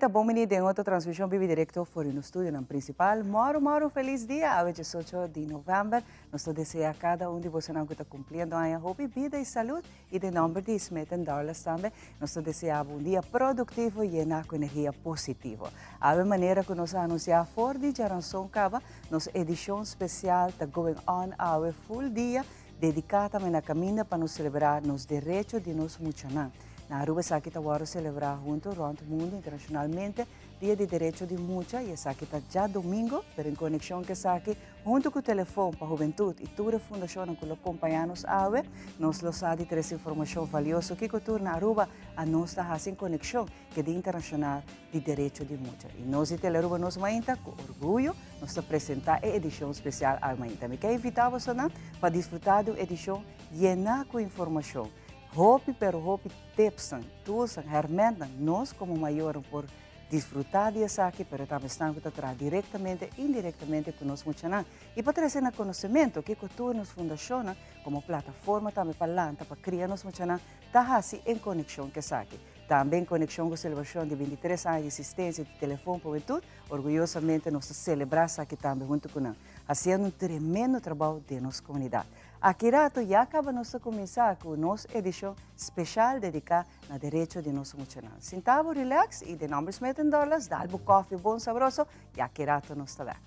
Ta bon bini den otro transmishon bibi direkto for di nos studionan prinsipal. Mòru mòru felis dia! Awe diesocho di novèmber. Nos ta deseá kada un di bosonan ku ta kumpliendo aña hopi bida i salud i den nòmber di Smith and Douglas tambe nos ta deseá bo un dia produktivo yená ku energia positivo. Awe manera ku nos a anunsiá for di djaranson kaba nos edishon spesial ta going on awe full dia dediká tambe na kaminda pa nos selebrá nos derecho di nos muchanan. Na Aruba esaki ta wòrdu selebrá huntu rònt mundu internashonalmente, Dia di Derecho di Mucha i esaki ta djadumingu, pero en konekshon ku esaki, huntu ku Telefon pa Hubentut i tur e fundashonnan ku lo kompañá nos awe, nos lo sa di trese informashon valioso kiko tur na Aruba a nos ta hasi en konekshon ku e Dia Internashonal di Derecho di Mucha. I nos di Telearuba Nos Mainta ku orguyo nos ta presentá e edishon spesial awe mainta. Mi ke invitá bosonan pa disfrutá di un edishon yená ku informashon. Hopi pero hopi tipsnan, toolsnan, hermentnan nos komo mayornan por disfrutá di esaki pero tambe esnan ku ta traha direktamente e indirektamente ku nos muchanan i pa trese na konosementu kiko tur nos fundashonnan komo plataforma tambe pa lanta pa kria nos muchanan ta hasi en konekshon ku esaki. Tambe en konekshon ku selebrashon di bintitres aña di esistensia di Telefon pa Hubentud orguyosamente nos ta selebrá esaki tambe huntu ku nan hasiendo un tremendo trabou den nos komunidat. Aki rato ya caba nos ta cuminsa cu nos edicion special dedica na derecho di nos muchanan. Sinta bo relax y den nomber Smith and Dorlas dal bo koffie bon sabroso y aki rato nos ta bek.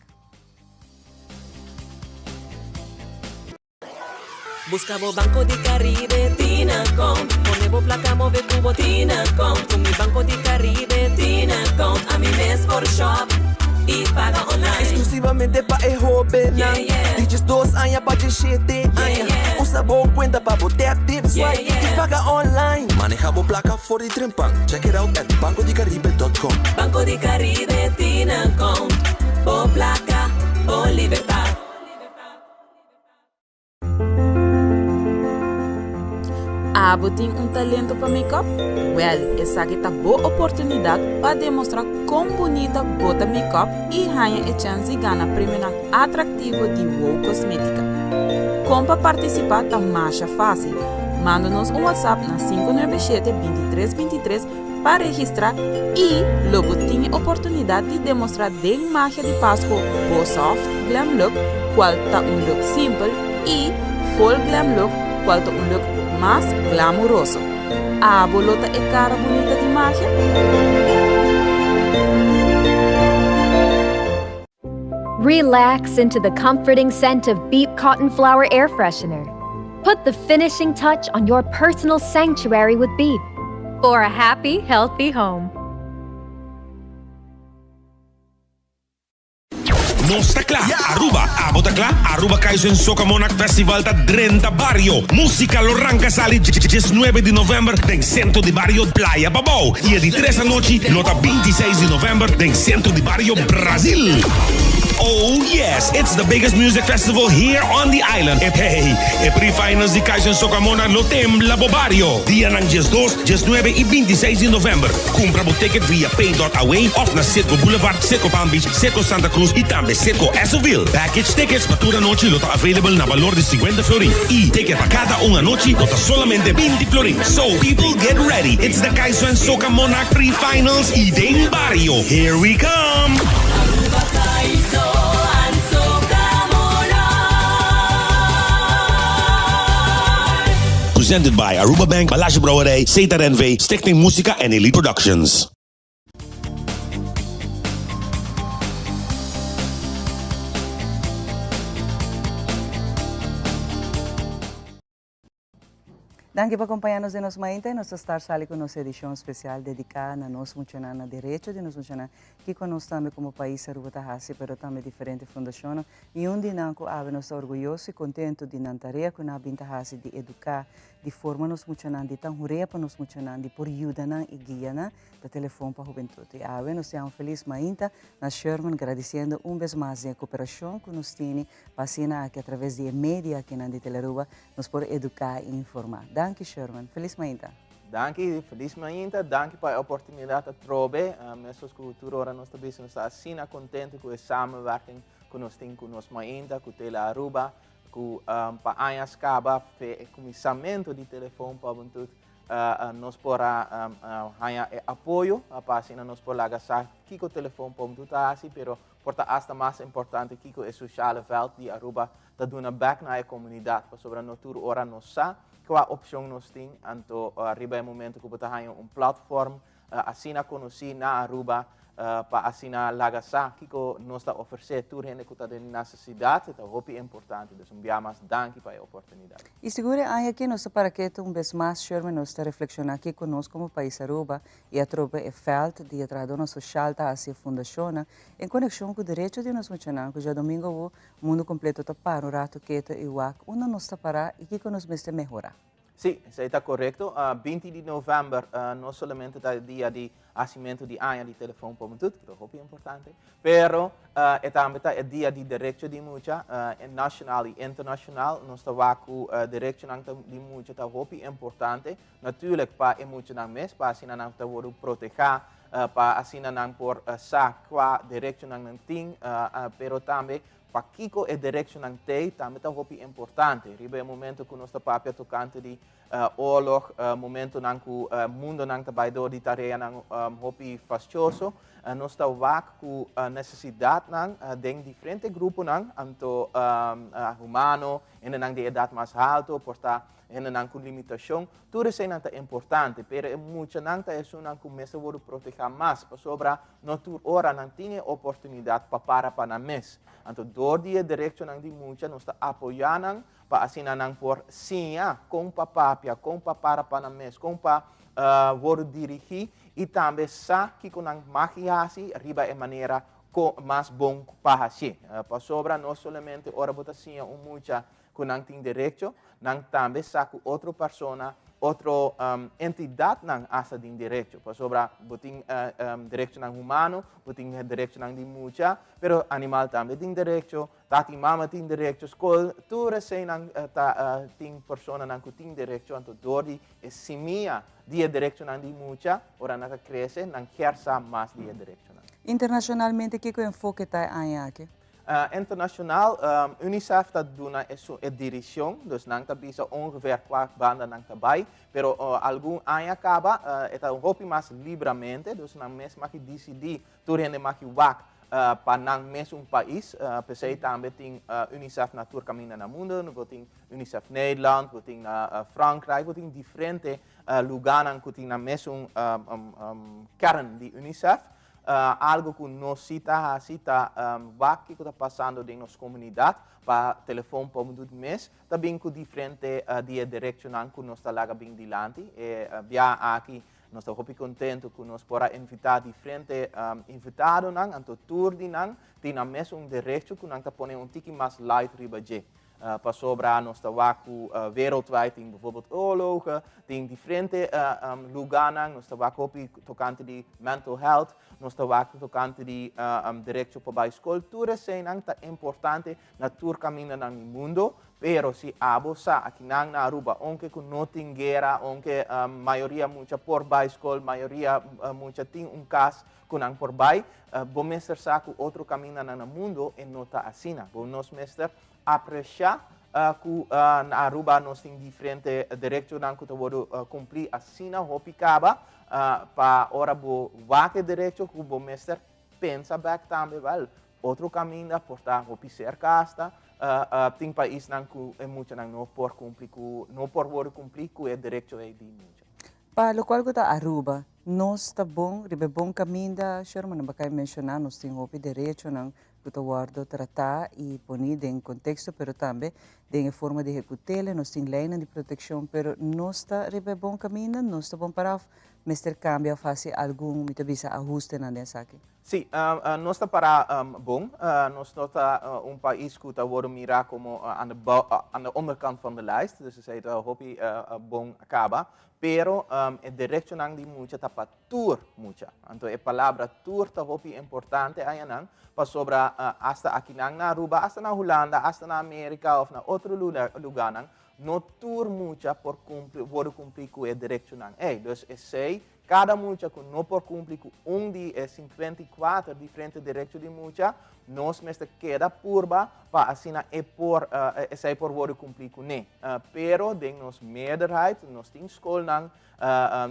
Busca bo Banco di Caribe Tinacom Pone bo placa move cu bo Tinacom Cu mi Banco di Caribe Tinacom Ami mes por shop y paga online. Exclusivamente pa e hobennan di diesdos aña pa diesshete aña. Usa bo cuenta pa bo tap, tip, swipe y paga online. Maneha bo placa for di trempan. Check it out at bancodicaribe.com. Banco di Caribe tin account. Bo placa, bo libertad. Abo tin un talento pa make-up? Wèl, esaki ta bo oportunidat pa demostrá kon bunita bo ta make-up i haña e chèns di gana premionan atraktivo di Wow Kosmétika. Kon pa partisipá ta masha fásil, manda nos un WhatsApp na 597 23 23 pa registrá i lo bo tin e oportunidat di demostrá den magia di Pasku bo soft glam look, kual ta un look simpel, i full glam look, kual ta un look mas glamuroso. Abo lo ta e kara bunita di magia? Relax into the comforting scent of Beep Cotton Flower Air Freshener. Put the finishing touch on your personal sanctuary with Beep for a happy, healthy home. Nos ta kla! Aruba, abo ta kla? Aruba Kaiso en Soca Monarch Festival ta drenta bario! Musica lo ranca sali diesnuebe di november den Centro di Bario Playa Pabou y e di tres anochi lo ta bintiseis di november den Centro di Bario Brasil! Oh yes, it's the biggest music festival here on the island. Hey, e pre-finals di Kaiso en Soca Monarch lo tembla bo bario! Dianan diesdos, diesnuebe y bintiseis di november. Cumpra bo ticket via pay dot away of na Citgo Boulevard, Citgo Palm Beach, Citgo Santa Cruz y tambe Citgo Essoville. Package tickets pa tur anochi lo ta available na balor di cincuenta florin y ticket pa cada un anochi lo ta solamente binti florin. So people get ready, it's the Kaiso and Soca Monarch Pre-Finals y den Bario, here we come! Aruba Kaiso and Soca Monarch. Presented by Aruba Bank, Balashi Brouwerij, Setar NV, Stichting Musica en Elite Productions. Danki pa acompaña nos den nos mainta y nos ta start sali cu nos edicion especial dedica na nos muchanan, na derecho di nos muchanan, kico nos tambe como pais Aruba ta haci, pero tambe diferente fundacionnan. Y un di nan cu awe nos ta orguyoso y contento di nan tarea cu nan a bin ta haci di educa, di forma nos muchanan, di ta hurea pa nos muchanan, di por yuda nan y guia nan, ta Telefon pa Hubentud. Y awe nos ta yama Feliz Mainta na Sherman gradiciendo un bes mas den e cooperacion cu nos tini pa asina aki a traves di e media akinan di Telearuba nos por educa y informa. Danki Sherman. Feliz Mainta. Danki, Feliz Mainta. Danki pa e oportunidad atrobe. Mescos cu tur ora nos ta bisa, nos ta asina contento cu e samenwerking cu nos tin cu nos Mainta, cu Telearuba, cu pa añas caba fe e cuminsamento di Telefon pa Hubentud. Nos por a haña e apoyo pa asina nos por laga sa kiko Telefon pa Hubentud ta hasi, pero por ta asta mas importante kiko e sociale veld di Aruba ta duna bek na e comunidad, pasobra no tur ora nos sa kua opcion nos tin. Anto riba e momento ku bo ta haña un platform asina conoci na Aruba pa asina laga sa kiko nos ta ofrece tur hende ku ta den necesidad, ta hopi importante. Dus un bia mas danki pa e oportunidad. Y sigur e aña aki nos ta para keto un bes mas, Sherman, nos ta reflexiona kiko nos como pais Aruba y atrobe e veld di e trahadornan social ta haci e fundacionnan en conexion cu derecho di nos muchanan cu djadomingo awo mundo completo ta para un rato keto y wak unda nos ta para y kiko nos mester mehora. Sí, esei ta korekto. 20 di novèmber no solamente ta e dia di hasimentu di aña di Telefon pa Hubentud, ku ta hopi importante, pero e tambe ta e dia di derecho di mucha nashonal i internashonal. Nos ta wak ku derechonan di mucha ta hopi importante, natuurlik pa e muchanan mes, pa asina nan ta wòrdu protehá, pa asina nan por sa kua derechonan nan tin, pero tambe Pakiko e derechonan t'ei tambe ta hopi importante. Riba e momento ku nos ta papia tokante di oorlog, momentonan ku mundonan ta bai dor di tareanan hopi fastioso, nos ta wak ku nesesidatnan den diferente gruponan, anto humano, hendenan di edat mas halto, por ta hendenan ku limitashon. Tur eseinan ta importante, pero e muchanan ta esunnan ku mester wòrdu protegá mas, pasobra No tur ora nan tin e oportunidat pa para pa nan mes. Anto dor di e derechonan di mucha nos ta apoyá nan pa asina nan por siña kon pa papia, kon pa para pa nan mes, kon pa wòrdu dirigí i tambe sa kiko nan mag i hasi riba e manera mas bon pa hasié. Pasobra no solamente ora bo ta siña un mucha ku nan tin derecho, nan tambe sa ku otro persona, otro entidatnan asta tin derecho. Pasobra bo tin derechonan humano, bo tin derechonan di mucha, pero animal tambe tin derecho, tata i mama tin derecho, skol, tur eseinan ta tin personanan ku tin derecho. Anto dor di e simia di e derechonan di mucha, ora nan ta krese, nan kier sa mas di e derechonan. Internashonalmente kiko e enfoke ta e aña aki? Internacional, UNICEF ta duna esun e direccion, dus nan ta bisa ongeveer cua banda nan ta bay, pero algun aña caba e ta un hopi mas libramente, dus nan mes maki dicidi, tur hende maki wak pa nan mes un pais. P'esey tambe tin UNICEF na tur caminda na mundo, bo tin UNICEF Nederland, bo tin na Frankrijk, bo tin diferente lugarnan cu tin nan mesun kern di UNICEF. Algo ku nos si ta hasi ta wak kiko ta pasando den nos komunidat pa telefon pa un mes ta bin ku diferente di e derechonan ku nos ta laga bin dilanti. E bia aki nos ta hopi kontentu ku nos por a invitá diferente invitadonan, anto tur di nan tin nan mes un derecho ku nan ta pone un tiki mas light riba dje. Pasobra nos ta wak ku wereldwijd tin bijvoorbeeld oorlogen, tin diferente lugarnan, nos ta wak hopi tokante di mental health, nos ta wak tokante di derecho pa bai skol. Tur eseinan ta importante na tur kamindanan di mundo, pero si abo sa akinan na Aruba, ounke ku no tin guera, ounke mayoria mucha por bai skol, mayoria mucha tin un kas ku nan por bai, bo mester sa ku otro kamindanan na mundo e no ta asina. Bo nos mester apreciá ku na Aruba nos tin diferente derechonan ku ta wòrdu kumplí asina hopi kaba pa ora bo wak e derecho ku bo mester pensa bèk tambe wèl otro kaminda por ta hopi serka asta tin paisnan ku e muchanan no por kumpli ku no por wòrdu kumplí ku e derecho ei di mucha. Pa lokual ku ta Aruba, nos ta bon riba e bon kaminda, Sherman, nan bakai menshoná nos tin hopi derechonan ku ta wòrdu tratá i poní den konteksto, pero tambe den e forma di ehekut'el, nos tin leinan di protekshon, pero nos ta riba e bon kaminda, nos ta bon pará òf mester kambia òf hasi algun, mi ta bisa, ahustenan den esaki? Sí, nos ta pará bon. Nos no ta un pais ku ta wòrdu mirá komo aan de aan de onderkant van de lijst, dus esei ta hopi bon kaba. Pero e derechonan di mucha ta pa tur mucha. Anto e palabra tur ta hopi importante ayanan, pasobra asta akinan na Aruba, asta na Hulanda, asta na Amerika òf na otro lugánan, no tur mucha por kumpli, wòrdu kumplí ku e derechonan ei. Dus esei. Kada mucha ku no por kumpli ku un di e 54 diferente derecho di mucha, nos mester keda purba pa asina e por esei por wòrdu kumplí kuné. Pero den nos meerderheid, nos tin skolnan,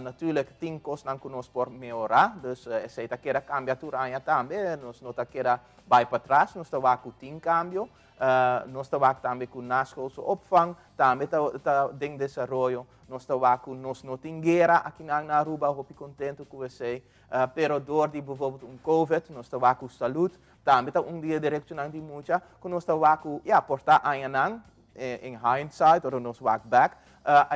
natuurlijk tin kosnan ku nos por mehorá, dus esei ta keda kambia tur aña tambe, nos no ta keda bai patras, nos ta wak ku tin kambio. Nos ta wak tambe ku naschoolse opvang tambe ta ta den desaroyo. Nos ta wak ku nos no tin guera akinan na Aruba, hopi kontentu ku esei. Pero dor di bijvoorbeeld un Covid, nos ta wak ku salud tambe ta un di e derechonan di mucha ku nos ta wak ku, ya, por ta añanan, in hindsight, ora nos wak bek,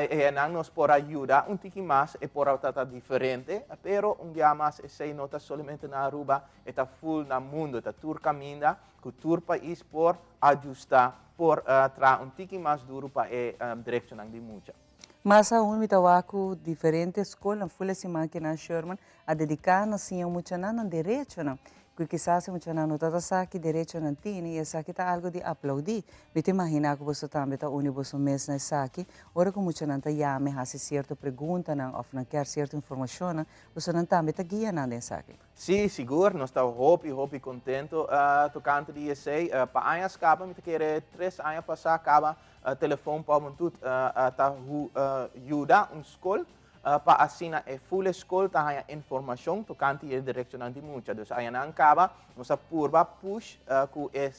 enan nos por a yuda un tiki mas, e por a ta diferente, pero un bia mas esei no ta solamente na Aruba, e ta full na mundo, ta tur kaminda ku tur pais por ajustá, por traha un tiki mas duru pa e derechonan di mucha. Mas aun mi ta wak ku diferente skolnan ful e siman kinan Sherman a dediká na siña muchanan nan derechonan, ku kisas e muchanan no ta ta sa ki derecho nan tini i esaki ta algu di aplaudí. Mi ta imaginá ku boso tambe ta uni boso mes na esaki ora ku muchanan ta yama i hasi sierto preguntanan òf nan kier sierto informashonnan, boso nan tambe ta guia nan den esaki. Sí, sigur, nos ta hopi, hopi contento tocante di esey. Pa aña scapa, mi ta kere 3 aña pasa caba, Telefon pa Hubentud ta yuda un scol pa asina e full scol ta haya informacion tocante e derechonan di mucha. Dus añanan caba, nos a purba push cu e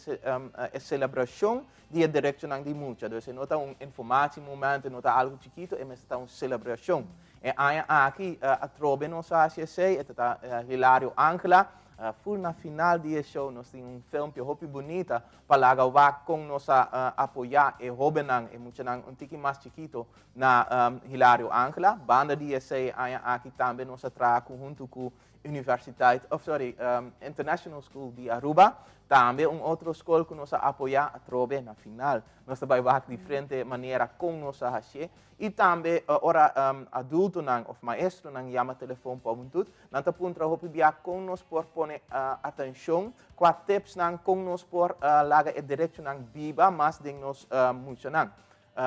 celebracion di e derechonan di mucha. Dus e no ta un informatiemoment, no ta algo chikito, e mester ta un celebracion. E aña aki atrobe nos a haci esey, e ta Hilario Angela. Full na final di e show nos tin un filmpje hopi bunita pa laga wak con nos a apoya e hobennan, e muchanan un tiki mas chikito na Hilario Angela. Banda di esey aña aki tambe nos a traha hunto cu Universiteit, of sorry, International School di Aruba. Tambe un otro scol cu nos a apoya atrobe na final. Nos ta bay wak diferente manera con nos a haci. Y tambe ora adultonan of maestronan yama Telefon pa Hubentud, nan ta puntra hopi bia con nos por pone atencion, cua tipsnan con nos por laga e derechonan biba mas den nos muchanan.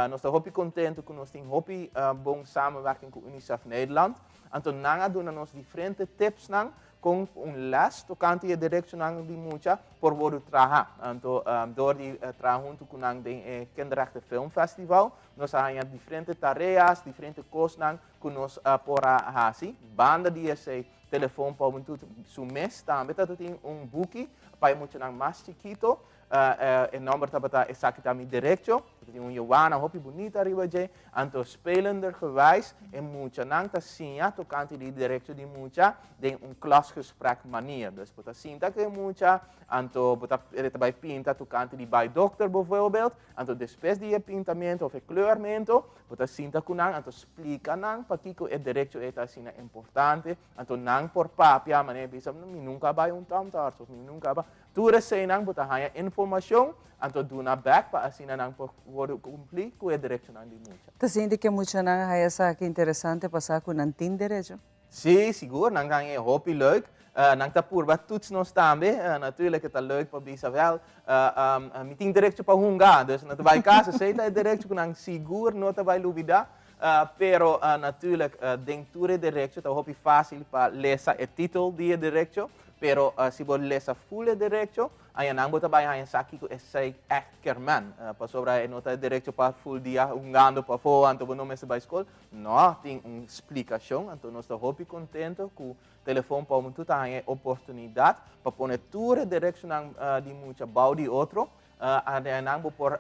Nos ta hopi contento cu nos tin hopi bon samenwerking cu UNICEF Nederland. Anto nan a duna nos diferente tipsnan con un les tocante e derechonan di mucha por wordo traha. Anto door di traha hunto cu nan den e Kinderrechten Film Festival, nos a haya diferente tareas, diferente cosnan cu nos por a haci. Banda di esey, Telefon pa Hubentud su mes tambe ta tin un buki pa e muchanan mas chikito. E nomber tabata "Esaki ta mi derecho". Tin un yuana hopi bunita riba dje. Anto spelendergewijs e muchanan ta siña tocante di derecho di mucha den un klasgesprek manier. Dus bo ta sinta cu e mucha, anto bo ta bay pinta tocante di bay dokter bijvoorbeeld. Anto despues di e pintamento of e kleurmento, bo ta sinta cu nan, anto splica nan pakico e derecho ta asina importante. Anto nan por papia, manera bisa, "Mi nunca a bay un tandarts" of "Mi nunca a bay". Tur eseynan bo ta haya informacion, anto duna back pa asina nan por wordo cumpli cu e derechonan di mucha. Ta sinti cu muchanan haya esaki interesante pa sa cu nan tin derecho? Si, sigur, nan ta haya hopi leuk. Nan ta purba toets nos tambe. Natuurlijk ta leuk pa bisa wel, "Mi tin derecho pa hunga", dus nan ta bay cas, esey ta e derecho cu nan sigur no ta bay lubida. Pero natuurlijk den tur e derecho ta hopi facil pa lesa e titulo di e derecho, pero si bo lesa full e derecho, nan bo ta bay haya sa kico esey echt kermen. Pasobra e no ta derecho pa full dia hungando pafo, anto bo no mester bay scol. No, tin un splicacion, anto nos ta hopi contento cu Telefon pa Hubentud ta haya oportunidad pa pone tur e derechonan di mucha bou di otro. Nan bo por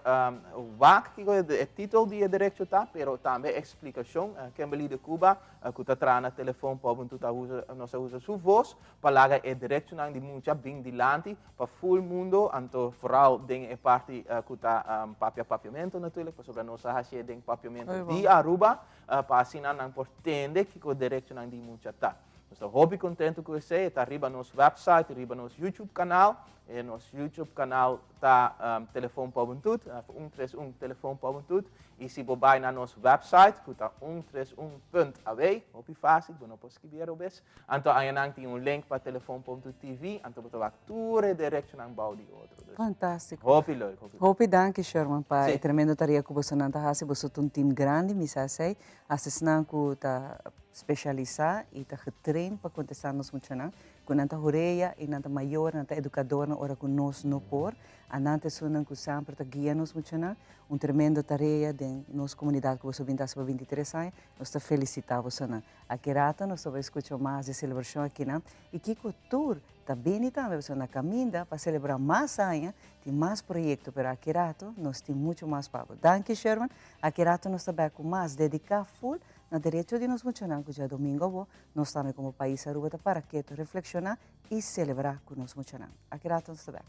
wak kico e titulo di e derecho ta, pero tambe explicacion. Kimberly de Cuba, cu ta traha na Telefon pa Hubentud, ta usa, nos a usa su voz pa laga e derechonan di mucha bin dilanti pa full mundo, anto vooral den e parti cu ta papia papiamento natuurlijk, pasobra nos a haci den papiamento di Aruba, pa asina nan por tende kico derechonan di mucha ta. Nos ta hopi contento cu esey, ta riba nos website, riba nos YouTube canal. E nos YouTube canal ta Telefon pa Hubentud, 131 Telefon pa Hubentud, y si bo bay na nos website cu ta 131 punt aw, hopi facil, bo no por skibi robes, anto añanan tin un link pa Telefon pa Hubentud TV, anto bo ta wak tur e derechonan bou di otro. Dus, Fantastico. Hopi leuk, hopi leuk. Hopi danki Sherman pa e tremendo tarea cu bosonan ta haci. Boso ta un team grandi, mi sa esey. Hasta esnan cu ta specialisa y ta getrain pa contesta nos muchanan, cu nan ta horea y nan ta mayor, nan ta educadornan ora cu nos no por. A nan ta esunnan cu semper ta guia nos muchanan. Un tremendo tarea den nos comunidad cu boso bin ta haci pa 23 aña. Nos ta felicita bosonan. Aki rato nos ta bay scucha mas di celebracion akinan y kico tur ta bini tambe pasobra na caminda pa celebra mas aña tin mas proyecto pero aki rato nos tin mucho mas pa bo. Danki Sherman, aki rato nos ta bek cu mas dedica full na derecho di nos muchanan cu djadomingo abo nos tambe como pais Aruba ta para keto reflexiona y celebra cu nos muchanan. Aki rato nos ta bek.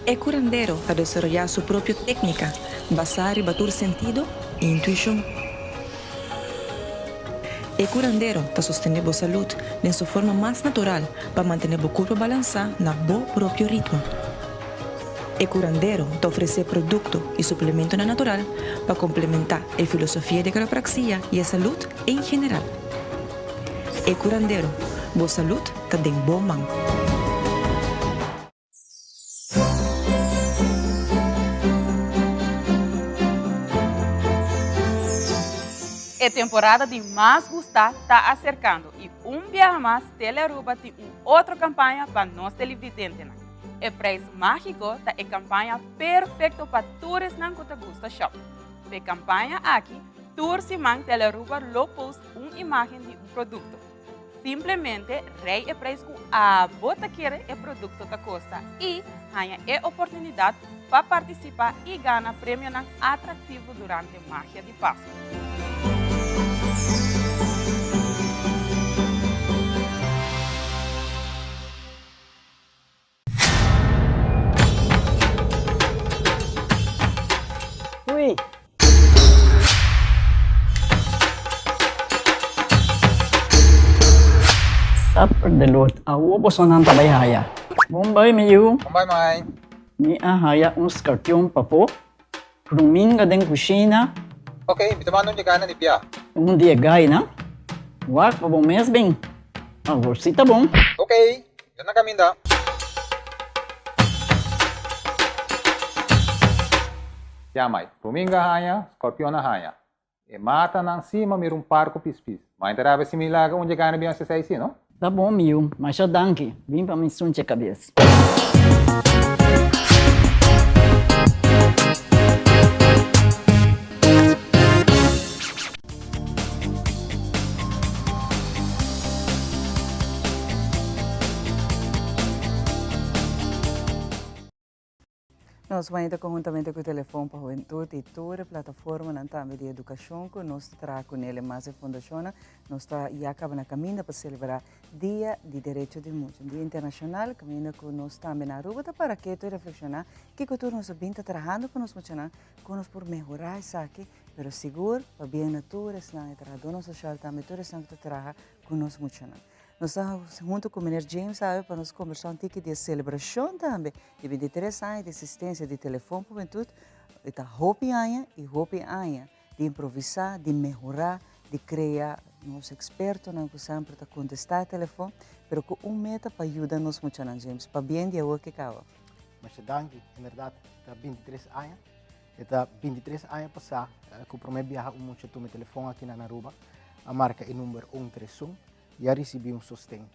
E curandero ta desaroyá su propio técnica basá riba tur sentido i intuishon. E curandero ta sostené bo salud den su forma mas natural pa mantené bo curpa balansá na bo propio ritmo. E curandero ta ofresé producto i suplementonan natural pa complementá e filosofia di quiropraxia i e salud en general. E curandero, bo salud ta den bo man. E temporada di mas gustá ta aserkando i un biaha mas Telearuba tin un otro kampaña pa nos televidentenan. E Prijs Mágiko ta e kampaña perfekto pa tur esnan ku ta gusta shòp. P'e kampaña aki, tur siman Telearuba lo post un imágen di un produkto. Simplemente rei e prijs ku abo ta kere e produkto ta kosta i haña e oportunidat pa partisipá i gana premionan atraktivo durante Magia di Pasku. Ui. Supper de lot. Awo bosonan ta bai haya. Bon bai mi yu. Bon bai mai. Mi a haya un skarpion papo. Pruminga den kushina. Ok, mi ta manda un dje gana di bia. Un di e gainan. Wak pa bo mes bin. Awor si ta bon. Ok, mi ta na kaminda. Ya mai, pruminga haña, skorpion a haña. E matanan si ma mira un par ku pispis. Ma inta rabia si mi laga un dje gana bin hasi esei si, no? Ta bon mi yu, masha danki. Bin pa mi sunche kabes. Nos mainta conhuntamente cu Telefon pa Hubentud y tur e plataformanan tambe di educacion cu nos ta traha cu nel e mas e fundacionnan, nos ta ya caba na caminda pa celebra Dia di Derecho di Mucha, un dia internacional caminda cu nos tambe na Aruba ta para keto y reflexiona kico tur nos a bin ta trahando pa nos muchanan, con nos por mehora esaki, pero sigur pa bien na tur esnan e trahadornan social tambe tur esnan cu ta traha cu nos muchanan. Nos ta hunto cu meneer James awe pa nos combersa un tiki di e celebracion tambe di 23 aña di existencia di Telefon Hubentud. E ta hopi aña y hopi aña di improvisa, di mehora, di crea nos expertonan cu semper ta contesta e telefon, pero cu un meta pa yuda nos muchanan, James. Pabien di awo ke caba. Masha danki. En berdad ta 23 aña. E ta 23 aña pasá ku promé biaha un mucha tuma e telefòn aki na Aruba, a marka e number 131 i a risibí un sosten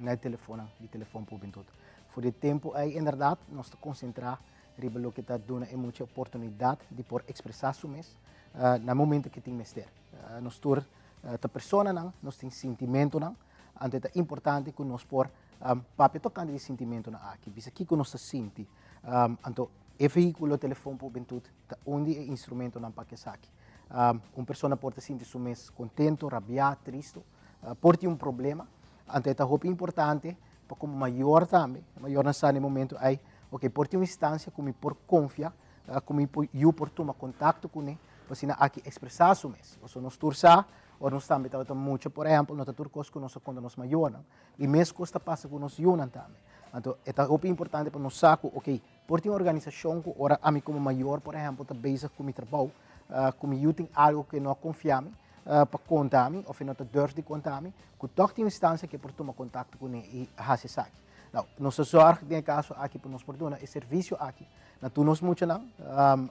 na e telefonnan di Telefòn pa Hubentud. For di e tempu ei inderdat nos ta konsentrá riba loke ta duna e mucha oportunidat di por ekspresá su mes na momento ku e tin mester. Nos tur ta personanan, nos tin sintimentunan, anto e ta importante ku nos por papia tokante di e sintimentunan aki, bisa kiko nos ta sinti. Anto E vehíkulo Telefon pa Hubentut ta un di e instrumentonan pa esaki. Un persona por ta sinti su mes kontento, rabiá, tristu, por tin un problema. Anto e ta hopi importante pa komo mayor tambe, mayornan sa na e momento ei, ok, por tin un instansia ku mi por konfia, ku mi yu por tuma kontakto kuné, pa asina aki ekspresá su mes. Pasobra nos tur sa, ora nos tambe tabata mucha, por ehèmpel, no ta tur kos ku nos a konta nos mayornan. I mes kos ta pasa ku nos yunan tambe. Anto e ta hopi importante pa nos sa ku, ok, por tin un organisashon ku ora ami komo mayor, por ehèmpel, ta bezig ku mi trabou, ku mi yu tin algu ku e no a konfia mi pa konta mi òf e no ta durf di konta mi, ku tòg tin un instansia ku e por tuma kontakto kuné i hasi esaki. Nou, nos ta zòrg den e kaso aki pa nos por duna e servisio aki na tur nos muchanan.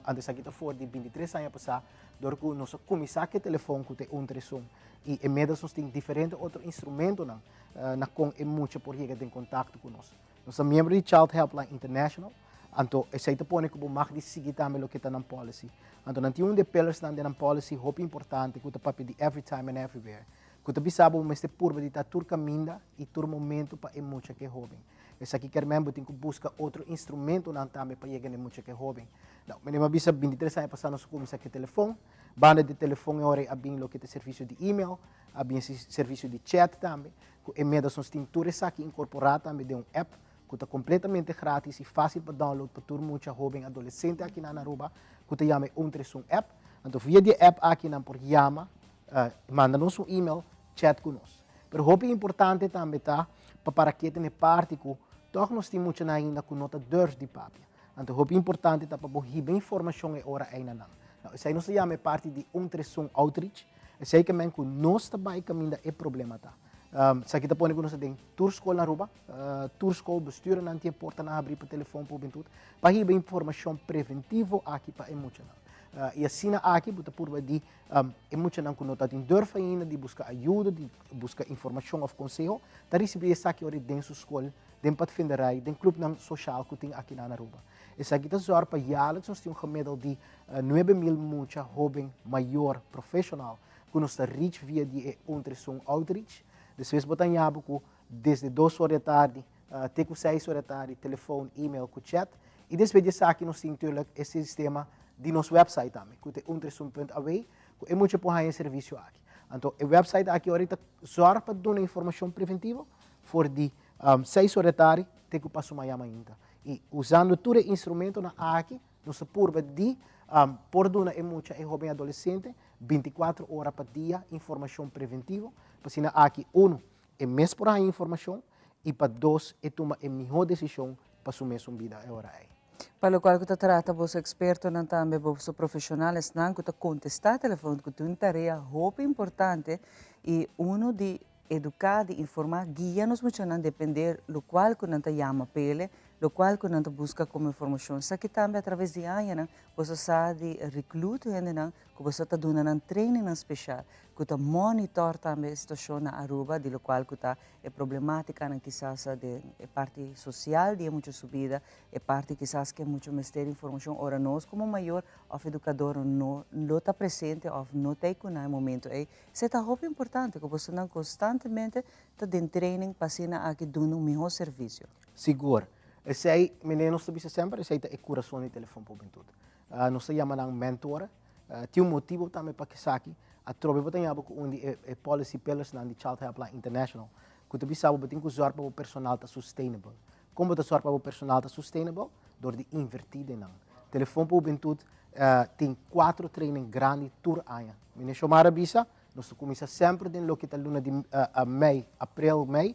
Anto esaki ta for di bintitres aña pasá dor ku nos a kuminsá ku e telefòn ku ta e un tres un i e miéntras nos tin diferente otro instrumentonan na kon e mucha por yega den kontakto ku nos. Nos ta miembro di Child Helpline International, anto esei ta pone ku bo mag di sigui tambe loke ta nan policy. Anto nan tin un di e pillarsnan den nan policy hopi importante ku ta papia di every time and everywhere. Ku ta bisa bo bo mester purba di ta tur kaminda i tur momento pa e mucha ku e hóben. Esaki kier men bo tin ku buska otro instrumentonan tambe pa yega na e mucha ku e hóben. Nou, meneer a bisa 23 aña pasá nos a kuminsá ku e telefon. Banda di telefon e ora ei a bin loke ta e servisio di email, a bin e servisio di chat tambe. Ku e medas nos tin tur esaki inkorporá tambe den un app ku ta kompletamente gratis i fásil pa download pa tur mucha, hóben, adolesente aki na Aruba ku ta yama e Un Tres Un app. Anto via di e app aki nan por yama Manda nos un email, chat ku nos. Pero hopi importante tambe ta pa para ke tene parti ku tòg nos tin muchanan ainda ku no ta durf di papia. Anto hopi importante ta pa bo hiba informashon e ora ei na nan. Nou, esei nos ta yama e parti di un tresun outreach. Esei ke men ku nos ta bai kaminda e problema ta. Esaki ta pone ku nos ta den tur skol na Aruba, tur skol, bestuurnan tin e portanan habrí pa telefon pa hubentut, pa hiba informashon preventivo aki pa e muchanan. I asina aki bo ta purba di E muchanan ku no ta tin durf ainda di buska ayudo, di buska informashon òf konseho, ta risibí esaki ora den su skol, den padvinderij, den klupnan soshal ku tin aki na Aruba. Esaki ta zòrg pa jaarlijks nos tin un gemiddeld di 9000 mucha, hóben, mayor, profeshonal ku nos ta reach via di e Un Tres Un Outreach. Despues bo ta haña bo ku desde dos or di atardi te ku seis or di atardi telefon, email ku chat. I despues di esaki nos tin turlijk e sistema di nos website tambe, ku ta e untresun punt aw, ku e mucha por haña e servisio aki. Anto e website aki ora ta zòrg pa duna informashon preventivo for di seis or di atardi te ku paso maña mainta. I usando tur e instrumentonan aki nos ta purba di por duna e mucha, e hoben adolesente 24 ora pa dia informashon preventivo, pa asina aki uno e mes por haña informashon i pa dos e tuma e mihó desishon pa su mesun bida e ora ei. Pa lokual ku ta trata boso ekspertonan tambe boso profeshonalesnan ku ta kontestá telefòn ku tin un tarea hopi importante i unu di eduká, di informá, guia nos muchanan dependé lokual ku nan ta yama p'ele, lokual ku nan ta buska komo informashon. Esaki tambe atraves di añanan boso sa di reklut hendenan ku boso ta duna nan trainingnan speshal ku ta monitor tambe e situashon na Aruba di lokual ku ta e problemátikanan kisas den e parti sosial di e mucha su bida, e parti kisas ku e mucha mester informashon ora nos komo mayor òf edukador no lo ta presente òf no ta ei ku nan e momento ei. Esei ta hopi importante ku bosonan konstantemente ta den training pa asina aki duna un mihó servisio. Sigur. Esei, meneer nos ta bisa semper, esei ta e kurason di Telefon pa Hubentut. Nos ta yama nan mentoren. Tin un motibu tambe pa esaki. Atrobe bo ta yaba ku un di e policy pillarsnan di Child Helpline International ku ta bisa bo bo tin ku zòrg pa bo personal ta sustainable. Kon bo ta zòrg pa bo personal ta sustainable? Dor di invertí den nan. Telefon pa Hubentut tin kuatro training grandi tur aña. Meneer Xiomara a bisa, nos ta kuminsá semper den loke ta luna di mei, aprel, mei,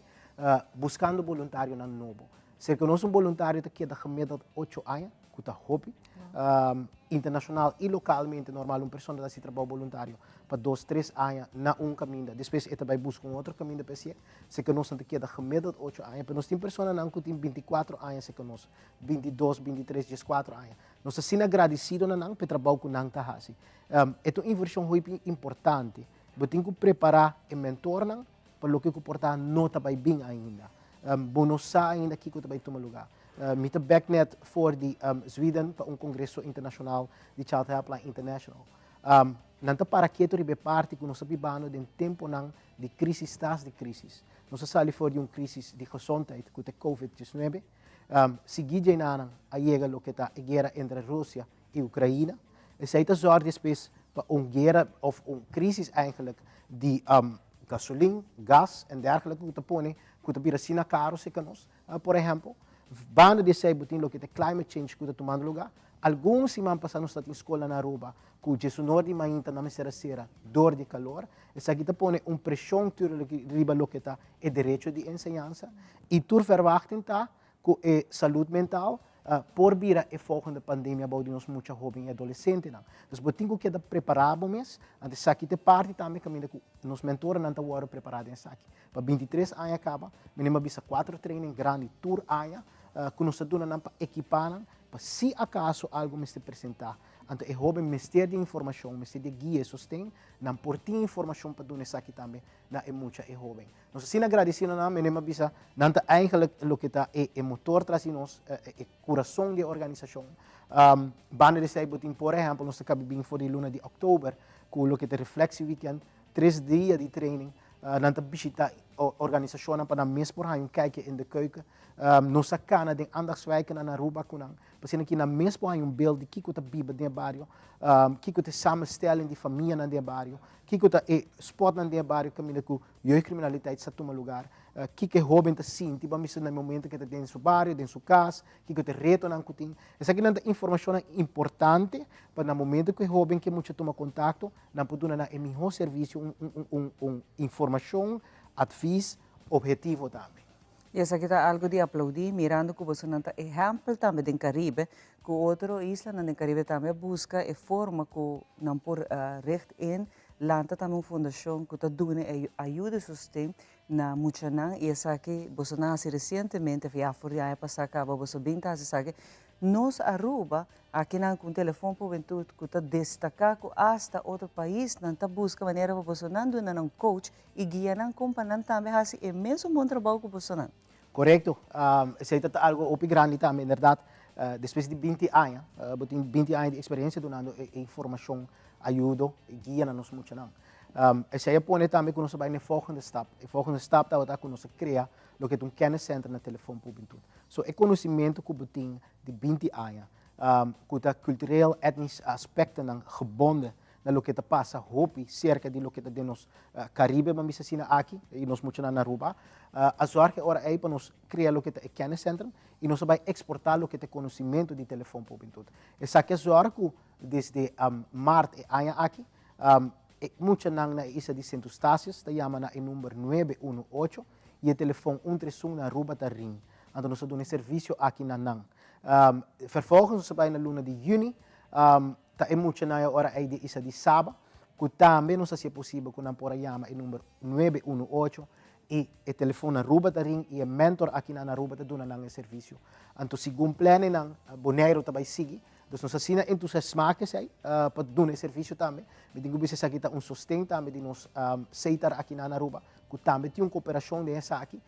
buskando boluntarionan nobo. Serka nos un boluntario ta keda gemiddeld ocho aña, ku ta hopi. Internashonal i lokalmente normal un persona ta hasi trabou boluntario pa dos, tres aña na un kaminda. Despues e ta bai buska un otro kaminda pa hasié. Serka nos nan ta keda gemiddeld ocho aña, pero nos tin personanan ku tin 24 aña serka nos, 22, 23, 14 aña. Nos ta asina agradesido na nan pa e trabou ku nan ta hasi. E ta un invershon hopi importante. Bo tin ku prepará e mentornan pa loke ku por ta no ta bai bin ainda. Bo no sa ainda kiko ta bai tuma lugá. Mi ta bek net for di Sweden pa un kongreso internashonal di Child Helpline International. Nan ta para ketu riba e parti ku nos ta bibando den temponan di krisis tras di krisis. Nos a sali for di un krisis di gezondheid ku ta e covid 19. Sigui djenanan a yega loke ta e guera entre Rusia i Ukraina. Esei ta zòrg despues pa un guera òf un krisis eigenlijk di. Gasolin, gas en dergelijke ku ta pone ku ta bira asina karo serka nos. Por ehèmpel, banda di esei bo tin loke ta climate change ku ta tumando lugá. Algun siman pasá nos ta tin skolnan na Aruba ku djesunor di mainta nan mester a sera dor di kalor. Esaki ta pone un preshon tur riba loke ta e derecho di enseñansa i tur verwachting ta ku e salud mental por bira e volgende pandemia bou di nos mucha hoben i adolesentenan. Dus bo tin ku keda prepará bo mes, anto esaki ta e parti tambe kaminda ku nos mentorenan ta wòrdu prepará den esaki. Pa bintitres aña kaba, mi a bisa kuater training grandi tur aña ku nos ta duna nan pa ekipá nan pa si akaso algu mester presentá, anto e hoben mester di informashon, mester di guia i sosten, nan por tin informashon pa duna esaki tambe na e mucha e hoben. Nos asina agradecido nan, mi a bisa, nan ta eigenlijk loke ta e e motor tras di nos, e kurason di e organisashon. Banda di esei bo tin por ehèmpel nos ta kabi bin for di luna di òktober ku loke ta reflectie weekend, tres dia di training, nan ta bishita organisashonnan pa nan mes por haña un kijkje in de keuken. Nos a kana den aandachtswijken na Aruba ku nan, pa asina ki nan mes por haña un beeld di kiko ta biba den e bario, kiko ta e samenstelling di famianan den e bario, kiko ta e spotnan den e bario kaminda ku jeugdcriminaliteit sa tuma lugar, kiko e hoben ta sinti pa mester na e momento ku e ta den su bario, den su kas, kiko ta e retonan ku tin. Esakinan ta informashonnan importante pa na momento ku e hoben ke mucha tuma kontakto, nan por duna nan e mihó servisio, un informashon, advis, obhetivo tambe. I esaki ta algu di aplaudí, mirando ku bosonan ta ehèmpel tambe den Karibe, ku otro islanan den Karibe tambe a buska e forma ku nan por richt in, lanta tambe un fundashon ku ta duna e ayuda i sosten na muchanan. I esaki bosonan a hasi resientemente, ya for di aña pasá kaba boso bin ta hasi esaki. Nos Aruba, akinan ku un telefon pa hubentud ku ta destaká ku asta otro paisnan ta buska manera pa bosonan duna nan coach i guia nan kon pa nan tambe hasi e mesun bon trabou ku bosonan. Korekto, esei ta algu hopi grandi tambe. Inderdat, despues di binti aña, bo tin binti aña di eksperensia dunando e informashon, ayudo i guia na nos muchanan. Esei a pone tambe ku nos a bai na e volgende stap. E volgende stap tabata ku nos a krea loke ta un kenniscenter na telefon pa hubentud. So e konosementu ku bo tin di binti aña, ku ta kultureel, etnisch aspektonan gebonden na loke ta pasa hopi serka di loke ta den nos Karibe, ban bisa asina aki, i nos muchanan na Aruba, a zorg e ora ei pa nos krea loke ta e kenniscentrum i nos a bai eksportá loke ta e konosementu di telefon pa hubentud. Esaki a zorg ku desde mart e aña aki, E muchanan na e isla di Sint Eustatius ta yama na e number nuebe uno ocho i e telefon un tres un na Aruba ta ring. Anto nos ta duna e servisio aki na nan. Vervolgens nos ta bai na luna di yüni, ta e muchanan e ora ei di e isla di Saba, ku tambe nos hasi e posibel ku nan por a yama e number nuebe uno ocho i e telefon na Aruba ta ring i e mentor aki na Aruba ta duna nan e servisio. Anto segun planennan Boneiru ta bai sigui. Dus nos asina entusiasmá ku esei pa duna e servisio tambe. Mi tin ku bisa esaki ta un sosten tambe di nos Setar aki na Aruba, ku tambe tin un koperashon den esaki.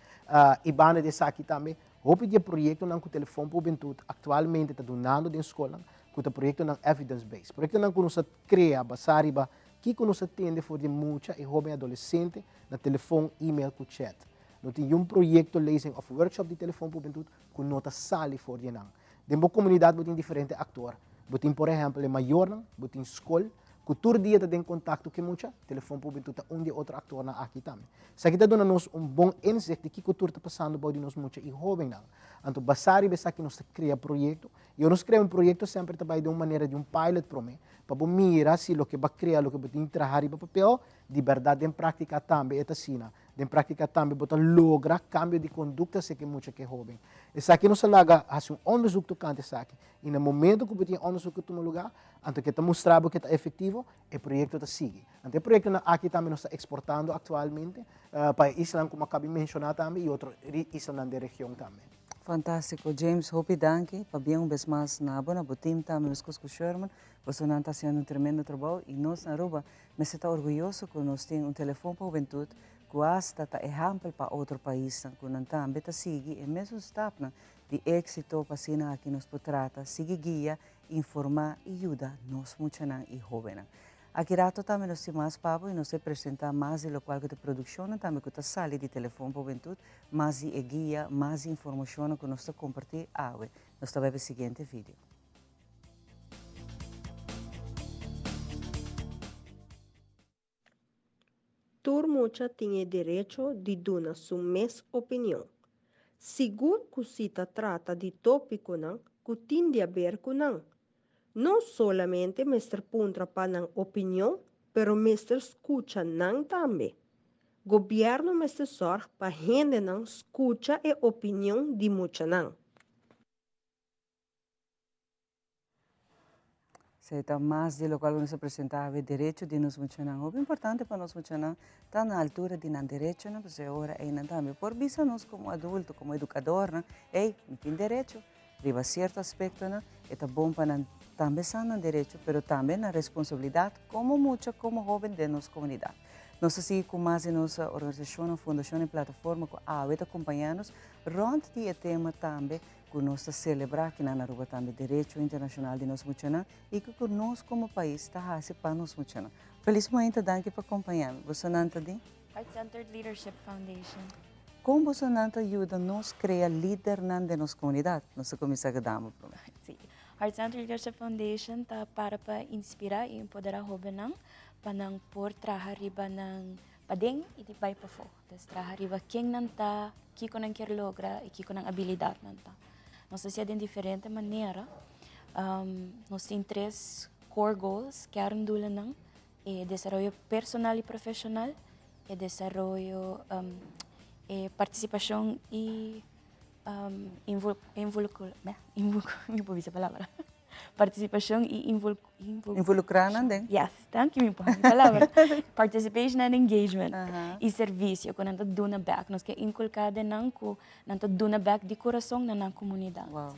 I banda di esaki tambe hopi di e proyektonan ku Telefon pa Hubentut aktualmente ta dunando den skolnan, ku ta proyektonan evidence based. Proyektonan ku nos a krea basá riba kiko nos a tende for di mucha i hóben adolesente na telefon, email ku chat. No tin niun proyekto, lezing òf workshop di Telefon pa Hubentut ku no ta sali for di nan. Den bo komunidat bo tin diferente aktor. Bo tin por ehèmpel e mayornan, bo tin skol, ku tur dia ta den kontakto ku e mucha, telefon públiko ta un di e otro aktornan aki tambe. Esaki ta duna nos un bon inzicht di kiko tur ta pasando bou di nos mucha i hóbennan. Anto basá riba esaki nos ta krea proyekto i ora nos krea un proyekto semper ta bai den un manera di un pilot promé pa bo mira si loke bo a krea, loke bo tin traha riba papel, di bèrdat den práktika tambe e ta asina. Den práktika tambe bo ta logra kambio di kondukta si ke mucha ke hóben. Esaki nos a laga hasi un onderzoek tokante esaki i na momento ku bo tin e onderzoek ku tuma lugá, anto ke ta mustra bo ke ta efektivo, e proyekto ta sigui. Anto e proyektonan aki tambe nos ta eksportando aktualmente pa e islanan ku mi a kabi menshoná tambe i otro islanan den region tambe. Fantástiko James, hopi danki. Pabien un bes mas na bo, na bo team tambe meskos ku Sherman. Bosonan ta hasiendo un tremendo trabou i nos na Aruba Mester ta orguyoso ku nos tin un telefon pa hubentut ku asta ta ehèmpel pa otro paisnan ku nan tambe ta sigui e mesun stapnan di éksito pa asina aki nos por trata, sigui guia, informá i yuda nos muchanan i hóbennan. Aki rato tambe nos tin mas pa bo i nos ta presentá mas di lokual ku ta produkshonnan tambe ku ta sali di Telefon pa Hubentut, mas di e guia, mas di informashonnan ku nos ta kompartí awe. Nos ta bai pa e siguiente video. Tur mucha tin e derecho di duna su mes opinion. Sigur ku si ta trata di tópikonan ku tin di aber ku nan. No solamente mester puntra pa nan opinion, pero mester skucha nan tambe. Gobièrnu mester sòrg pa hendenan skucha e opinion di muchanan. Esei ta mas di lokual ku nos a presentá awe, derecho di nos muchanan. Hopi importante pa nos muchanan ta na altura di nan derechonan, pasobra e ora ei nan tambe por bisa nos komo adulto, komo edukadornan, ey, mi tin derecho riba sierto aspektonan, e ta bon pa nan tambe sa nan derecho, pero tambe nan responsabilidat komo mucha, komo hóben den nos komunidat. Nos ta sigui ku mas di nos organisashonnan, fundashonnan i plataforma ku awe ta kompañá nos rònt di e tema tambe ku nos ta selebrá kinan na Aruba tambe derecho internashonal di nos muchanan i kiko nos komo pais ta hasi pa nos muchanan. Felis moenta, danki pa kompañá mi. Bosonan ta di? Heart Centered Leadership Foundation. Kon bosonan ta yuda nos krea lidernan den nos komunidat? Nos ta kuminsá ku dama promé. Sí. Heart Centered Leadership Foundation ta para pa inspirá i empoderá hóbennan pa nan por traha riba nan paden i di bai pafó. Dus traha riba ken nan ta, kiko nan kier logra i kiko nan abilidatnan ta. Nos ta hacié den diferente manera. Nos tin tres core goals, kerndoelennan, e desaroyo personal i profeshonal, e desaroyo, e partisipashon i involucro, mi por bisa palabra. Participacion y invol invol Involucra nan den. Yes, thank you, mi por mi palabra. Participation and engagement. Y servicio, cu nan ta duna back. Nos ke inculca den nan cu nan ta duna back di corazon na nan comunidad. Wow.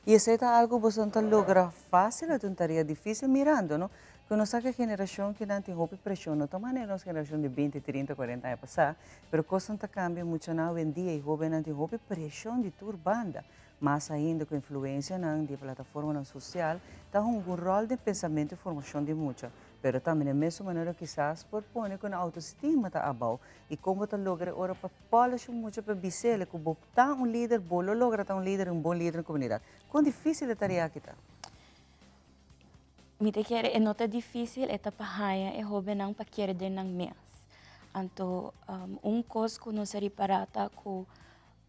Y esey ta algo boso ta logra facil o ta un tarea dificil mirando, no? Cu nos sa cu e generacion ki nan tin hopi presion, no ta manera nos generacion di binti, trinta, cuarenta aña pasa, pero cosnan ta cambia mucho na awendia y hobennan tin hopi presion di tur banda. Mas ainda ku influensianan di e plataformanan sosial ta hunga un ròl den pensamentu i formashon di mucha, pero tambe na e mesun manera kisas por pone ku nan outostima ta abou i kon bo ta logra e ora pa polish un mucha pa bis'el ku bo ta un lider, bo lo logra ta un lider i un bon lider den komunidat. Kon difísil e tarea aki ta? Mi ta kere e no ta difísil, e ta pa haña e hóbennan pa kere den nan mes. Anto un kos ku nos a ripará ta ku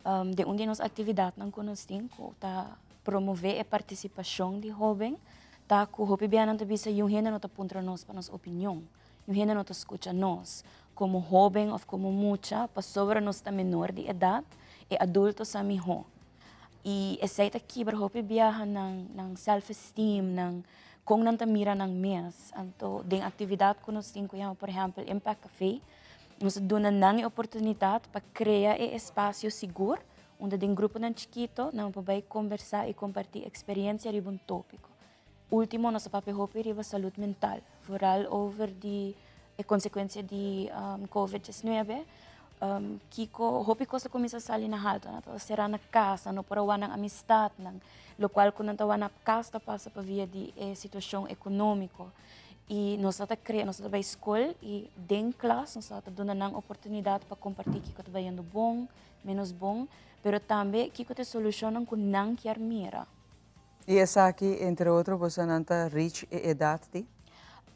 Den un di nos aktividatnan ku nos tin ku ta promové e partisipashon di hóben ta ku hopi bia nan ta bisa yu hende no ta puntra nos pa nos opinion, yu hende no ta skucha nos komo hóben òf komo mucha pasobra nos ta menor di edat e adulto sa mihó. I esei ta kibra hopi biaha nan nan self esteem, nan kon nan ta mira nan mes. Anto den aktividat ku nos tin ku yama por ehèmpel Impact Café Nos ta duna nan e oportunidat pa krea e espasio sigur unda den gruponan chikito nan por bai kombersá i kompartí eksperensia riba un tópiko. Último nos ta papia hopi riba salud mental, vooral over di e konsekuensia di covid diesnuebe, kiko hopi kos ta kuminsá sali na haltu, nan ta será na kas, nan no por a wak nan amistatnan, lokual ku nan ta wak na kas ta pasa pa via di e situashon ekonómiko. I nos ta ta krea, nos ta ta bai skol i den klas nos ta ta duna nan oportunidat pa kompartí kiko ta bayendo bon, ménos bon, pero tambe kiko ta e solushonnan ku nan kier mira. I esaki, entre otro, bosonan ta reach e edat di?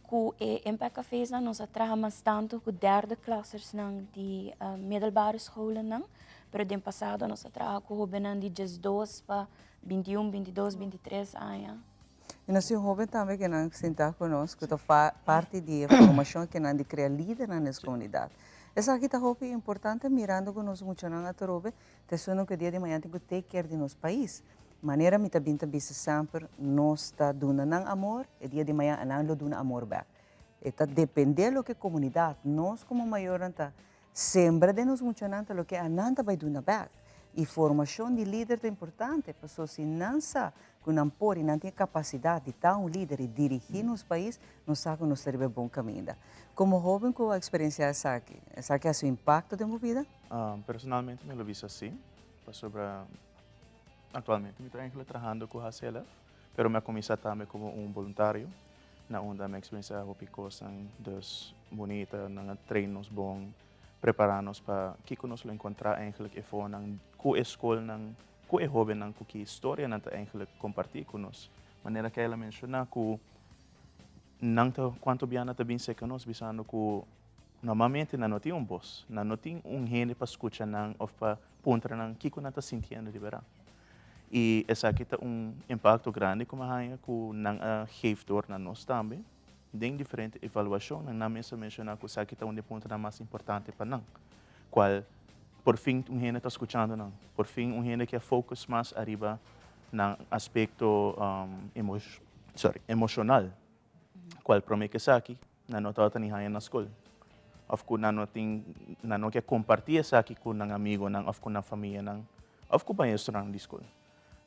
Ku e Impact Cafésnan nos a traha mas tantu ku derde klassersnan di middelbare scholennan, pero den pasado nos a traha ku hóbennan di diesdos pa bintiun, bintidos, bintitres aña. I nos tin hoben tambe ku nan sinta ku nos ku ta parti di e formashon ku nan di krea lidernan den nos komunidat. Esaki ta hopi importante mirando ku nos muchanan atrobe ta esunnan ku e dia di mañana tin ku take care di nos pais. Manera mi ta bin ta bisa semper nos ta duna nan amor, e dia di mañana nan lo duna amor bek. E ta depende loke komunidat, nos komo mayornan ta Sembra den nos muchanan ta loke anan ta bai duna bek. I formashon di lider ta importante, paso si nan sa ku nan por i nan tin e kapasidat di ta un lider i dirigí nos pais, nos sa ku nos ta riba e bon kaminda. Komo hóben ku a eksperensiá esaki, esaki a hasi un impakto den bo bida? Personalmente mi lo bisa si, pasobra aktualmente mi ta enkele trahando ku HCLF, pero mi a kuminsá tambe komo un boluntario. Na unda mi a experiencia hopi cosnan dus bunita, nan a train nos bon, prepara nos pa kico nos lo encontra eigenlijk e fonan cu e scolnan, cu e hobennan, cu ki historianan ta eigenlijk comparti cu nos. Manera Kayla menciona cu nan ta cuanto biaha nan ta bin cerca nos bisando cu. Normalmente nan no tin un bos, nan no tin un hende pa skucha nan òf pa puntra nan kiko nan ta sintiendo di bèrdat. I esaki ta un impakto grandi ku mi a haña ku nan a geef door na nos tambe. Den diferente evaluashonnan nan mes a menshoná ku esaki ta un di e puntonan mas importante pa nan, kual por fin un hende ta skuchando nan, por fin un hende ke a focus mas ariba nan aspekto sorry, emoshonal, kual promé ku esaki nan no tabata ni haña na skol òf ku nan no tin nan no ke kompartí esaki ku nan amigonan òf ku nan famianan òf ku maestronan di skol.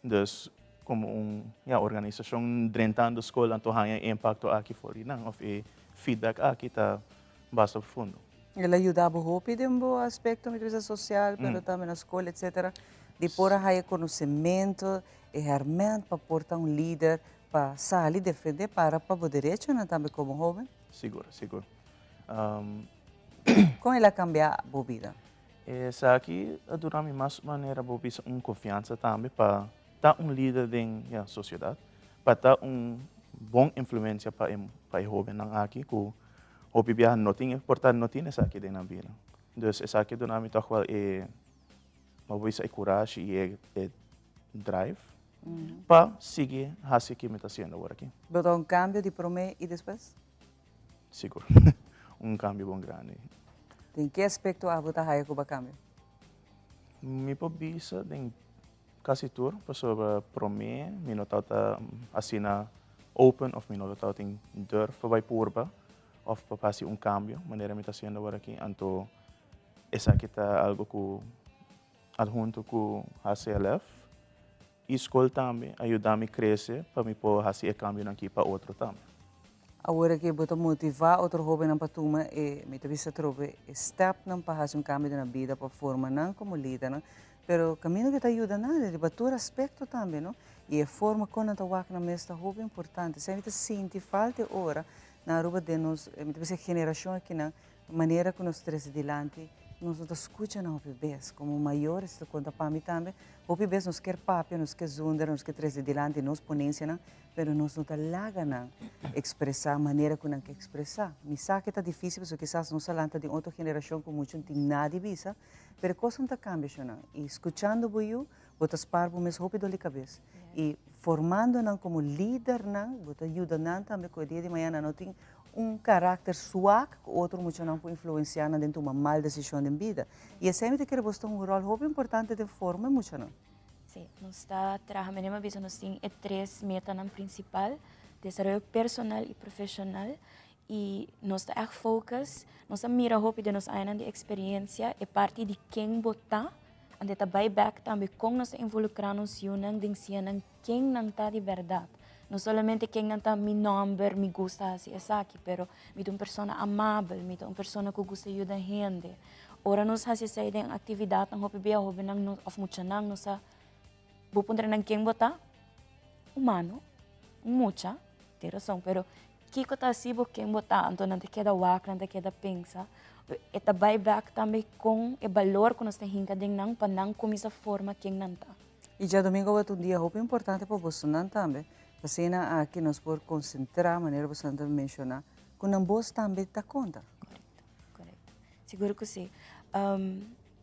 Dus komo un ya organisashon drentando skol anto haña e impakto aki for di nan òf e feedback aki ta basta profundo. El a yuda bo hopi den bo aspekto mi ta bisa sosial pero tambe na skol etcetera di por a haya konosementu e hèrmènt pa por ta un lider pa sali defendé para pa bo derechonan tambe komo hoben? Sigur, sigur. Kon el a kambia bo bida? Esaki a duna mi mas manera bo bisa un konfiansa tambe pa ta un lider den ya sosiedat, pa ta un bon influensia pa e pa e hobennan aki ku hopi biaha no tin por ta no tin esaki den nan bida. Dus esaki a duna mi tòg wèl e bo bisa e kurashi i e e drive pa sigui hasi ke mi ta hasiendo awor aki. Bo ta un kambio di promé i despues? Sigur. Un kambio bon grandi. Den ke aspekto abo ta haya ku bo a kambia? Mi por bisa den kasi tur, pasobra promé mi no tabata asina open òf mi no tabatin durf pa bai purba òf pa hasi un kambio manera mi ta hasiendo awor aki. Anto esaki ta algu ku adhunto ku HCLF i skol tambe a yuda mi krese pa mi por hasi e kambionan aki pa otro tambe. Awor aki bo ta motivá otro hóbennan pa tuma e, mi ta bisa atrobe, e stèpnan pa hasi un kambio den nan bida, pa forma nan komo lidernan, pero kaminda ku e ta yuda nan riba tur aspekto tambe, no? I e forma kon nan ta wak nan mes ta hopi importante. Esei mi ta sinti falta e ora na Aruba den nos, mi ta bisa e generashon akinan, Manera ku nos trese dilanti, nos no ta skucha nan hopi bes. Komo mayores, ta konta pa mi tambe, hopi bes nos kier papia, nos kier zundra, nos kier trese dilanti nos ponensianan, pero nos no ta laga nan ekspresá manera ku nan ke ekspresá. Mi sa ke ta difísil pasobra kisas nos a lanta den otro generashon ku muchu no tin nada di bisa, pero e kosnan ta kambia shonnan. I skuchando bo yu, bo ta spar bo mes hopi dor di kabes. I formando nan komo lidernan, bo ta yuda nan tambe ku e dia di mañana nan no tin un karakter swak ku otro muchanan por influensiá nan den tuma mal desishon den bida. I esei mi ta kere bos ta un ròl hopi importante den forma e muchanan. Sí, nos ta traha, manera mi a bisa nos tin e tres metanan prinsipal, desaroyo personal i profeshonal i nos ta ègt focus, nos a mira hopi den nos añanan di eksperensia e parti di ken bo ta, anto e ta bai bèk tambe kon nos ta involukrá nos yunan den siña nan ken nan ta di bèrdat. No solamente ken nan ta, mi nòmber, mi gusta hasi esaki, pero mi ta un persona amabel, mi ta un persona ku gusta yuda hende. Ora nos hasi esei den aktividatnan hopi bia hóbennan no òf muchanan no sa bo puntra nan ken bo ta, humano, un mucha, tin rason, pero kiko ta hasi bo ken bo ta? Anto nan ta keda wak, nan ta keda pensa. E ta bai bèk tambe kon e balor ku nos ta hinka den nan pa nan kuminsá forma ken nan ta. I djadumingu tabata un dia hopi importante pa bosonan tambe. P'asina aki nos por konsentrá, manera bosonan ta menshoná, ku nan bos tambe ta konta. Korekto, korekto. Sigur ku si.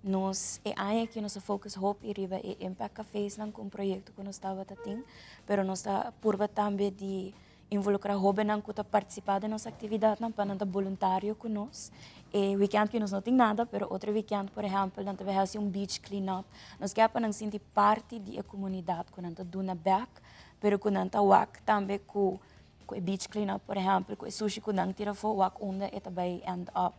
Nos e aña aki nos a focus hopi riba e Impact Cafésnan ku un proyekto ku nos tabata tin, pero nos ta purba tambe di Involucra hobennan cu ta participa den nos actividadnan pa nan ta boluntario cu nos. E weekend cu nos no tin nada, pero otro weekend, por ehempel, nan ta bay haci un beach clean up. Nos kier pa nan sinti parti di e comunidad, cu nan ta duna bek, pero cu nan ta wak tambe cu cu e beach clean up, por ehempel, cu e sushi cu nan tira afo, wak unda e ta bay end up.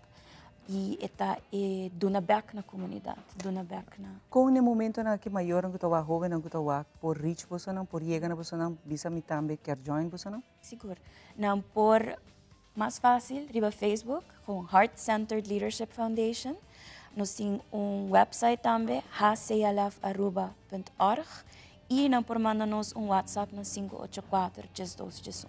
Y e ta e duna bek na comunidad, duna bek na. Con n'e momentonan aki mayornan cu ta wak, hobennan cu ta wak, por reach bosonan, por yega na bosonan, bisa mi tambe kier join bosonan? Sigur. Nan por mas facil riba Facebook, gewoon Heart Centered Leadership Foundation. Nos tin un website tambe, hclfaruba punt org. Y nan por manda nos un WhatsApp na 584 12 11.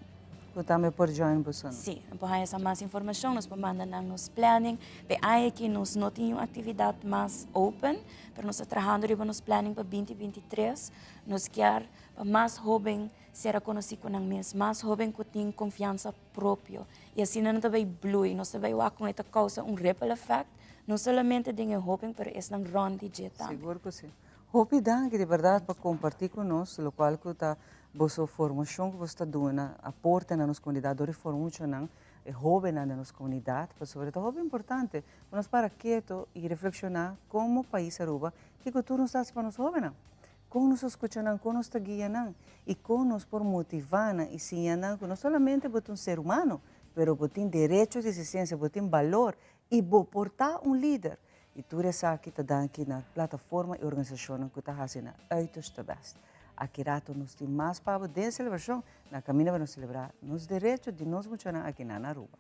Ku tambe por join boso. Sí, nan por haña sa mas informashon, nos por manda nan nos planning. P'e aña aki nos no tin un aktividat mas open, pero nos ta trahando riba nos planning pa binti 23. Nos kier pa mas hóben sera konosí ku nan mes, mas hóben ku tin konfiansa propio. I asina nan ta bai blui, nos ta bai wak kon e ta kousa un ripple effect, no solamente den e hóben, pero esnan rònt di dje tambe. Sigur ku sí. Hopi danki di berdad pa comparti cu nos locual cu ta boso formacion cu boso ta duna, aporte na nos comunidad dor di forma muchanan, e hobennan den nos comunidad, pasobra ta hopi importante pa nos para keto y reflexiona como pais Aruba kico tur nos ta haci pa nos hobennan, con nos ta scucha nan, con nos ta guia nan y con nos por motiva nan y siña nan cu no solamente bo ta un ser humano, pero bo tin derecho di existencia, bo tin balor y bo por ta un lider. I tur esaki ta danki na plataforma i organisashonnan ku ta hasi nan uiterste best. Aki rato nos tin mas pa bo den selebrashon na kaminda pa nos selebrá nos derecho di nos muchanan aki na Aruba.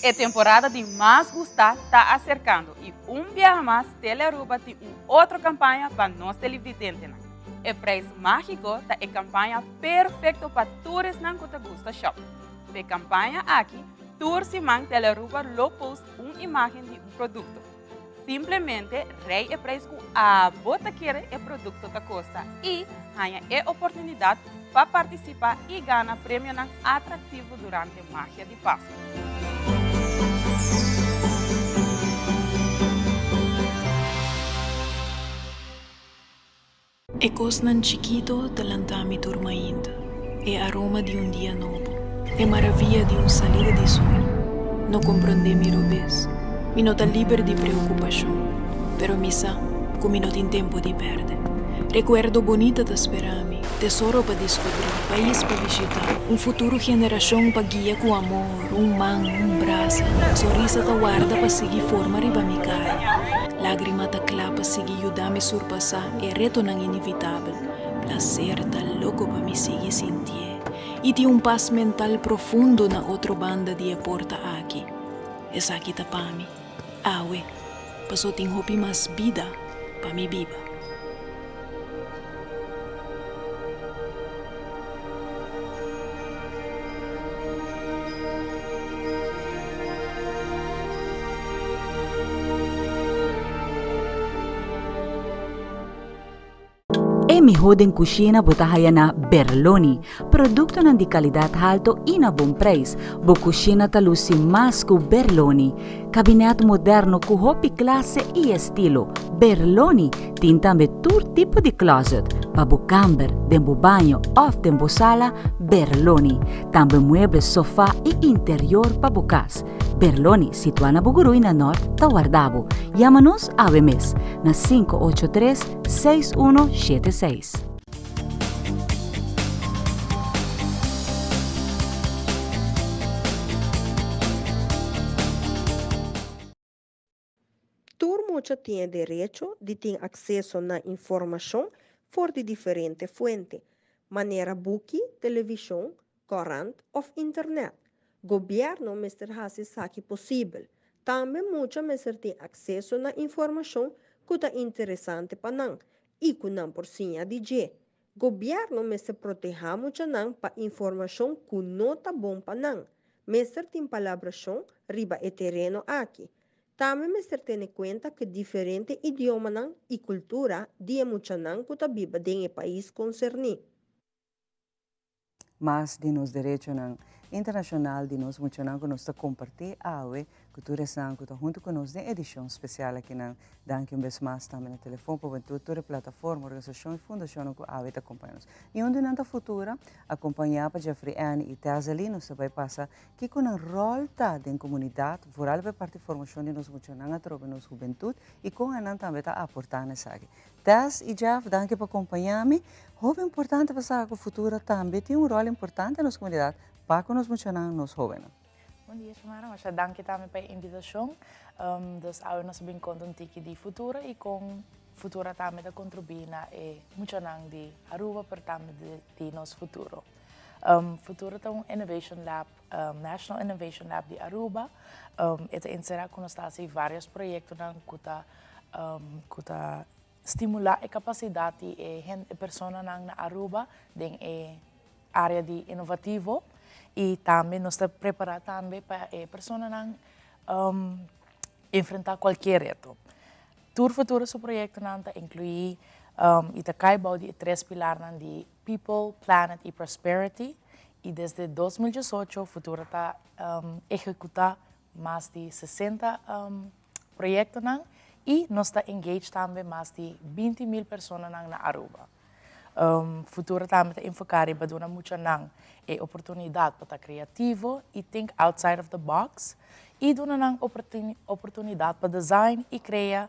E temporada di mas gustá ta aserkando i un biaha mas Telearuba tin un otro kampaña pa nos televidentenan. E Prijs Mágiko ta e kampaña perfekto pa tur esnan ku ta gusta shòp. P'e kampaña aki, tur siman Telearuba lo post un imágen di un produkto. Simplemente rei e prijs ku abo ta kere e produkto ta kosta i haña e oportunidat pa partisipá i gana premionan atraktivo durante Magia di Pasku. E kosnan chikito ta lanta mi tur mainta, e aroma di un dia nobo, e maravia di un salida di solo. No komprondé mi robes, mi no ta liber di preokupashon, pero mi sa ku mi no tin tempu di pèrdè. Rekuerdo bonita ta spera mi, tesoro pa diskubrí, pais pa bishitá, un futuro generashon pa guia ku amor, un man, un brasa, sonrisa ta warda pa sigui forma riba mi kara. Lágrima ta kla pa sigui yuda mi surpasá e retonan inevitabel. Plaser ta loko pa mi sigui sintié i tin un pas mental profundo na otro banda di e porta aki. Esaki ta pa mi, awe, paso tin hopi mas bida pa mi biba. E miho den cushina bo ta haya na Berloni. Productonan di calidad halto y na bon prijs. Bo cushina ta luci mas cu Berloni. Kabinet moderno ku hopi klase i estilo. Berloni tin tambe tur tipo di closet, pa bo kamber, den bo baño òf den bo sala, Berloni. Tambe mueble, sofa i interior pa bo kas. Berloni, situá na Bugurui na Nort, ta warda bo. Yama nos awe mes na 583 6176. Tur mucha tin e derecho di tin akseso na informashon for di diferente fuente, manera buki, televishon, kòrant òf internèt. Gobièrnu mester hasi esaki posibel. Tambe mucha mester tin akseso na informashon ku ta interesante pa nan i ku nan por siña di dje. Gobièrnu mester protehá muchanan pa informashon ku no ta bon pa nan. Mester tin palabrashon riba e tereno aki. Tambe mester tene kuenta ku diferente idiomanan i kultura di e muchanan ku ta biba den e pais konserní. Mas di nos derechonan internacional di nos muchanan cu nos ta comparti awe cu tur esnan cu ta hunto cu nos den edicion special akinan. Danki un bes mas tambe na Telefon pa Hubentud, tur e plataforma, organisacion y fundacionnan cu awe ta acompaña nos. Y un di nan ta Futura, acompaña pa Jeffrey Anne y Tazali, nos ta bay pasa kico nan rol ta den comunidad, vooral pa e parti formacion di nos muchanan atrobe nos hubentud y con anan tambe ta aporta na esaki. Tess i Jeff, danki pa kompañá mi. Hopi importante pa sa ku Futura tambe tin un ròl importante den nos komunidat pa ku nos muchanan, nos hóbennan. Bon dia Xiomara, masha danki tambe pa e invitashon. Dus awe nos a bin konta un tiki di Futura i kon Futura tambe ta kontribuí na e muchanan di Aruba pero tambe di nos futuro. Futura ta un Innovation Lab, National Innovation Lab di Aruba. E ta encera cu nos ta haci varios proyectonan cu ta stimula e capacidad di e personanan na Aruba den e area di innovativo y tambe nos ta prepara tambe pa e personanan enfrenta cualkier reto. Tur Futura su proyectonan ta inclui y ta cay bou di e tres pilarnan di People, Planet y Prosperity y desde 2018 Futura ta ehecuta mas di 60 proyectonan y nos ta engage tambe mas di 20 mil personanan na Aruba. Futura tambe ta enfoca riba duna muchanan e oportunidad pa ta creativo y think outside of the box y duna nan oportunidad pa design y crea,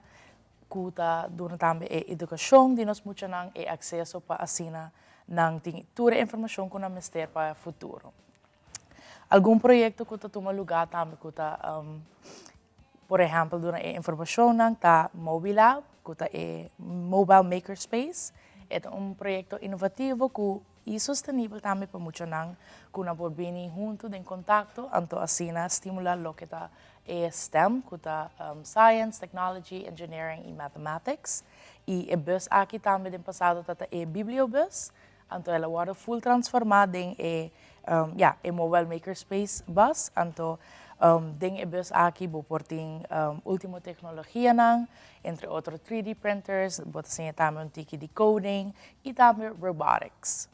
cu ta duna tambe e educacion di nos muchanan e acceso pa asina nan tin tur e informacion cu nan mester pa futuro. Algun proyecto cu ta tuma lugar tambe cu ta, por ehempel, duna e informacionnan ta Mobilab, cu ta e Mobile Makerspace. E ta un proyecto innovativo cu y sostenibel tambe pa muchanan cu nan por bini hunto den contacto, anto asina stimula loke ta e STEM, cu ta Science, Technology, Engineering y Mathematics. Y e bus aki tambe den pasado ta e Bibliobus, anto el a wordo full transforma den e, ja, e Mobile Makerspace bus. Anto den e bus aki bo por tin ultimo tecnologianan, entre otro 3D printers, bo ta siña tambe un tiki di coding y tambe robotics.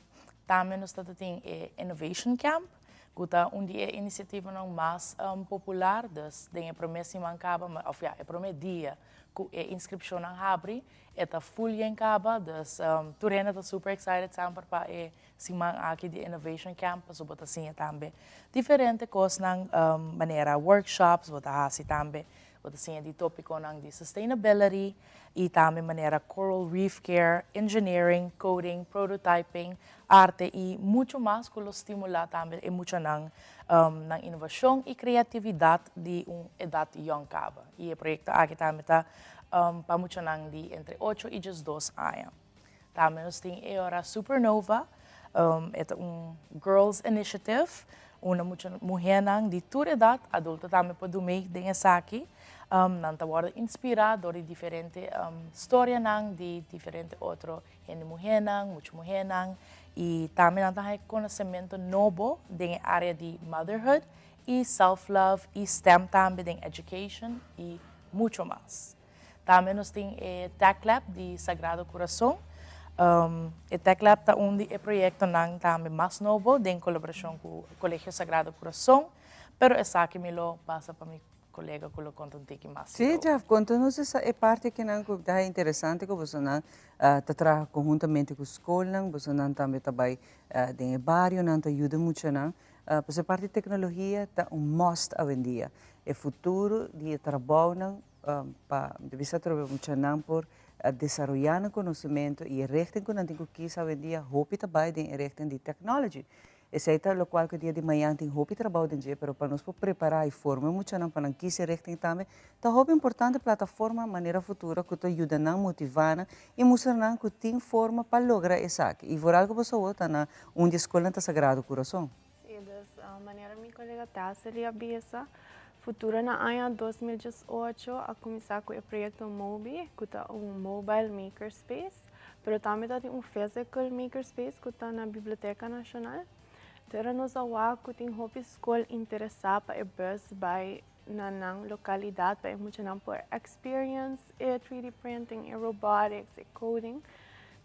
Tambe nos ta tin e Innovation Camp, cu ta un di e iniciativanan mas popular, dus den e prome siman caba, of ja, e prome dia cu e inscripcionnan habri, e ta full yen caba, dus tur hende ta super excited semper pa e siman aki di Innovation Camp, paso bo ta siña tambe diferente cosnan, manera workshops, bo ta hasi tambe, bo ta siña di topiconan di sustainability, y tambe manera coral reef care, engineering, coding, prototyping, arte y mucho mas cu lo stimula tambe e muchanan nan innovacion y creatividad di un edad young caba. Y e proyecto aki tambe ta pa muchanan di entre 8 y 12 aña. Tambe nos tin e ora Supernova, e ta un girls initiative, unda mucha muhernan di tur edad, adulto tambe por mee den esaki, nan ta wordo inspira door di diferente storianan di diferente otro hende muhernan, mucha muhernan, y tambe nan ta haya conocemento nobo den area di motherhood y self-love y STEM tambe den education y mucho mas. Tambe nos tin e Tech Lab di Sagrado Corazon. E Tech Lab ta un di e proyectonan tambe mas nobo den colaboracion cu Colegio Sagrado Corazon, pero esaki mi lo pasa pa mi colega cu lo conta un tiki mas. Si, Jeff, conta nos e parti cu ta interesante cu bosonan ta traha conhuntamente cu scol, bosonan tambe ta bay den barionan, ta yuda muchanan. Pues e parti di tecnologia ta un must awendia. E futuro di trabou pa bisa trobe muchanan por desaroya nan conocimento y e richting cu nan tin cu kies awendia, hopi ta bay den e richting di technology. Esey ta locual cu dia di mañan tin hopi trabou den dje, pero pa nos por prepara y forma muchanan pa nan kies e richting tambe, ta hopi importante plataforma manera Futura cu ta yuda nan, motiva nan y mustra nan cu tin forma pa logra esaki. Y vooral cu boso ta na un di scol ta Sagrado Corazon. Si, dus manera mi colega Tasseli a bisa, Futura na aña 2018 a cuminsa cu e proyecto Mobi, cu ta un mobile makerspace, pero tambe tin un physical makerspace cu ta na Biblioteca Nacional. Pero nos a wak cu tin hopi scol interesa pa e bus bay na nan localidad pa e muchanan por experience e 3D printing, e robotics, e coding.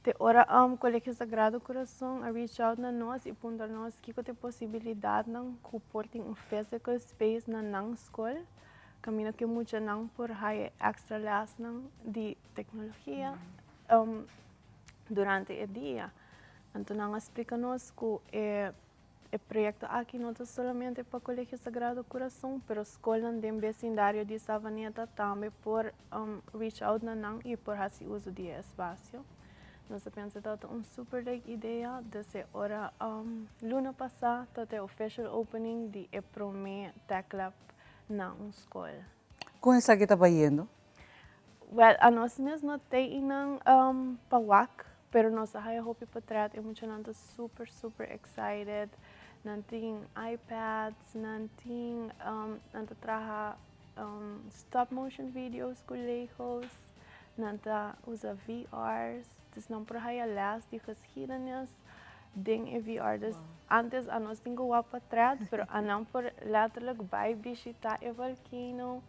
Te ora Colegio Sagrado Corazon a reach out na nos y puntra nos kico ta e posibilidadnan cu por tin un physical space na nan scol, caminda cu muchanan por haya extra lesnan di tecnologia durante e dia. Anto nan a splica nos cu e proyecto aki no ta solamente pa Colegio Sagrado Corazon, pero scol den vecindario di Savaneta tambe por reach out na nan y por haci uso di espacio. Nos a pensa cu ta un super leuk idea, dus ora luna pasa ta e official opening di e prome Tech Lab na un scol. Con esaki ta bayendo? Well, anos mes no tin pa wak. Pero nos a haya hopi potret, e muchanan ta super super excited. Nan tin iPads, nan tin um, nan ta traha um, stop motion videos ku Legos, nan ta usa VR's, dus nan por haya les di geschiedenis den e VR. Dus antes anos tin ku wak potret, pero anan por letterlijk bai bishita e volcano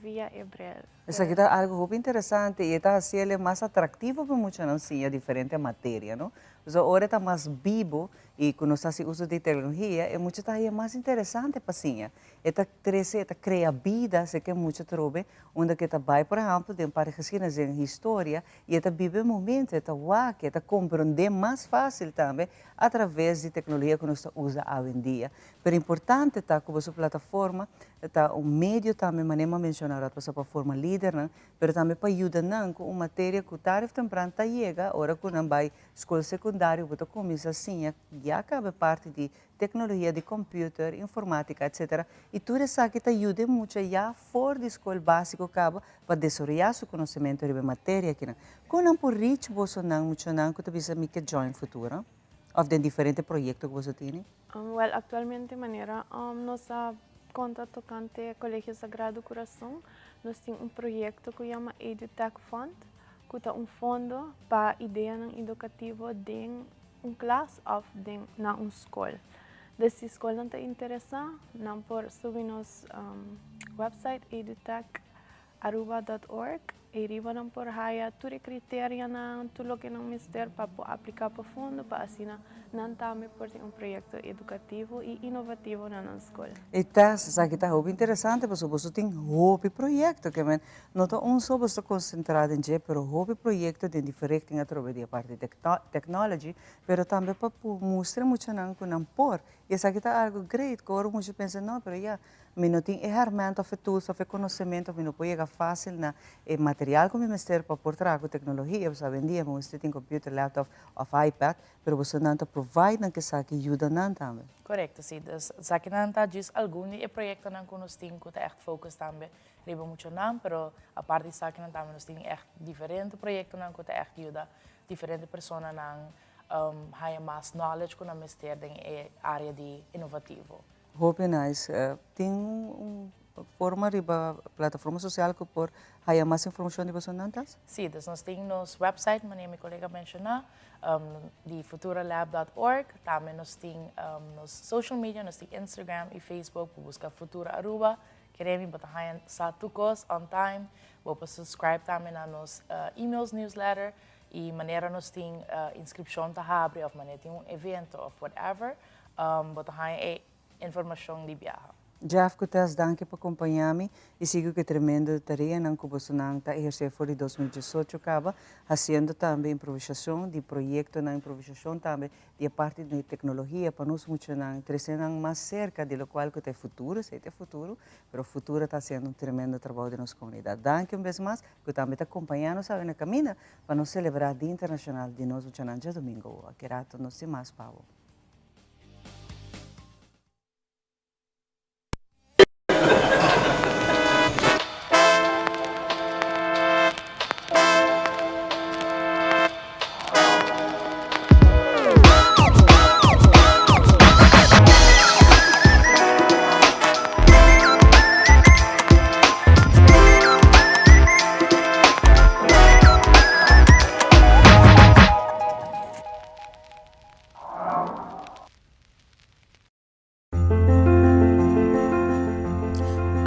via e bril. Esaki ta algo hopi interesante y e ta haciele mas atractivo pa muchanan siña diferente materia, no? Pasobra ora e ta mas bibo y cu nos ta haci uso di tecnologia, e mucha ta haya mas interesante pa siña. E ta trece, e ta crea bida si ke mucha trobe, unda ke ta bay, por ehempel, den par di geschiedenis, den historia, y e ta biba e momento, e ta wak, e ta comprende mas facil tambe a traves di tecnologia cu nos ta usa awendia. Pero importante ta cu boso plataforma ta un medio tambe, manera mi a menciona rato pasá, pa forma lidernan, pero tambe pa yuda nan cu un materia cu tarde of tempran ta yega ora cu nan bay scol secundario, bo ta cuminsa siña ya caba e parti di tecnologia di computer, informatica, etcetera, y tur esaki ta yuda e mucha ya for di scol basico caba pa desaroya su conocemento riba e materia akinan. Con nan por reach bosonan, muchanan cu ta bisa mi ke join Futura of den diferente proyecto cu boso tene? Wèl, aktualmente manera nos a konta tokante Kolegio Sagrado Kurason, nos tin un proyekto ku yama EduTech Fund, ku ta un fondo pa ideanan edukativo den un klas òf den na un skol. Dus si skolnan ta interesá, nan por subi nos wèpsait edutech. Aruba dot org, ei riba nan por haya tur e kriterianan, tur loke nan mester pa por apliká pa fondo pa asina nan tambe por tin un proyekto edukativo i inovativo na nan skol. E tèst esaki ta hopi interesante pasobra boso tin hopi proyekto ke men no ta un so boso ta konsentrá den dje pero hopi proyekto den diferente atrobe di e parti technology pero tambe pa por mustra e muchanan ku nan por i esaki ta algu great ku ora mucha pensa no pero ya Mi no tin e herment of e tools of e konosementu of mi no por yega fásil na e material ku mi mester pa por traha ku teknologia. Pasobra awendia bo mester tin computer, laptop of iPad, pero bosonan ta provide nan ku esaki yuda nan tambe. Korekto, si. Dus esakinan ta djis algun di e proyektonan ku nos tin ku ta ègt focus tambe riba muchanan, pero apart di esakinan tambe nos tin ègt diferente proyektonan ku ta ègt yuda diferente personanan haña mas knowledge ku nan mester den e área di inovativo. Hopi nice. Tin un forma riba plataforma social ku por haya mas informashon di boso nan tas? Sí, dus nos tin nos website, manera mi kolega menshoná, di futuralab dot org. Tambe nos tin nos social media, nos tin Instagram i Facebook, bo buska Futura Aruba. Kere mi bo ta haña sa tur kos on time. Bo por subscribe tambe na nos emails newsletter i manera nos tin inskripshon ta habri òf manera tin un evento òf whatever. Bo ta haña e informashon di biaha. Jeff ku Tess danki pa kompañá mi i sigui ku e tremendo tareanan ku bosonan ta ehersé for di 2018 kaba, hasiendo tambe improvisashon di proyektonan, improvisashon tambe di e parti di teknologia pa nos muchanan trese nan mas serka di lokual ku ta e futuro, esei ta e futuro, pero futuro ta hasiendo un tremendo trabou den nos komunidat. Danki un bes mas ku tambe ta kompañá nos awe na kaminda pa nos selebrá Dia Internashonal di nos Muchanan djadumingu awo. Aki rato nos tin mas pa bo.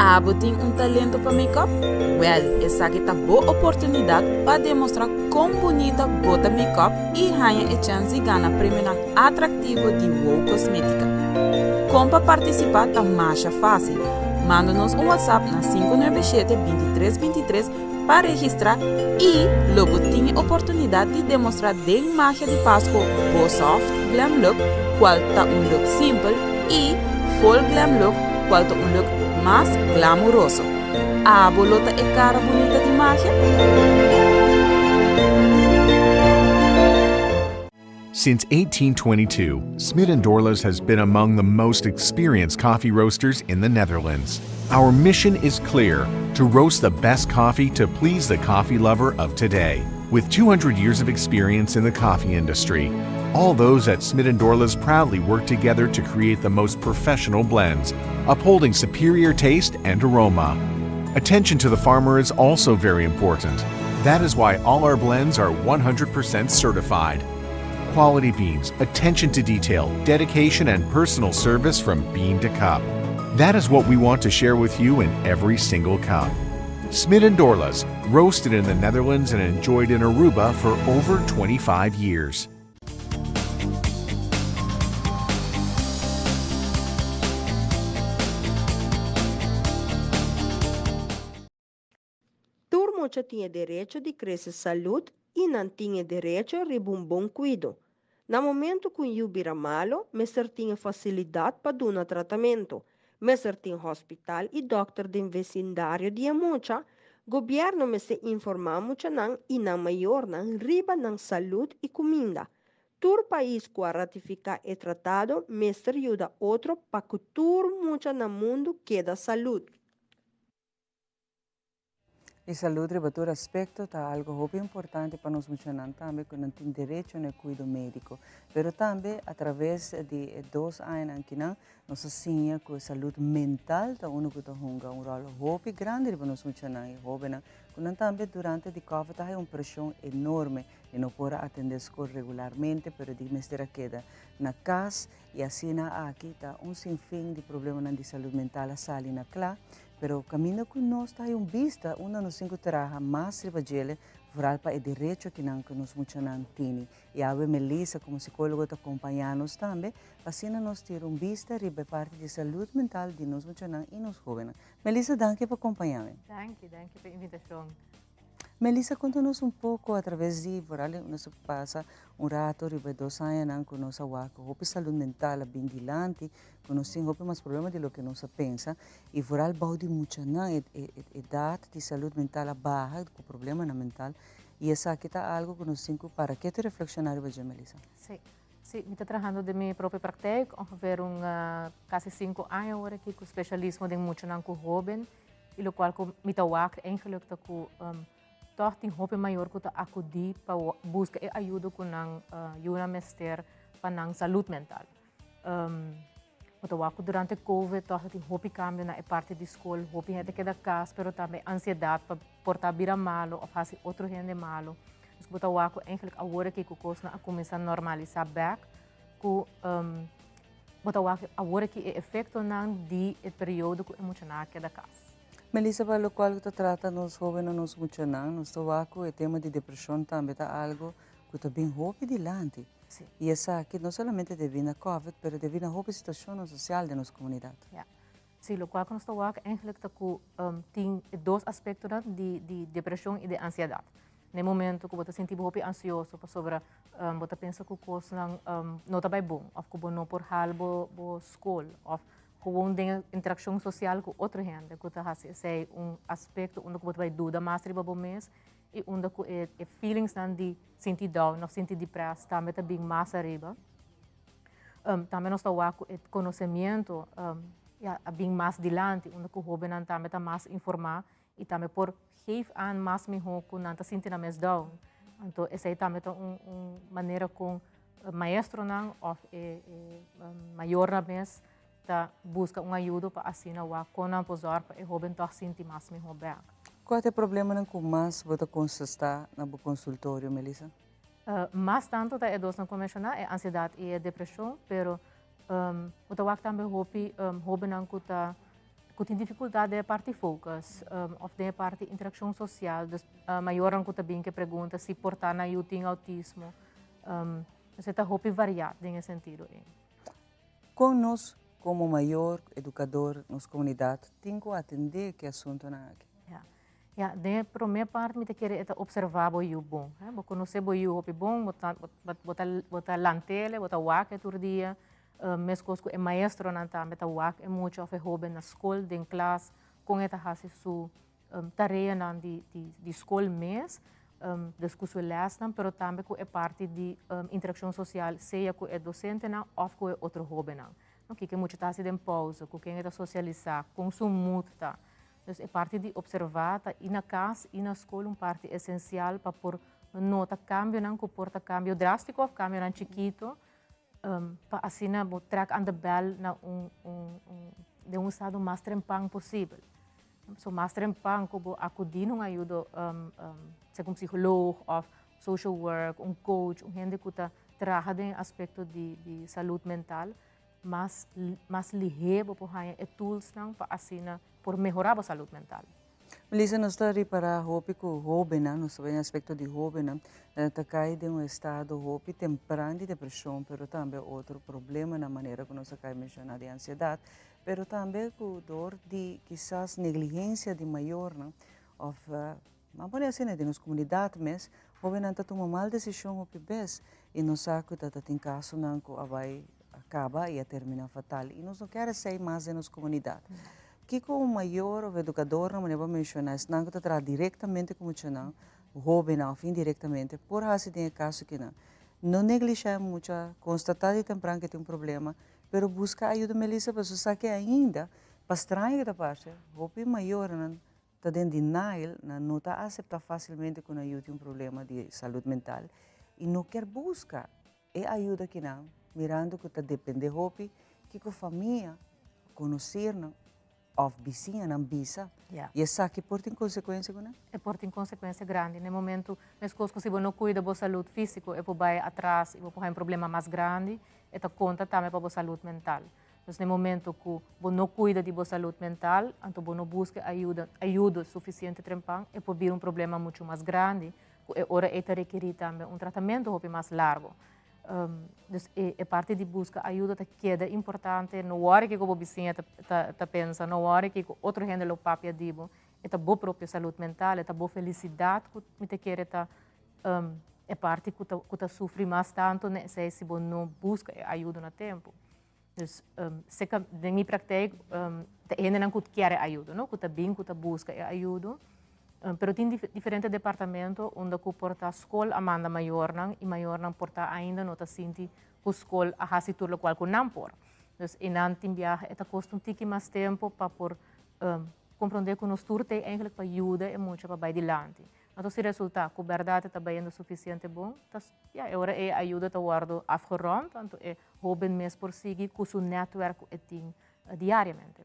Abo tin un talento pa make-up? Wel, esaki ta bo oportunidad pa demostra con bunita bo ta make-up y haña e chens di gana premionan atractivo di Wow Cosmetica. Con pa participa ta masha facil. Manda nos un WhatsApp na 597 23 23 pa registrá i lo bo tin e oportunidat di demostrá den magia di Pasco bo soft glam look kual ta un look simpel i full glam look kual ta un look mas glamuroso. Abo lo ta e kara bunita di magia? Since 1822, Smit & Dorlas has been among the most experienced coffee roasters in the Netherlands. Our mission is clear, to roast the best coffee to please the coffee lover of today. With 200 years of experience in the coffee industry, all those at Smith & Dorla's proudly work together to create the most professional blends, upholding superior taste and aroma. Attention to the farmer is also very important. That is why all our blends are 100% certified. Quality beans, attention to detail, dedication, and personal service from bean to cup. That is what we want to share with you in every single cup. Smit and Dorlas, roasted in the Netherlands and enjoyed in Aruba for over 25 years. Tur mucha tin e derecho di crece salud y nan tin e derecho riba un bon cuido. Na momento cu un yu bira malo, mester tin e facilidad pa duna tratamento. Mester tin hospital y dokter den vecindario di e mucha. Gobierno mester informa muchanan y nan mayornan riba nan salud y cuminda. Tur pais cu a ratifica e tratado mester yuda otro pa cu tur mucha na mundo keda salud. E salud riba tur aspecto ta algo hopi importante pa nos muchanan tambe cu nan tin derecho na e cuido medico. Pero tambe a traves di e dos añanan akinan nos a siña cu e salud mental ta uno cu ta hunga un rol hopi grandi riba nos muchanan y hobennan cu nan tambe durante di covid a haya un presion enorme y no por a atende scol regularmente pero di mester a keda na cas y asina aki ta un sinfin di problemanan di salud mental a sali na cla. Pero caminda cu nos ta hay un bista unda nos tin cu traha mas riba djele, vooral pa e derecho kinan cu nos muchanan tini. Y awe Melissa como psicologo ta compaña nos tambe pa asina nos tira un bista riba e parti di salud mental di nos muchanan y nos hobennan. Melissa danki pa compaña mi. Danki, danki pa e invitacion. Melissa konta nos un poko atraves di vooral nos a pasa un rato riba e dos añanan ku nos a wak ku hopi salud mental a bin dilanti ku nos tin hopi mas problema di loke nos a pensa i vooral bou di muchanan e edat di salud mental a baha ku problemanan mental i esaki ta algo ku nos tin ku para ke ta reflekshoná riba dje Melissa? Sí, sí, mi ta trahando den mi propio praktijk ongeveer un kasi sinku aña awor aki ku spesialismo den muchanan ku hoben. Y locual cu mi ta wak eigenlijk ta cu toch tin hopi mayor cu ta acudi pa busca e ayudo cu nan yunan mester pa nan salud mental. Bo ta wak cu durante covid toch ta tin hopi cambio na e parti di school, hopi hende keda cas pero tambe ansiedad pa por ta bira malo of haci otro hende malo. Dus bo ta wak cu eigenlijk awor aki cu cosnan a cuminsa normalisa bek cu Bo ta wak awor aki e efectonan di e periodo cu e muchanan a keda cas. Melissa, pa locual cu ta trata nos hobennan, nos muchanan, nos ta wak cu e tema di depresion tambe ta algo cu ta bin hopi dilanti. Si. Y esaki no solamente debi na covid, pero debi na hopi situacionnan social den nos comunidad. Ya. Si, locual cu nos ta wak eigenlijk ta cu tin e dos aspectonan di di depresion y di ansiedad. Na e momento ku bo ta sinti bo hopi ansioso pasobra bo ta pensa ku kosnan no ta bai bon òf ku bo no por hal bo bo skol òf gewoon den interakshon sosial ku otro hende ku ta hasi esei un aspekto unda ku bo ta bai duda mas riba bo mes i unda ku e e feelingsnan di sinti down òf sinti depressed tambe ta bin mas ariba. Tambe nos ta wak ku e konosemiento ya a bin mas dilanti unda ku hóbennan tambe ta mas informá i tambe por geef aan mas mihó ku nan ta sinti nan mes down. Anto esei tambe ta un un manera kon maestronan òf e e mayornan mes ta buska un ayudo pa asina wak kon nan por zòrg pa e hóben tòg sinti mas mihó bèk. Kua ta e problemanan ku mas bo ta konsestá na bo konsultorio, Melissa? Mas tantu ta e dosnan ku a menshoná, e ansiedat i e depreshon, pero bo ta wak tambe hopi hóbennan ku ta ku tin difikultat den e parti focus òf den e parti interakshon sosial. Dus mayornan ku ta bin ke pregunta si por ta nan yu tin outismo. Dus e ta hopi variá den e sentido ei. Kon nos komo mayor, edukador, nos komunidat tin ku atendé ku e asuntunan aki? Ya. Ya, den e promé parti mi ta kere e ta opservá bo yu bon. Bo konosé bo yu hopi bon, bo ta bo ta bo ta lant'el, bo ta wak e tur dia. Meskos ku e maestronan tambe ta wak e mucha òf e hóben na skol, den klas, kon e ta hasi su tareanan di di skol mes, dus ku su lèsnan, pero tambe ku e parti di interakshon sosial, sea ku e dosentenan òf ku e otro hóbennan. Kiko e mucha ta hasi den pousa, ku ken e ta sosialisá, kon su mood ta. Dus e parti di observá ta i na kas i na skol un parti esensial pa por. nota cambionan cu por ta cambio drastico of cambionan chikito pa asina bo trek aan de bel na un un un den un estado mas trempan posibel. So mas trempan cu bo acudi na un ayudo sea cu un psicoloog of social work, un coach, un hende cu ta traha den aspecto di di salud mental, mas mas lihe bo por haña e toolsnan pa asina por mehora bo salud mental. Melissa, nos ta ripara hopi cu hobennan, nos ta bay den aspecto di hobennan, ta cay den un estado hopi tempran di depresion, pero tambe otro problemanan manera cu nos a cay menciona di ansiedad, pero tambe cu door di kisas negligencia di mayornan of ban pone asina den nos comunidad mes, hobennan ta tuma mal decision hopi bes y nos sa cu ta tin casonan cu a bay a caba y a termina fatal y nos no kier esey mas den nos comunidad. Kiko un mayor of educadornan, manera bo a menciona, esnan cu ta traha directamente cu muchanan, hobennan of indirectamente, por haci den e caso kinan? No neglisha e mucha, constata di tempran cu tin un problema, pero busca ayuda Melissa pasobra sa cu ainda, pa straño cu ta parce, hopi mayornan ta den denial, nan no ta acepta facilmente cu nan yu tin un problema di salud mental y no kier busca E ayuda kinan, mirando ku ta depende hopi kiko famia, konosirnan òf bisiñanan bisa. I esaki por tin konsekuensia ku nan? E por tin konsekuensia grandi. Na e momentu, meskos ku si bo no kuida bo salud físiko, e por bai atras i bo por haña un problema mas grandi, e ta konta tambe pa bo salud mental. Dus na e momentu ku bo no kuida di bo salud mental, anto bo no buska ayuda, ayudo sufisiente trempan, e por bira un problema muchu mas grandi ku e ora ei ta rekerí tambe un tratamentu hopi mas largu. Dus e e parti di buska ayuda ta keda importante, no wòri kiko bo bisiña ta ta ta pensa, no wòri kiko otro hende lo papia di bo, e ta bo propio salud mental, e ta bo felisidat ku mi ta kere ta e parti ku ta ku ta sufri mas tantu na esei si bo no buska e ayuda na tempu. Dus seka den mi praktijk ta e hendenan ku kier e ayudo, no? Ku ta bin, ku ta buska e ayudo. Pero tin diferente departamento unda ku por ta skol a manda mayornan i mayornan por ta ainda no ta sinti ku skol a hasi tur lokual ku nan por. Dus einan tin biaha e ta kosta un tiki mas tempu pa por komprondé ku nos tur ta ei eigenlijk pa yuda e mucha pa bai dilanti. Anto si resulta cu berdad e ta bayendo suficiente bon, ta ya, e ora e ayuda ta wordo afgerond, anto e hoben mes por sigui cu su netwerk cu e tin diariamente.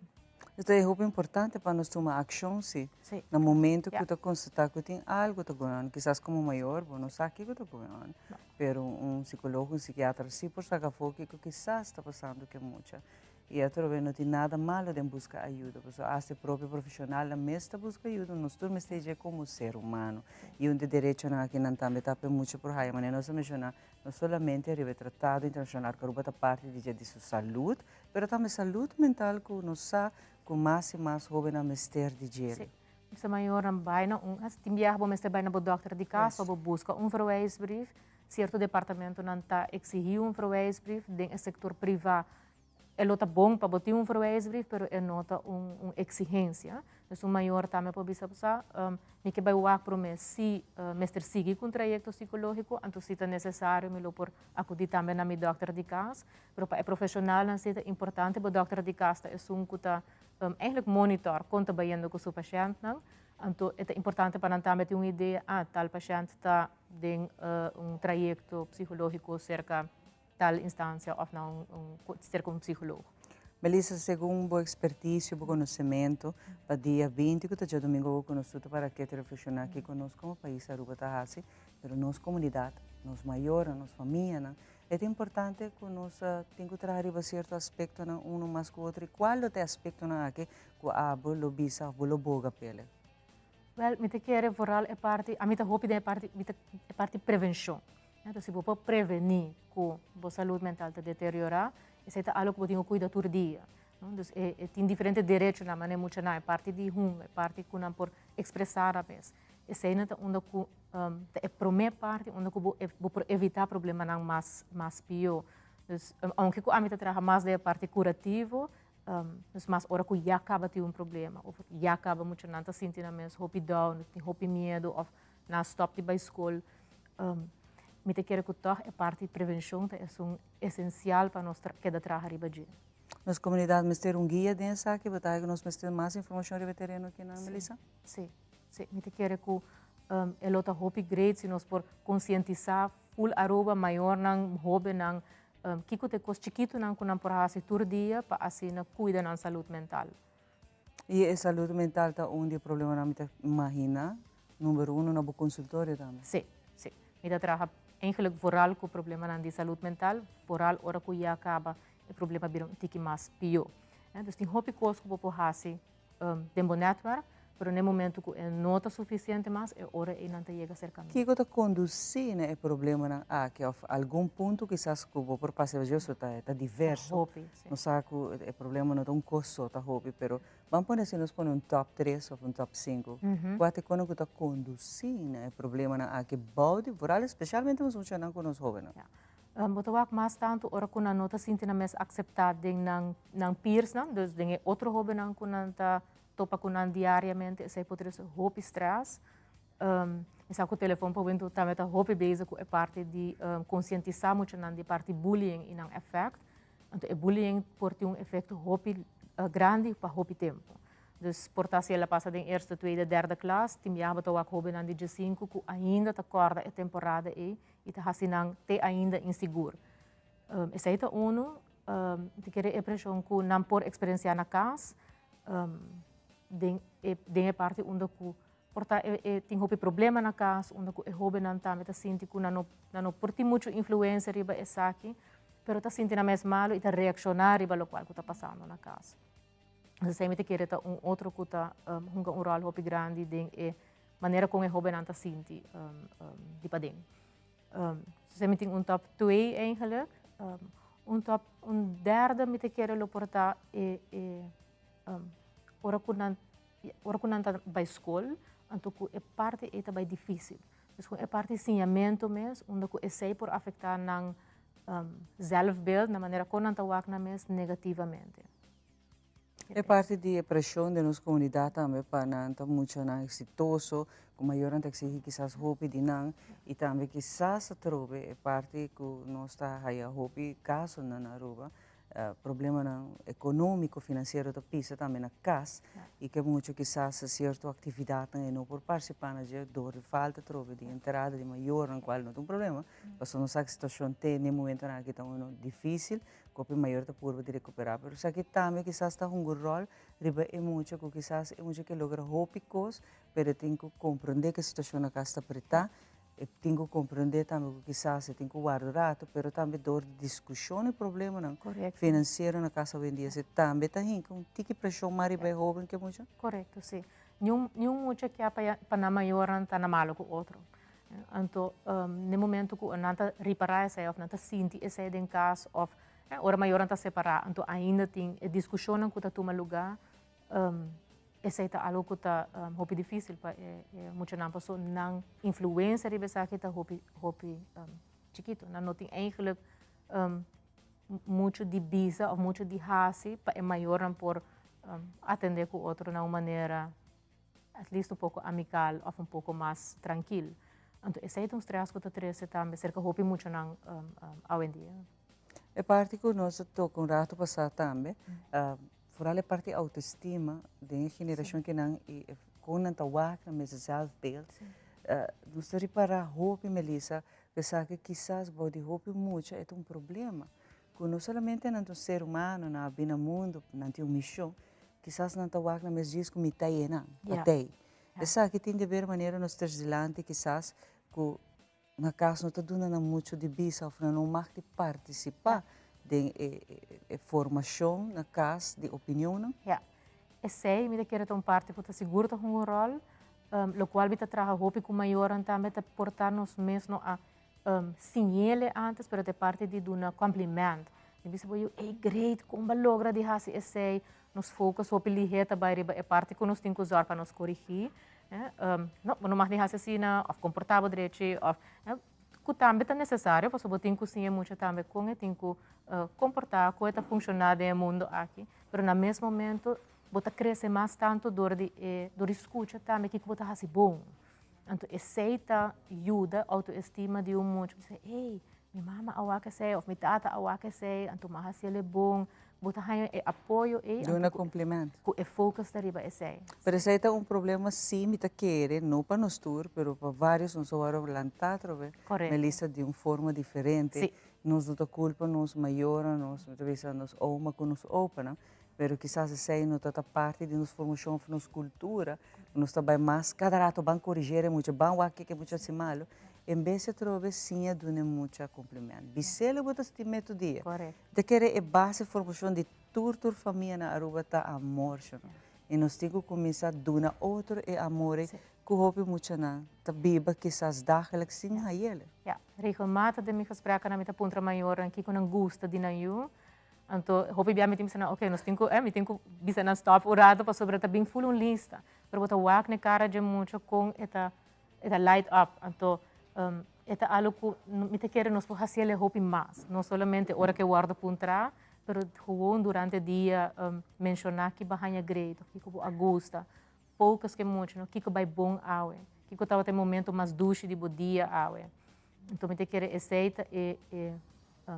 Esto e hopi importante pa nos tuma accion si. Si. Na momento cu ta constata cu tin algo ta going on, kisas como mayor bo no sa kico ta going on, pero un psicologo, un psiquiatra si por saca afo kico kisas ta pasando cu e mucha. I atrobe no tin nada malo den buska ayuda, pasobra asta e propio profesionalnan mes ta buska ayuda, nos tur mester dje komo ser humano. I un di e derechonan aki nan tambe ta pa e mucha por haya, manera nos a menshoná, no solamente riba e tratado internashonal ku Aruba ta parti di dje di su salud, pero tambe salud mental ku nos sa ku mas i mas hóbennan mester di dje. Sí. Mester mayornan bai na un, tin biaha bo mester bai na bo dòkter di kas pa bo buska un verwijsbrief. Sierto departamentonan ta eksihí un verwijsbrief, den e sektor privá E lo ta bon pa bo tin un verwijsbrief, pero e no ta un un exigencia. Dus un mayor tambe por bisa bo sa, mi ke bai wak prome si mester sigui ku un trayecto psicologico, anto si ta necesario mi lo por acudi tambe na mi dokter di cas. Pero pa e profesionalnan si ta importante, bo dokter di cas ta esun ku ta eigenlijk monitor kon ta bayendo ku su pashentnan. Anto e ta importante pa nan tambe tin un idea, ah, tal pashent ta den un trayecto psicologico cerca tal instancia of na un, un cerca un psicoloog. Melissa, segun bo experticio, bo conocemento, pa dia 20 cu ta djadomingo awo cu nos tur ta para kete reflexiona kico nos como pais Aruba ta haci, pero nos comunidad, nos mayornan, nos famianan, e ta importante cu nos tin cu traha riba cierto aspectonan uno mas cu otro y cual lo ta e aspectonan aki cu abo lo bisa of bo lo boga p'ele? Wel, mi ta kere vooral e parti, ami ta hopi den e parti, mi ta e parti prevencion. Entonces, si bo por prevení ku bo salud mental ta deteriorá, esei ta algo ku bo tin ku kuida tur dia. Dus e, e tin diferente derechonan, manera muchanan, e parti di hunga, e parti ku nan por ekspresá nan mes. Eseinan ta unda ku ta e promé parti unda ku bo, bo por evitá problemanan mas, mas pió. Dus, ounke ku ami ta traha mas den e parti kurativo, dus mas ora ku ya kaba tin un problema òf ya kaba muchanan ta sinti nan mes hopi down, tin hopi miedu òf nan a stòp di bai skol. Mi ta kere ku tòg e parti prevenshon ta esun esensial pa nos keda traha riba dje. Nos komunidat mester un guia den esaki? Bo ta haña ku nos mester mas informashon riba e tereno akinan, Melissa? Sí, sí. Mi ta kere ku Um, e lo ta hopi great si nos por conscientisa full Aruba, mayornan, hobennan, kico ta e cos chikitonan cu nan por haci tur dia pa asina cuida nan salud mental. Y e salud mental ta un di e problemanan mi ta imagina number uno na bo consultorio tambe. Si, si. Mi ta traha eigenlijk vooral cu problemanan di salud mental, vooral ora cu ya caba e problema bira un tiki mas pio. Dus tin hopi cos cu bo por haci den bo netwerk, pero na e momento cu e no ta suficiente mas, e ora ei nan ta yega cerca mi. Kico ta conduci na e problemanan aki of algun punto kisas cu bo por pasa riba dje so ta ta diverso. Hopi, si. Nos sa cu e problema no ta un cos so, ta hopi, pero ban pone si nos pone un top tres of un top cinco, cua ta e cono cu ta conduci na e problemanan aki bou di, vooral especialmente nos muchanan cu nos hobennan? Bo ta wak mas tantu ora ku nan no ta sinti nan mes akseptá den nan nan peersnan, dus den e otro hóbennan ku nan ta topa ku nan diariamente, esei por trese hopi strès. Mi sa ku Telefon pa Hubentud tambe ta hopi bezig ku e parti di konsientisá muchanan di parti bullying i nan èfèkt. Anto e bullying por tin un efekto hopi grandi pa hopi tempu. Dus por ta si el a pasa den eerste, tweede, derde klas, tin biaha bo ta wak hóbennan di diesinku ku ainda ta kòrda e temporada ei i ta hasi nan te ainda insigur. Esei ta unu, mi ta kere e preshon ku nan por eksperensiá na kas, den e den e parti unda ku por ta e e tin hopi problema na kas, unda ku e hóbennan tambe ta sinti ku nan no nan no por tin muchu influensia riba esaki, pero ta sinti nan mes malu i ta reakshoná riba lokual ku ta pasando na kas. Esei mi ta kere ta un otro ku ta hunga un ròl hopi grandi den e manera kon e hóbennan ta sinti di paden. Esei mi tin un top twee eigenlijk. Un top, un derde mi ta kere lo por ta e e ora ku nan ora ku nan ta bai skol, anto ku e parti ei ta bai difísil. Dus ku e parti siñamentu mes unda ku esei por afektá nan zelfbeeld, na manera kon nan ta wak nan mes negativamente. E parti di e preshon den nos komunidat tambe pa nan ta muchanan eksitoso, ku mayornan ta eksigi kisas hopi di nan i tambe kisas atrobe e parti ku nos ta haya hopi kasonan na Aruba, Problemanan economico, financiero ta pisa tambe na cas y ke mucho kisas cierto actividadnan e no por participa na dje door di falta trobe di entrada di mayornan cual no ta un problema pasobra nos sa cu situacion te na e momentonan aki ta uno dificil cu hopi mayor ta purba di recupera pero esaki tambe kisas ta hunga un rol riba e mucha cu kisas e mucha ke logra hopi cos pero e tin cu comprende cu e situacion na cas ta preta E tin ku komprendé tambe ku kisas e tin ku warda rato, pero tambe dor di diskushon e problemanan finansiero na kas awendia si tambe ta hinka un tiki preshon mas riba e hóben ke mucha. Korekto, si. Niun niun mucha kia pa pa nan mayornan ta na malo ku otro. Anto n'e momento ku nan ta ripará esei òf nan ta sinti esei den kas òf ora mayornan ta separá anto ainda tin e diskushonnan ku ta tuma lugá. Esei ta algo ku ta hopi difísil pa e muchanan paso nan influensia riba esaki ta hopi hopi chikitu. Nan no tin eigenlijk muchu di bisa òf muchu di hasi pa e mayornan por atendé ku otro na un manera at least un poko amikal òf un poko mas trankil. Anto esei ta un strès ku ta trese tambe serka hopi muchanan awendia. E parti ku nos a toka un ratu pasá tambe, Vooral e parti autoestima den e generacion ki nan y con nan ta wak nan mes zelfbeeld. Nos ta ripara hopi Melissa cu esaki kisas bou di hopi mucha e ta un problema. Cu no solamente nan ta un ser humano, nan a bini na mundo, nan tin un mision, kisas nan ta wak nan mes djis cu mi ta e nan, pa tei. Esaki tin di ber manera nos tres dilanti kisas cu Na cas no ta duna nan mucho di bisa of nan no mag di participa den e formacion na cas di opinionnan. Ja. Esey mi ta kere ta un parti cu ta sigur ta hunga un rol, locual mi ta traha hopi cu mayornan tambe ta por ta nos mes no a siñele antes pero ta e parti di duna compliment. Mi bisa bo yu, ey great, con bo a logra di haci esey? Nos focus hopi lihe ta bai riba e parti cu nos tin cu zorg pa nos corigi. No, bo no mag di haci asina, of comporta bo drechi, of cu tambe ta necesario, pasobra bo tin cu siña e mucha tambe con e tin cu comporta, con e ta funciona den e mundo aki. Pero na mes momento bo ta crece mas tanto door di e, door di scucha tambe kico bo ta haci bon. Anto esey ta yuda autoestima di un mucha, bo ta bisa, ey. Mi mama a wak esei of mi tata a wak esei, anto mi a hasiel e bon. Bo ta haña e apoyo ei. Duna compliment. Ku e focus ta riba esei. Pero esei ta un problema si mi ta kere, no pa nos tur, pero pa varios nos a wòrdu lantá atrobe, Melissa, di un forma diferente. Nos no ta kulpa nos mayornan, nos mi ta bisa nos oma ku nos opanan, pero kisas esei no ta ta parti di nos formashon òf nos kultura, nos ta bai mas kada rato ban koriger e mucha, ban wak kiko e mucha hasi malu, en bes di atrobe siña duna e mucha kompliment. Bis'el bo ta stim'é tur dia. Ta kere e base formashon di tur tur famia na Aruba ta amor, sho no? I nos tin ku kuminsá duna otro e amor ei ku hopi muchanan ta biba kisas dagelijks sin hayele. Ja, regelmatig den mi gespreknan mi ta puntra mayornan kiko nan gusta di nan yu. Anto hopi bia mi tin bisa nan, ok, nos tin ku, mi tin ku bisa nan stop un rato pasobra ta bin ful un lista. Pero bo ta wak na e kara dje mucha kon e ta e ta light up. Anto e ta algo ku mi ta kere nos por hasi el hopi mas. No solamente ora ku e wòrdu puntra, pero gewoon durante dia menshoná ki bo a haña great òf kiko bo a gusta. Focus ku e mucha, no? Kiko bai bon awe? Kiko tabata e momento mas dushi di bo dia awe? Anto mi ta kere esei ta e e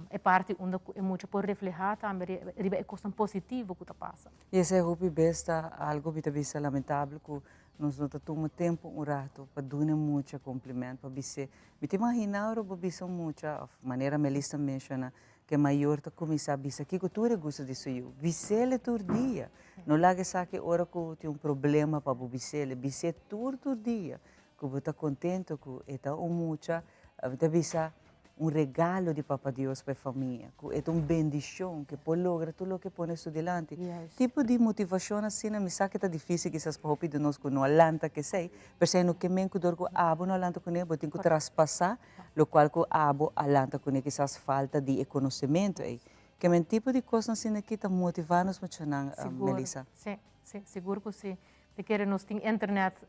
e parti unda ku e mucha por reflehá tambe riba e kosnan positivo ku ta pasa. I esei hopi bes ta algo mi ta bisa lamentabel ku nos no ta tuma tempu un rato pa duna e mucha kompliment, pa bis'é. Mi ta imaginá ora bo bisa un mucha òf manera Melis ta menshoná ku e mayor ta kuminsá bisa kiko tur e gusta di su yu. Bis'el tur dia. No laga esaki ora ku tin un problema pa bo bis'el. Bis'é tur tur dia. Ku bo ta kontento ku e ta un mucha, mi ta bisa un regalo di Papa Dios pa e famia, ku e ta un bendishon, ku e por logra tur loke e pone su dilanti. Tipo di motivashon asina mi sa ku ta difísil kisas pa hopi di nos ku no a lanta ku esei, pero esei no ke men ku dor ku abo no a lanta kuné bo tin ku traspasá lokual ku abo a lanta kuné kisas falta di e konosementu ei. Ke men tipo di kosnan asina ki ta motivá nos muchanan, Melissa? Si, si, sigur ku si. Te kere nos tin internet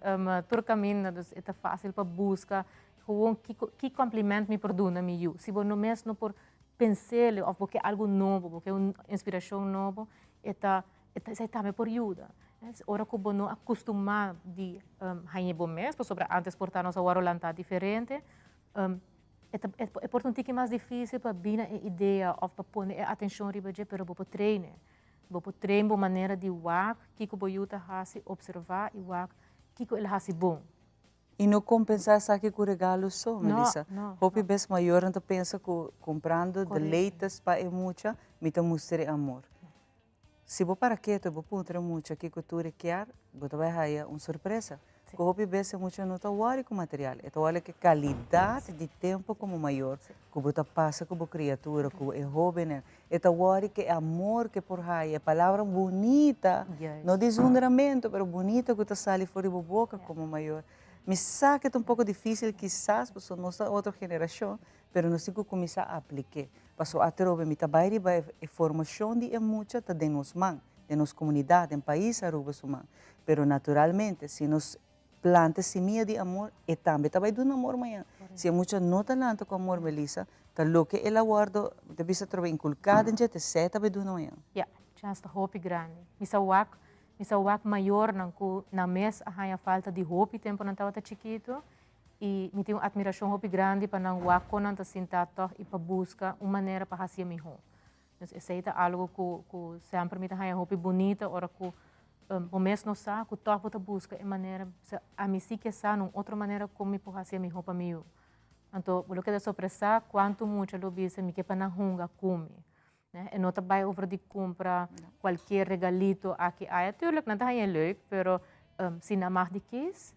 tur kaminda, dus e ta fásil pa buska gewoon kiko, ki kompliment mi por duna mi yu. Si bo no mes no por pens'el òf bo ke algu nobo, bo ke un inspirashon nobo, e ta, e ta, esei tambe por yuda. Ora ku bo no a kustumá di hañ'é bo mes, pasobra ántes por ta nos a wòrdu lantá diferente, e ta, e por ta un tiki mas difísil pa bini na e idea òf pa pone e atenshon riba dje, pero bo por train'é. Bo por train bo manera di wak kiko bo yu ta hasi, observá i wak kiko el hasi bon. I no kompensá esaki ku regalo so, Melissa. No, no. Hopi bes mayornan ta pensa ku kumprando the latest pa e mucha, mi ta mustra e amor. Si bo para ketu i bo puntra e mucha kiko tur e kier, bo ta bai haya un sorpresa. Ku hopi bes e mucha no ta wòri ku material, e ta wòri ku e kalidat di tempu komo mayor ku bo ta pasa ku bo kriatura, ku e hóbennan. E ta wòri ku e amor ku e por haya, e palabra bunita, no di zundramentu, pero bunita ku ta sali for di bo boka komo mayor. Mi sa ku e ta un poko difísil kisas pasobra nos ta otro generashon, pero nos tin ku kuminsá aplik'é. Pasobra atrobe mi ta bai riba e formashon di e mucha ta den nos man. den nos comunidad, den pais Aruba su man. Pero naturalmente, si nos planta simia di amor, e tambe ta bay duna amor mañan. Si e mucha no ta lanta cu amor, Melissa, ta loke el a wordo, mi ta bisa atrobe, inculca den dje, ta esey ta bay duna mañan. Ya, chance ta hopi grandi. Mi sa wak, mi sa wak mayornan cu nan mes a haña falta di hopi tempo nan tabata chikito y mi tin un admiracion hopi grandi pa nan wak con nan ta sinta tog y pa busca un manera pa haci'e miho. Dus esei ta algo ku ku semper mi ta haña hopi bunita ora ku bo mes no sa ku tòg bo ta buska e manera, sa ami si ke sa na un otro manera kon mi por hasi e mihó pa mi yu. Anto bo lo keda sorpresá kuantu mucha lo bisa mi ke pa nan hunga ku mi. Nè, e no ta bai over di kumpra kualkier regalito aki aya. Tuurlijk nan ta haña e leuk, pero si nan mag di kis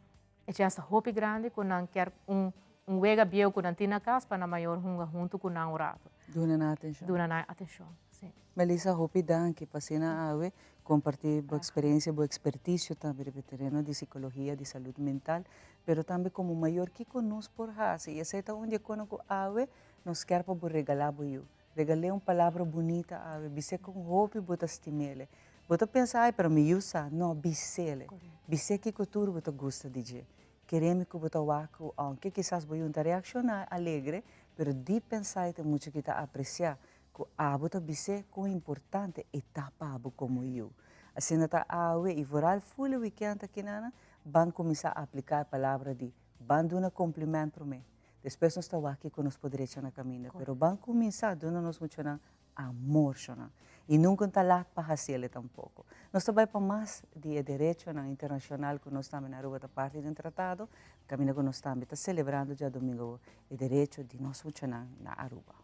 E chens ta hopi grandi ku nan kier un un wega bieu ku nan tin na kas pa nan mayor hunga huntu ku nan un ratu. Duna nan atenshon. Duna nan atenshon, si. Melissa, hopi danki pa asina awe kompartí bo eksperensia, bo ekspertisio tambe riba e tereno di sikologia, di salud mental, pero tambe komo mayor kiko nos por hasi? I esei ta un di e kono ku awe nos kier pa bo regalá bo yu. Regal'é un palabra bunita awe, bis'é kon hopi bo ta stim'el. Bo ta pensa, ai, pero mi yu sa. No, bis'el. Bis'é kiko tur bo ta gusta di dje. Kere mi ku bo ta wak ku ounke kisas bo yu no ta reakshoná alegre, pero deep inside e mucha ki ta apresiá ku abo ta bis'é kon importante e ta pa bo komo yu. Asina ta awe i vooral ful e wikènt akinana, ban kuminsá apliká e palabra di ban duna kompliment promé. Despues nos ta wak kiko nos por drecha na kaminda. Pero ban kuminsá duna nos muchanan amor shonan. I nunka no ta lat pa hasiel tampoko. Nos ta bai pa mas di e derechonan internashonal ku nos tambe na Aruba ta parti di un tratado, kaminda ku nos tambe ta selebrando djadumingu e derecho di nos muchanan na Aruba.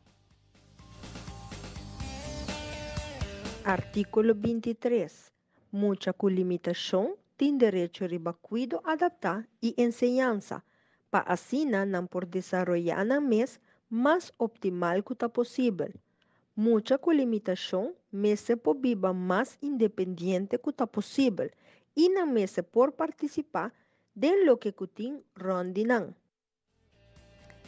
Artíkulo 23. Mucha ku limitashon tin derecho riba kuido adaptá i enseñansa, pa asina nan por desaroyá nan mes mas optimal ku ta posibel. Mucha ku limitashon mester por biba mas independiente ku ta posibel i nan mester por partisipá den loke ku tin rònt di nan.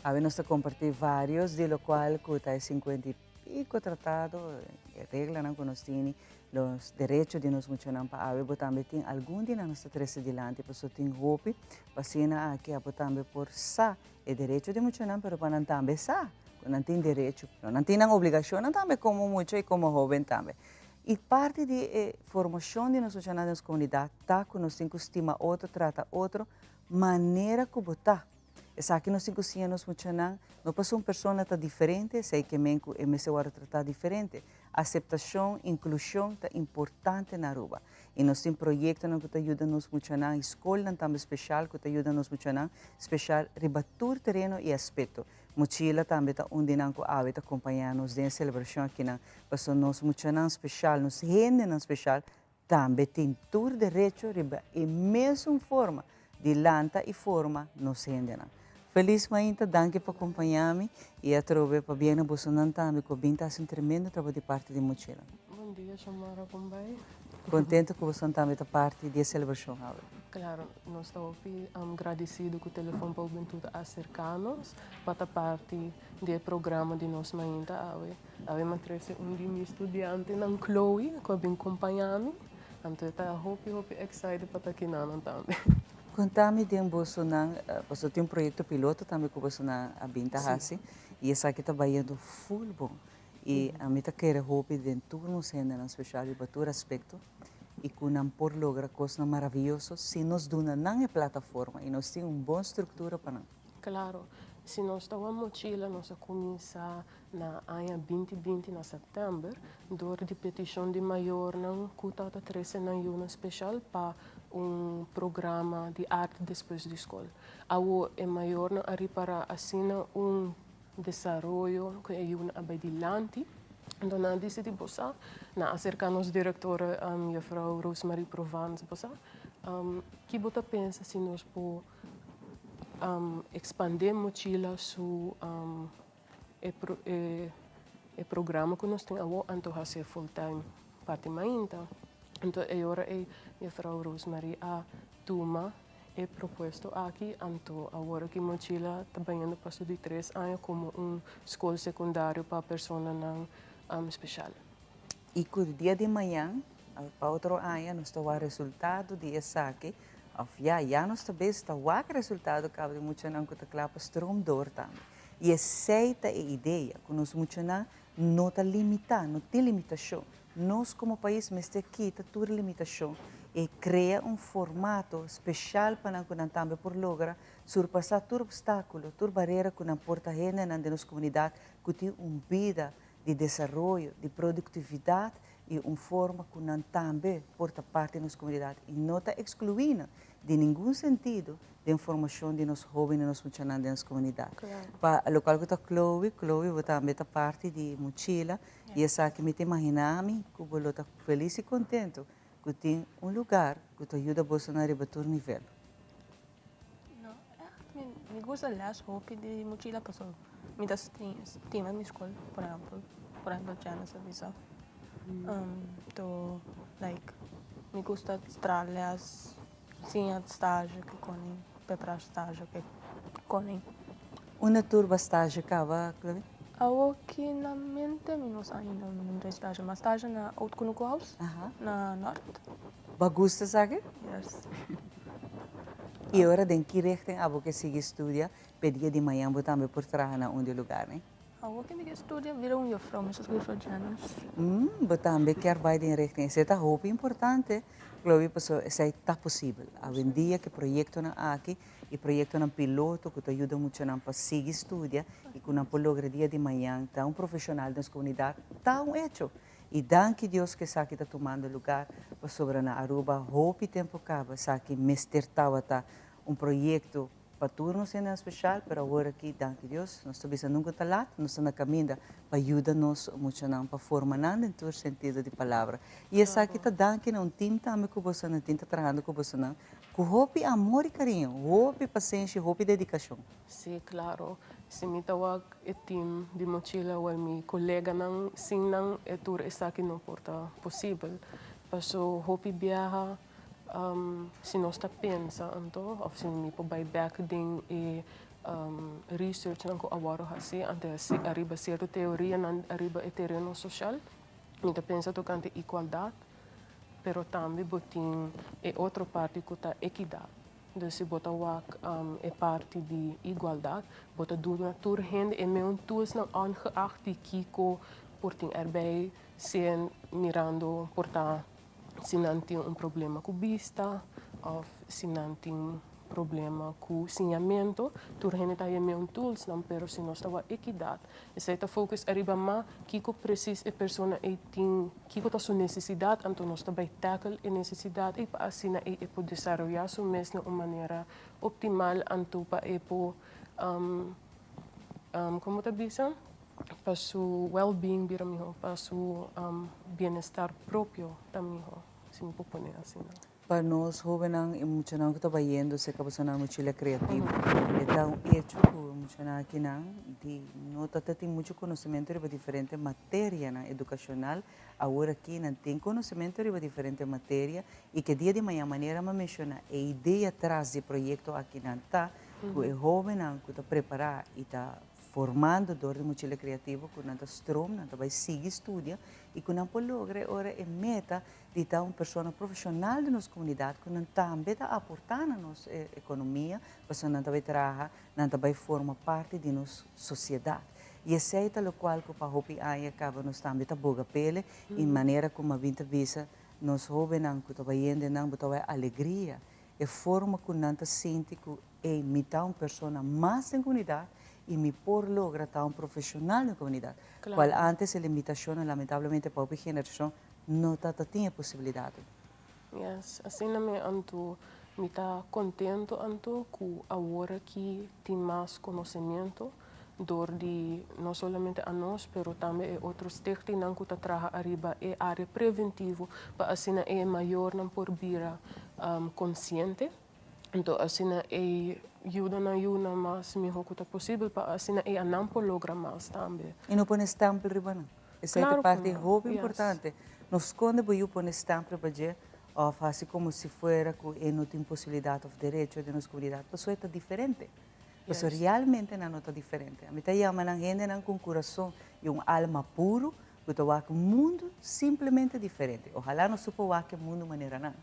Awe nos ta comparti varios di locual cu ta e cincuenta y pico tratado, e reglanan cu nos tini, los derecho di nos muchanan pa awe bo tambe tin algun di nan nos ta trece dilanti pasobra tin hopi pa asina aki abo tambe por sa e derecho di muchanan pero pa nan tambe sa cu nan tin derecho pero nan tin nan obligacionnan tambe como mucha y como hoben tambe. Y parti di e formacion di nos muchanan den nos comunidad ta cu nos tin cu stima otro, trata otro Manera ku bo ta. Esaki nos tin ku siña nos muchanan, no pasobra un persona ta diferente, esei ke men ku e mester wòrdu tratá diferente. Aseptashon, inklushon ta importante na Aruba. I nos tin proyektonan ku ta yuda nos muchanan i skolnan tambe speshal ku ta yuda nos muchanan speshal riba tur tereno i aspekto. Mochila tambe ta un di nan ku awe ta kompañá nos den e selebrashon akinan, pasobra nos muchanan speshal, nos hendenan speshal Tambe tin tur derecho riba e mesun forma di lanta y forma nos hendenan. Feliz mainta, danki pa compaña mi y atrobe pabia na bosonan tambe cu a bin ta haci un tremendo trabou di parti di Mochila. Bon dia Xiomara, con bay? Contento cu bosonan tambe ta parti di e celebracion awe. Claro, nos ta hopi gradecido cu Telefon pa Hubentud a acerca nos pa ta parti di e programa di nos mainta awe. Awe mi a trese un di mi studiantenan, Chloe, ku a bin kompañá mi. Anto e ta hopi hopi excited pa ta kinanan tambe. Konta mi den bosonan, boso tin un proyekto piloto tambe ku bosonan a bin ta hasi i esaki ta bayendo ful bon. I ami ta kere hopi den tur nos hendenan speshal riba tur aspekto i ku nan por logra kosnan maravioso si nos duna nan e plataforma i nos tin un bon struktura pa nan. Klaro, si nos ta wak mochila nos a kuminsá Na aña 2020 na sèptèmber, dor di petishon di mayornan ku tabata trese nan yunan speshal pa un programa di arte despues di skol. Awor e mayornan a ripará asina un desaroyo ku e yunan a bai dilanti, anto nan a disidí bo sa, nan a aserká nos direktora juffrouw Rosemarie Provence, bo sa, ki bo ta pensa si nos por ekspandé Mochila su E e programa ku nos tin awor anto hasi full time parti mainta. Anto e ora ei juffrouw Rosemarie a tuma e propuesto aki anto awor aki Mochila ta bayendo pa su di tres aña komo un skol sekundario pa personanan speshal. I ku dia di mañan pa otro aña nos ta wak resultado di esaki òf ya ya nos ta bes ta wak resultado kaba di muchanan ku ta kla pa stroom door tambe. I esei ta e idea, ku nos muchanan no ta limitá, no tin limitashon. Nos komo pais mester kita tur limitashon i krea un formato speshal pa nan ku nan tambe por logra surpasá tur opstákulo, tur barera ku nan por ta hendenan den nos komunidat ku tin un bida di desaroyo, di produktividat i un forma ku nan tambe por ta parti di nos komunidat i no ta ekskluí nan di ningun sentido den formashon di nos hóbennan, nos muchanan den nos komunidat. Pa lokual ku ta Chloe, Chloe bo tambe ta parti di Mochila i esaki mi ta imaginá mi ku bo lo ta felis i kontentu ku tin un lugar ku ta yuda bosonan riba tur nivel. No, echt mi, mi gusta les hopi di mochila paso mi ta stima mi skol, por ehempel, por ehempel Janice a bisa. To like mi gusta tra les, siña stage ke konin, prepara stage ke konin. Unda tur bo stage kaba, Chloe? Awoki na mente mi no sa ainda unda mi ta stage, ma stage na Oud Kunuku House, na Noord. Bo gusta esaki? Yes. I ora den ki richting abo ke sigui studia p'e dia di mañan bo tambe por traha na un di e lugarnan? Awor cu mi ke studia bira un juffrouw, mi sos juffrouw Janice. Mm, bo tambe kier bai den richting. Esey ta hopi importante, Chloe, pasobra esey ta posibel. Awendia cu e proyectonan aki y proyectonan piloto cu ta yuda muchanan pa sigui studia y cu nan por logra dia di mañan ta un profesional den nos comunidad, ta un hecho. Y danki Dios cu esaki ta tumando lugar, pasobra na Aruba hopi tempo caba esaki mester tabata un proyecto pa tur nos hendenan special, pero awor aki, danki Dios, nos ta bisa nunca ta lat, nos ta na caminda pa yuda nos muchanan pa forma nan den tur sentido di palabra. Y esaki ta danki na un team tambe cu bosonan tin ta trahando cu bosonan cu hopi amor y cariño, hopi pasenshi, hopi dedicacion. Sí, claro. Si mi ta wak e team di Mochila wel mi coleganan, sin nan e tur esaki no por ta posibel. Paso hopi biaha Si nos ta pensa anto of si mi por bai bek den e researchnan ku a wòrdu hasi ante ariba sierto teorianan ariba e tereno soshal, mi ta pensa tokante igualdat, pero tambe bo tin e otro parti ku ta ekidat. Dus si bo ta wak e parti di igualdat, bo ta duna tur hende e meun toolsnan ongeacht di kiko por tin erbij, sea mirando por ta si nan tin un problema ku bista òf si nan tin problema ku siñamentu, tur hende ta haña meun toolsnan, pero si nos ta wak ekidat, esei ta focus ariba ma kiko presis e persona ei tin, kiko ta su nesesidat, anto nos ta bai tackle e nesesidat ei pa asina ei e por desaroyá su mes na un manera optimal, anto pa e por, komo ta bisa? Pa su well-being bira miho, pa su bienestar propio ta miho, si mi por pone asina. Pa nos hobennan y muchanan cu ta bayendo cerca bosonan Mochila Creativo, e ta un hecho cu muchanan akinan di no ta ta tin mucho conocimento riba diferente materianan educacional, awor aki nan tin conocimento riba diferente materia y ke dia di mañan manera mi a menciona e idea tras di e proyecto akinan ta cu e hobennan cu ta prepara y ta formando dor di Mochila Creativo cu nan ta stroom, nan ta bay sigui studia y cu nan por logra e ora e meta di ta un persona profesional den nos comunidad cu nan tambe ta aporta na nos economia pasobra nan ta bay traha, nan ta bay forma parti di nos sociedad. Y esey ta locual cu pa hopi aña caba nos tambe ta boga pele y manera cu Mabin ta bisa nos hobennan cu ta bayende nan bo ta bay alegria e forma cu nan ta sinti cu Ey, mi ta un persona mas den comunidad y mi por logra ta un profesional den comunidad. Cual antes e limitacionnan lamentablemente pa hopi generacion no ta ta tin e posibilidad. Yes, asina mi anto mi ta contento anto cu awor aki tin mas conocimiento dor di no solamente anos pero tambe e otro stichtingnan cu ta traha ariba e area preventivo pa asina e mayornan por bira consciente. Anto asina e yuda nan yunan mas miho ku ta posibel pa asina e anan por logra mas tambe. I no pone stempel riba nan. Esei ta parti hopi importante. No skonde bo yu pone stempel riba dje òf hasi komo si fuera ku e no tin posibilidat òf derecho den nos komunidat. Pasobra e ta diferente. Pasobra realmente nan no ta diferente. Ami ta yama nan hendenan ku un kurason i un alma puru ku ta wak mundu simplemente diferente. Ohalá nos tur por wak e mundu manera nan.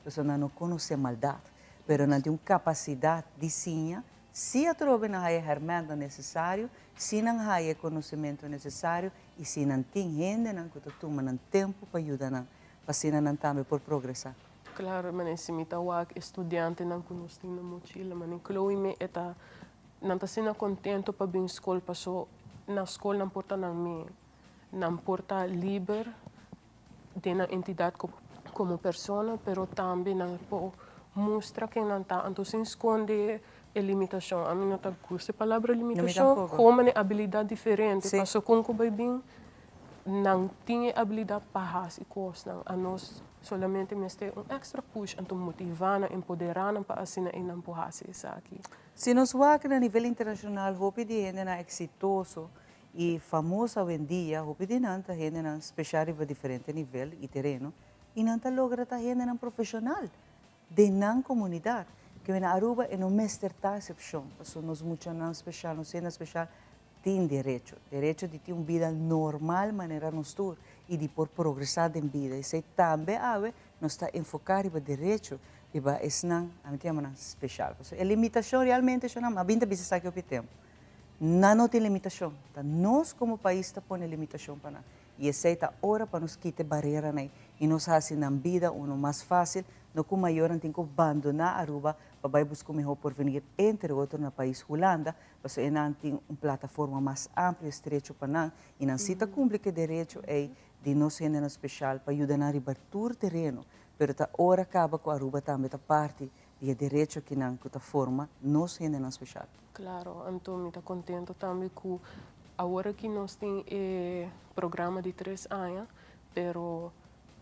Pasobra nan no konosé maldat, pero nan tin un kapasidat di siña, si atrobe nan haya e hèrmèntnan nesesario, si nan haya e konosementu nesesario i si nan tin hendenan ku ta tuma nan tempu pa yuda nan, pa asina nan tambe por progresá. Klaro, manera si mi ta wak e studiantenan ku nos tin na mochila, manera Chloe mi e ta, nan ta asina kontento pa bin skol paso na skol nan por ta nan mi, nan por ta liber den nan entidat komo persona, pero tambe nan por mustra ken nan ta, anto sin skonde e limitashon. Ami no ta gusta e palabra limitashon, komo e abilidat diferente, pasobra kon ku bai bin nan tin e abilidat pa hasi kosnan, anos solamente mester un èkstra push, anto motivá nan, empoderá nan pa asina ei nan por hasi esaki. Si nos wak na nivel internashonal hopi di hendenan eksitoso E famoso awendia, hopi di nan ta hendenan special riba diferente nivel y tereno y nan ta logra ta hendenan profesional den nan comunidad. Ke na Aruba e no mester ta excepcion, pasobra nos muchanan special, nos hendenan special tin derecho, derecho di tin un bida normal manera nos tur y di por progresa den bida. Esey tambe awe nos ta enfoca riba derecho riba esnan, ami ta yama nan special, pasobra e limitacion realmente, shonam, a bin ta bisa esaki hopi tempo. Nan no tin limitacion. Ta nos como pais ta pone limitacion pa nan. Y esey ta ora pa nos kita e bareranan ey y nos haci nan bida uno mas facil, no cu mayornan tin cu bandona Aruba pa bay busca un miho porvenir entre otro na pais Hulanda, pasobra enan tin un plataforma mas amplio y estrecho pa nan y nan si ta cumpli cu e derecho ey di nos hendenan special pa yuda nan riba tur tereno, pero ta ora caba cu Aruba tambe ta parti di e derecho kinan cu ta forma nos hendenan special. Claro, anto mi ta contento tambe cu awor aki nos tin e programa di tres aña, pero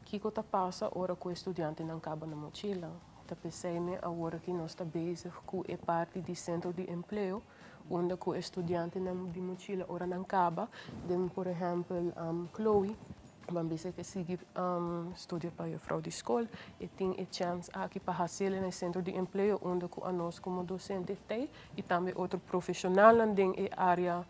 kico ta pasa ora cu e studiantenan caba na mochila? Ta pesey me awor aki nos ta bezig cu e parti di centro di empleo, unda cu e studiantenan di mochila ora nan caba, den por ehempel Chloe, Ban bisa ke sigui studia pa juffrouw di skol, e tin e chèns aki pa hasiel na e sentro di empleo unda ku anos komo dosente t'ei i tambe otro profeshonalnan den e área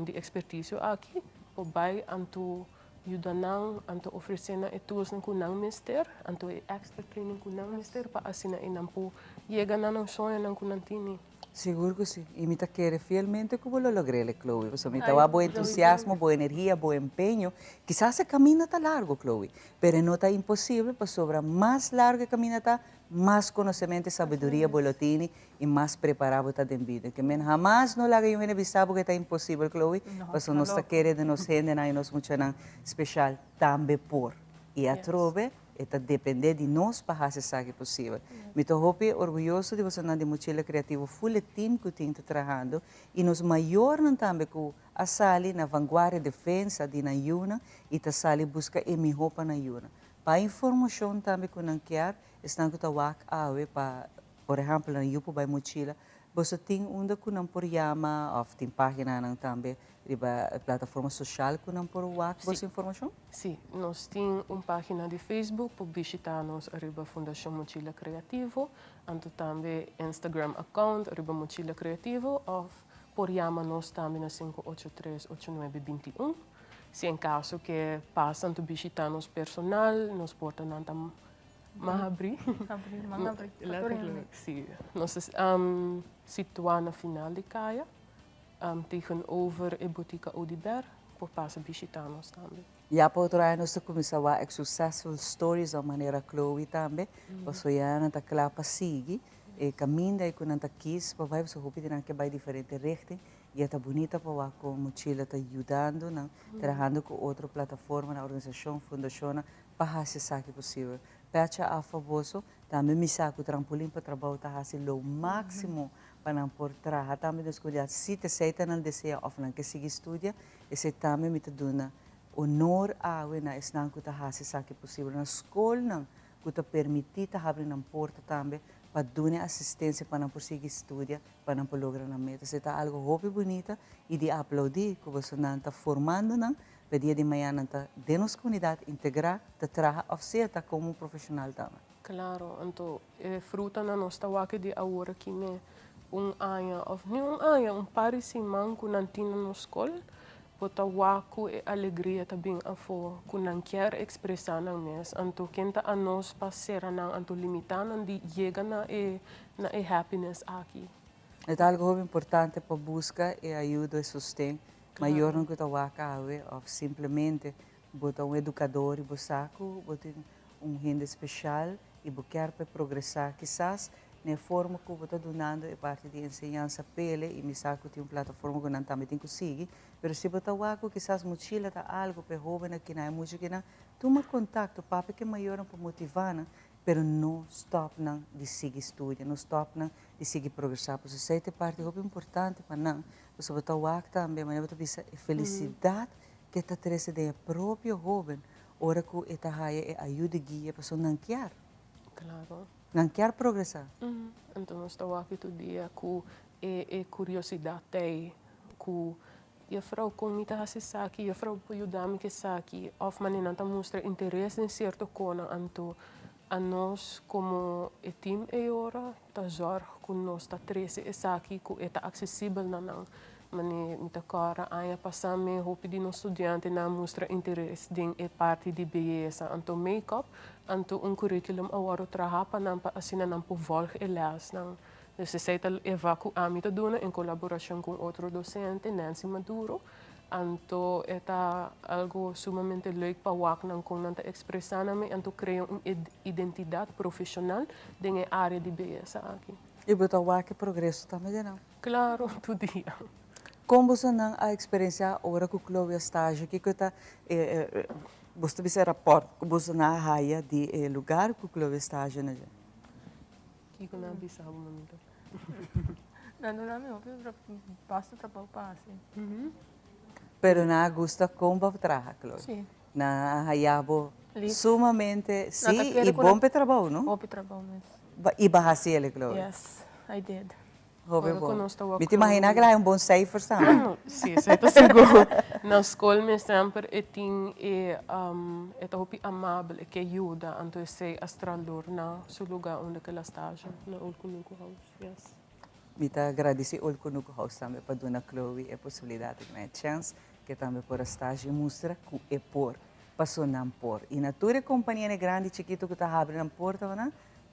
di ekspertisio aki por bai anto yuda nan, anto ofresé nan e toolsnan ku nan mester, anto e èkstra training ku nan mester pa asina e nan por yega na nan soñonan ku nan tini. Sigur cu si. Y mi ta kere fielmente cu bo lo logr'el, Chloe. Pasobra mi ta wak bo entusiasmo, bo energia, bo empeño. Kisas e caminda ta largo, Chloe, pero e no ta imposible pasobra mas largo e caminda ta, mas conocemento y sabiduria bo lo tini y mas prepara bo ta den bida. Ke men hamas no laga yu hende bisa bo cu e ta imposibel, Chloe, pasobra nos ta kere den nos hendenan y nos muchanan special tambe por. Y atrobe. E ta depende di nos pa hasi esaki posibel. Mi ta hopi orguyoso di bosonan di Mochila Creativo full e team cu tin ta trahando y nos mayornan tambe cu a sali na vanguardia defensa di nan yunan y ta sali busca e miho pa nan yunan. Pa informacion tambe cu nan kier, esnan cu ta wak awe pa por ehempel nan yu por bay Mochila, Boso tin unda ku nan por yama òf tin páginanan tambe riba e plataforma sosial ku nan por wak boso informashon? Sí, nos tin un página di Facebook, por bishitá nos ariba Fundashon Mochila Kreativo, anto tambe Instagram account ariba Mochila Kreativo òf por yama nos tambe na 583 8921. Si en kaso ke pasa anto bishitá nos personal, nos portanan ta Man habrí. Habrí, man habrí. Letterlijk, sí. Nos ta um, situá na final di kaya, um, tegenover e botika Oduber, por pasa bishitá nos tambe. Ya pa otro aña nos ta kuminsá wak successful stories òf manera Chloe tambe, pasobra ya nan ta kla pa sigui e kaminda ei ku nan ta kis pa bai, pasobra hopi di nan ke bai diferente richting i e ta bunita pa wak kon Mochila ta yudando nan, trahando ku otro plataformanan, organisashon, fundashonnan Pa hasi esaki posibel. Pecha af pa boso, tambe mi sa ku Trampolin pa Trabou ta hasi lo máksimo pa nan por traha tambe den skol. Ya si ta esei ta nan desea òf nan ke sigui studia, esei tambe mi ta duna honor awe na esnan ku ta hasi esaki posibel. Na skolnan ku ta permití ta habri nan porta tambe pa duna e asistensia pa nan por sigui studia, pa nan por logra nan meta. Esei ta algu hopi bunita i di aplaudí ku bosonan ta formando nan Pa dia di mañana nan ta den nos comunidad integra, ta traha of sea ta como un profesional tambe. Claro, anto e frutanan nos ta wak di awor aki ne un aña of ni un aña, un par di siman cu nan tin na nos scol, bo ta wak cu e alegria ta bin afo, cu nan kier expresa nan mes. Anto ken ta anos pa cera nan, anto limita nan di yega na e na e happiness aki. E ta algo hopi importante pa busca e ayudo, e sosten Mayornan ku ta wak awe òf simplemente bo ta un edukador i bo sa ku bo tin un hende speshal i bo kier pa e progresá, kisas na e forma ku bo ta dunando e parti di enseñansa p'ele i mi sa ku tin un plataforma ku nan tambe tin ku sigui, pero si bo ta wak ku kisas mochila ta algu pa e hóbennan kinan, e mucha kinan, tuma kontakto, papia ku e mayornan pa motivá nan Pero no stop nan di sigui studia, no stop nan di sigui progresá. Pasobra esei ta e parti hopi importante pa nan. Pasobra bo ta wak tambe, manera bo ta bisa, e felisidat ku e ta trese den e propio hóben ora ku e ta haya e ayuda i guia pasobra nan kier. Claro. Nan kier progresá. Anto nos ta wak tur dia ku e kuriosidat ei ku Juffrouw, kon mi ta hasi esaki? Juffrouw, bo por yuda mi ku esaki? Òf manera nan ta mustra interes den sierto konan, anto anos komo e tim ei ora ta zòrg ku nos ta trese esaki ku e ta aksesibel na nan. Manera mi ta kòrda aña pasá mi hopi di nos studiantenan a mustra interes den e parti di beyesa, anto make-up, anto un curriculum a wòrdu traha pa nan pa asina nan por vòlg e lèsnan. Dus esei ta e vak ku ami ta duna en kolaborashon ku un otro dosente, Nancy Maduro. Anto e ta algu sumamente leuk pa wak nan kon nan ta ekspresá nan mes anto krea un identidat profeshonal den e área di beyesa aki. I bo ta wak e progreso tambe den nan? Klaro, tur dia. Kon bosonan a eksperensiá ora ku Chloe a stage? Kiko ta e, boso ta bisa e rapòrt ku bosonan a haya di e lugar ku Chloe a stage na dje? Kiko nan a bisa bo, mamita? Nan duna mi hopi basta trabou pa hasi. Pero nan a gusta kon bo a traha, Chloe? Si. Nan a haya bo sumamente, si, i bon p'e trabou, no? Hopi trabou mes. I bo a hasi el, Chloe? Yes, I did. Hopi bon. Mi ta imaginá ku el a haña un bon cijfers tambe. Sí, esei ta sigur. Na skol mi semper e tin e e ta hopi amabel, e ke yuda, anto esei a stralor na su lugá unda ku el a stage, na Old Kunuku House, yes. Mi ta gradisí Old Kunuku House tambe pa duna Chloe e posibilidat i duna e chèns ku e tambe por a stage i mustra ku e por, paso nan por. I na tur e kompanianan grandi i chikitu ku ta habri nan porta pa nan,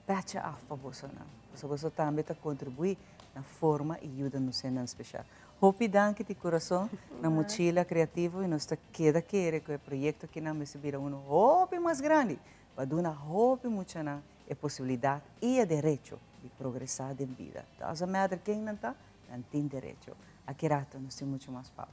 Pecha af pa bosonan, pasobra boso tambe ta kontribuí na forma i yuda nos hendenan speshal. Hopi danki di kurason na Mochila Kreativo i nos ta keda kere ku e proyekto akinan mester bira unu hopi mas grandi pa duna hopi muchanan e posibilidat i e derecho di progresá den bida. Doesn't matter ken nan ta, nan tin derecho. Aki rato nos tin muchu mas pa bo.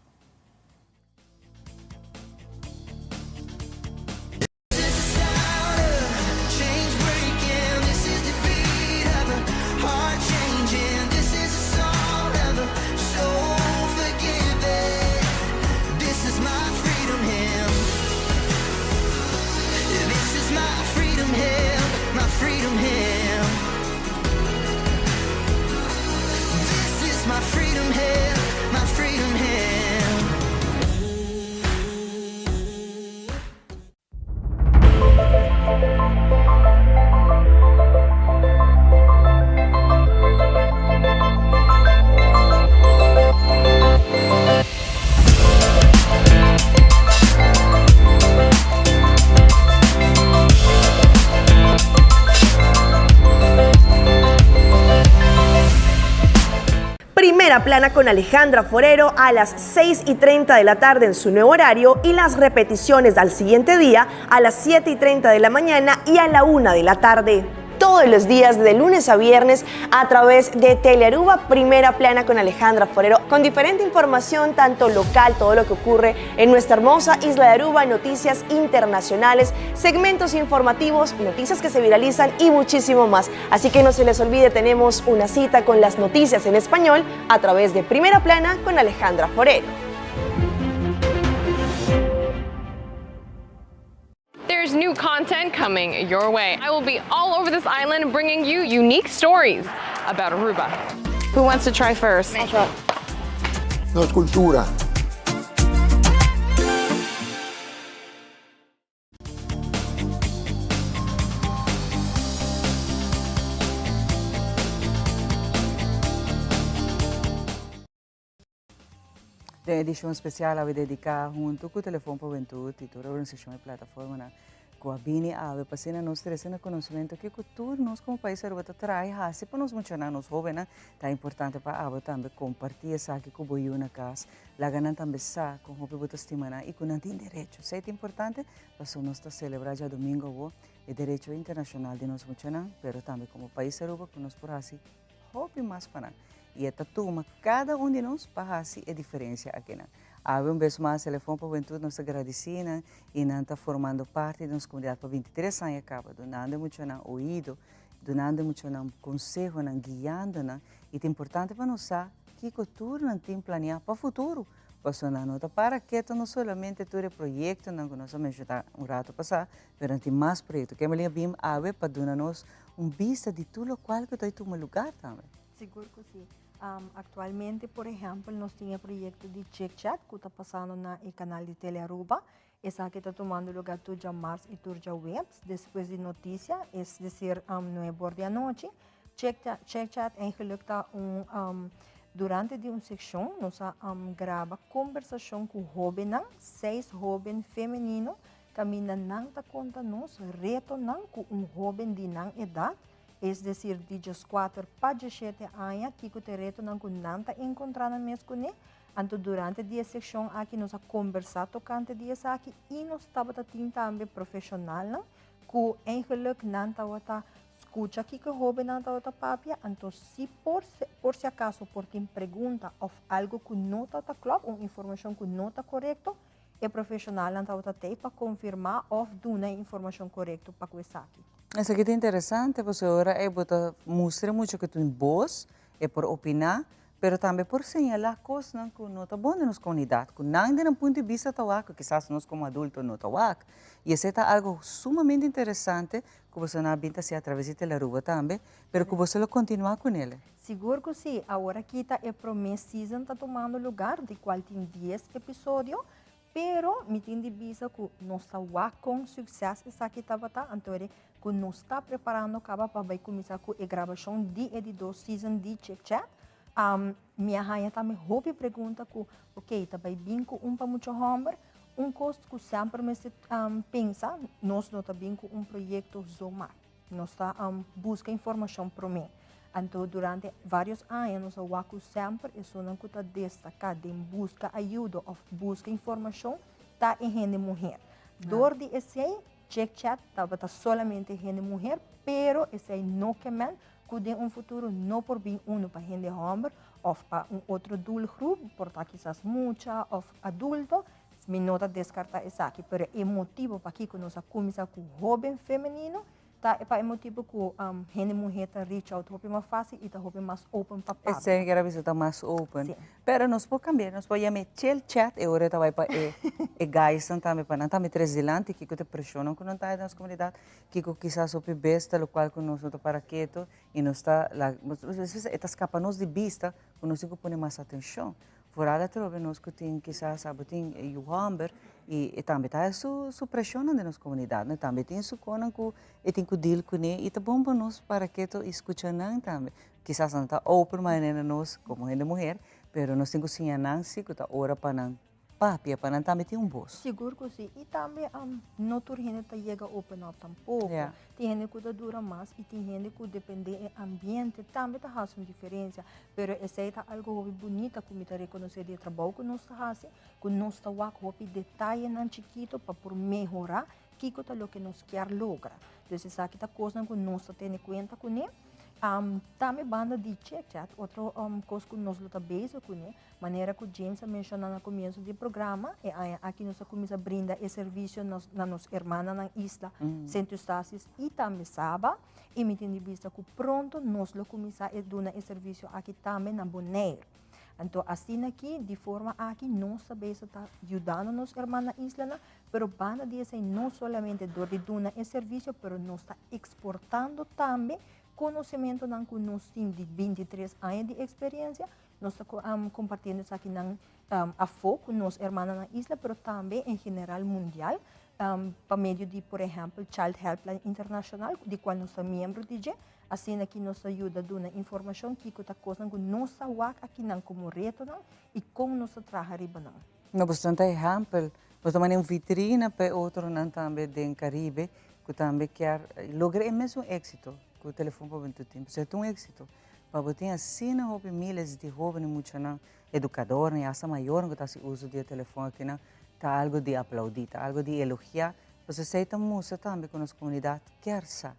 Primera Plana con Alejandra Forero a las 6 y 30 de la tarde en su nuevo horario y las repeticiones al siguiente día a las 7 y 30 de la mañana y a la 1 de la tarde. Todos los días de lunes a viernes a través de Telearuba Primera Plana con Alejandra Forero, con diferente información, tanto local, todo lo que ocurre en nuestra hermosa isla de Aruba, noticias internacionales, segmentos informativos, noticias que se viralizan y muchísimo más. Así que no se les olvide, tenemos una cita con las noticias en español a través de Primera Plana con Alejandra Forero. There's new content coming your way. I will be all over this island bringing you unique stories about Aruba. Who wants to try first? Nos cultura. Den edishon spesial awe dediká huntu ku Telefon pa Hubentud i tur organisashon i plataformanan ku a bini awe pa asina nos trese na konosementu kiko tur nos komo pais Aruba ta traha i hasi pa nos muchanan, nos hóbennan. Ta importante pa abo tambe kompartí esaki ku bo yu na kas. Laga nan tambe sa kon hopi bo ta stima nan i ku nan tin derecho. Esei ta importante pasobra nos ta selebrá djadumingu awo e derecho internashonal di nos muchanan, pero tambe komo pais Aruba ku nos por hasi hopi mas pa nan. I e ta tuma kada un di nos pa hasi e diferensia akinan. Awe un bes mas Telefon pa Hubentud nos ta gradisí nan i nan ta formando parti di nos komunidat pa bintitres aña kaba, dunando e muchanan oido, dunando e muchanan konsehonan, guiando nan. I ta importante pa nos sa kiko tur nan tin planeá pa futuro, pasobra nan no ta para keto no solamente tur e proyektonan ku nos a menshoná un rato pasá, pero nan tin mas proyekto. Kimberly a bin awe pa duna nos un bista di tur lokual ku ta tuma lugar tambe. Sigur ku si. Aktualmente, por ehèmpel, nos tin e proyekto di Chik Chat ku ta pasando na e kanal di Telearuba. Esaki ta tumando lugá tur djamars i tur djaweps despues di notisia, es desir nuebe or di anochi. Chik Chat eigenlik ta un durante di un sekshon nos a graba kombersashon ku hóbennan, seis hóben femenino, kaminda nan ta konta nos retonan ku un hóben di nan edat. Es decir, di 14 pa 17 aña, kiko ta e retonan ku nan ta enkontrá nan mes kuné. Anto durante di e sekshon aki nos a kombersá tokante di esaki i nos tabata tin tambe profeshonalnan ku eigenlijk nan tabata skucha kiko e hóbennan tabata papia, anto si por por si akaso por tin pregunta òf algu ku no tabata klòp, un informashon ku no ta korekto, E profeshonalnan tabata tei pa konfirmá òf duna e informashon korekto pa ku esaki. Esaki ta interesante pasobra ora e bo ta mustra mucha ku tin bos, e por opiná, pero tambe por señalá kosnan ku no ta bon den nos komunidat, ku nan den nan punto di bista ta wak, ku kisas nos komo adulto no ta wak. I esei ta algu sumamente interesante ku boso nan a bin ta hasi atraves di Telaruba tambe, pero ku boso lo kontinuá kunele. Sigur cu si, awor aki ta e prome season ta tumando lugar, di cual tin dies episodio, pero mi tin di bisa cu nos ta wak con succes esaki tabata, anto eri cu nos ta preparando caba pa bay cuminsa cu e grabacion di e di dos season di Chick Chat. Mi a haya tambe hopi pregunta cu, ok, ta bay bin cu un pa mucha homber? Un cos cu semper mester pensa, nos no ta bin cu un proyecto zomaar. Nos ta buska informashon promé. Anto durante vários aña nos a wak ku semper esunnan ku ta destaká den buska ayudo òf buska informashon ta e hende muher. Dor di esei Chick Chat tabata solamente hende muher, pero esei no ke men ku den un futuro no por bin unu pa hende hòmber òf pa un otro doelgroep, por ta kisas mucha òf adulto. Mi no ta deskartá esaki, pero e motibu pakiko nos a kuminsá ku hóben femenino ta pa e motibu ku hende muhé ta reach out hopi mas fásil i ta hopi mas open pa papia. Esei mi kier a bisa, ta mas open. Pero nos por kambia, nos por yama e chill chat e ora e ta bai pa e e guysnan tambe pa nan tambe tres dilanti kiko ta e preshonnan ku nan ta haña den nos komunidat, kiko kisas hopi bes ta lokual ku nos no ta para ketu i nos ta laga, e ta skapa nos di bista ku nos tin ku pone mas atenshon. Vooral atrobe nos ku tin kisas abo tin e yu hòmber i e tambe ta su su preshonnan den nos komunidat, no? Tambe tin su konan ku e tin ku deal kuné i ta bon pa nos para keto i skucha nan tambe. Kisas nan ta open manera nos komo hende muher, pero nos tin ku siña nan si ku ta ora pa nan papia, pa nan tambe tin un bos. Sigur ku si. I tambe no tur hende ta yega open up tampoko. Tin hende ku ta dura mas i tin hende ku depende e ambiente tambe ta hasi un diferensia. Pero esei ta algo hopi bunita ku mi ta rekonosé di e trabou ku nos ta hasi, ku nos ta wak hopi detayenan chikito pa por mehorá kiko ta loke nos kier logra. Dus esaki ta kosnan ku nos ta tene kuenta kuné. Tambe banda di Chit Chat, otro kos ku nos lo ta bezig kuné, manera ku James a menshoná na komienso di e programa, e aña aki nos a kuminsá brinda e servisio na nos hermananan isla Sint Eustatius i tambe Saba. I mi tin di bisa ku pronto nos lo kuminsá e duna e servisio aki tambe na Boneiru. Anto asina aki, di forma aki, nos ta bezig ta yudando nos hermana islanan, pero banda di esei no solamente dor di duna e servisio, pero nos ta eksportando tambe konosementonan ku nos tin di 23 aña di eksperensia, nos ta kompartiendo esakinan afó ku nos hermananan isla, pero tambe en general mundial. pa medio di por ehèmpel Child Helpline Internashonal di kual nos ta miembro di dje, asina ki nos ta yuda duna informashon kiko ta kosnan ku nos ta wak akinan komo retonan i kon nos ta traha riba nan. No, boso ta ehèmpel, boso ta manera un vitrina pa e otronan tambe den Karibe ku tambe kier logra e mesun éksito ku Telefon pa Hubentud tin. Pasobra ta un éksito pa bo tin asina hopi miles di hóben i muchanan, edukadornan i asta mayornan ku ta hasi uso di e telefon akinan. Ta algo di aplaudí, ta algo di elogiá, pasobra esei ta mustra tambe ku nos komunidat kier sa,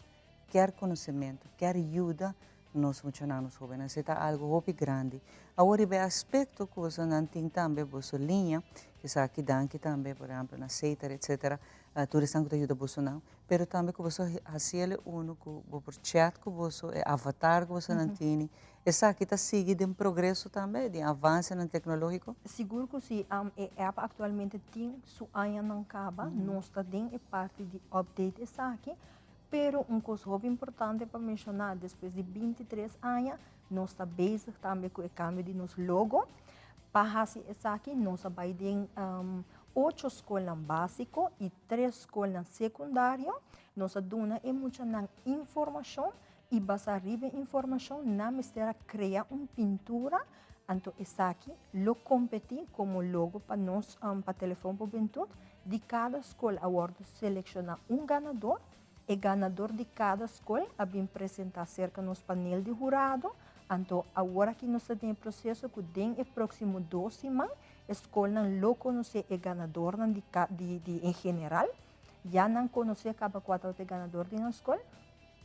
kier konosementu, kier yuda nos muchanan, nos hóbennan. Esei ta algo hopi grandi. Awor riba e aspekto ku bosonan tin tambe boso liña, esaki danki tambe por ehèmpel na Setar etsetera, tur esnan ku ta yuda bosonan, pero tambe ku boso hasi el e unu ku bo por chat ku boso, e avatar ku bosonan tini, Esaki ta sigui den progreso tambe, den avansenan teknológiko? Sigur ku si. E app aktualmente tin su añanan kaba. Nos ta den e parti di update esaki. Pero un kos hopi importante pa menshoná, despues di 23 aña nos ta bezig tambe ku e kambio di nos logo. Pa hasi esaki nos a bai den ocho skolnan básiko i tres skolnan sekundario. Nos a duna e muchanan informashon I basá riba e informashon nan mester a krea un pintura, anto esaki lo kompetí komo logo pa nos pa Telefon Hubentut. Di kada skol a wòrdu selekshoná un ganador. E ganador di kada skol a bin presentá serka nos panel di hurado, anto awor aki nos ta den e proseso ku den e próksimo dos siman e skolnan lo konosé e ganadornan di di di en general. Ya nan konosé kaba kua tabata e ganador di nan skol.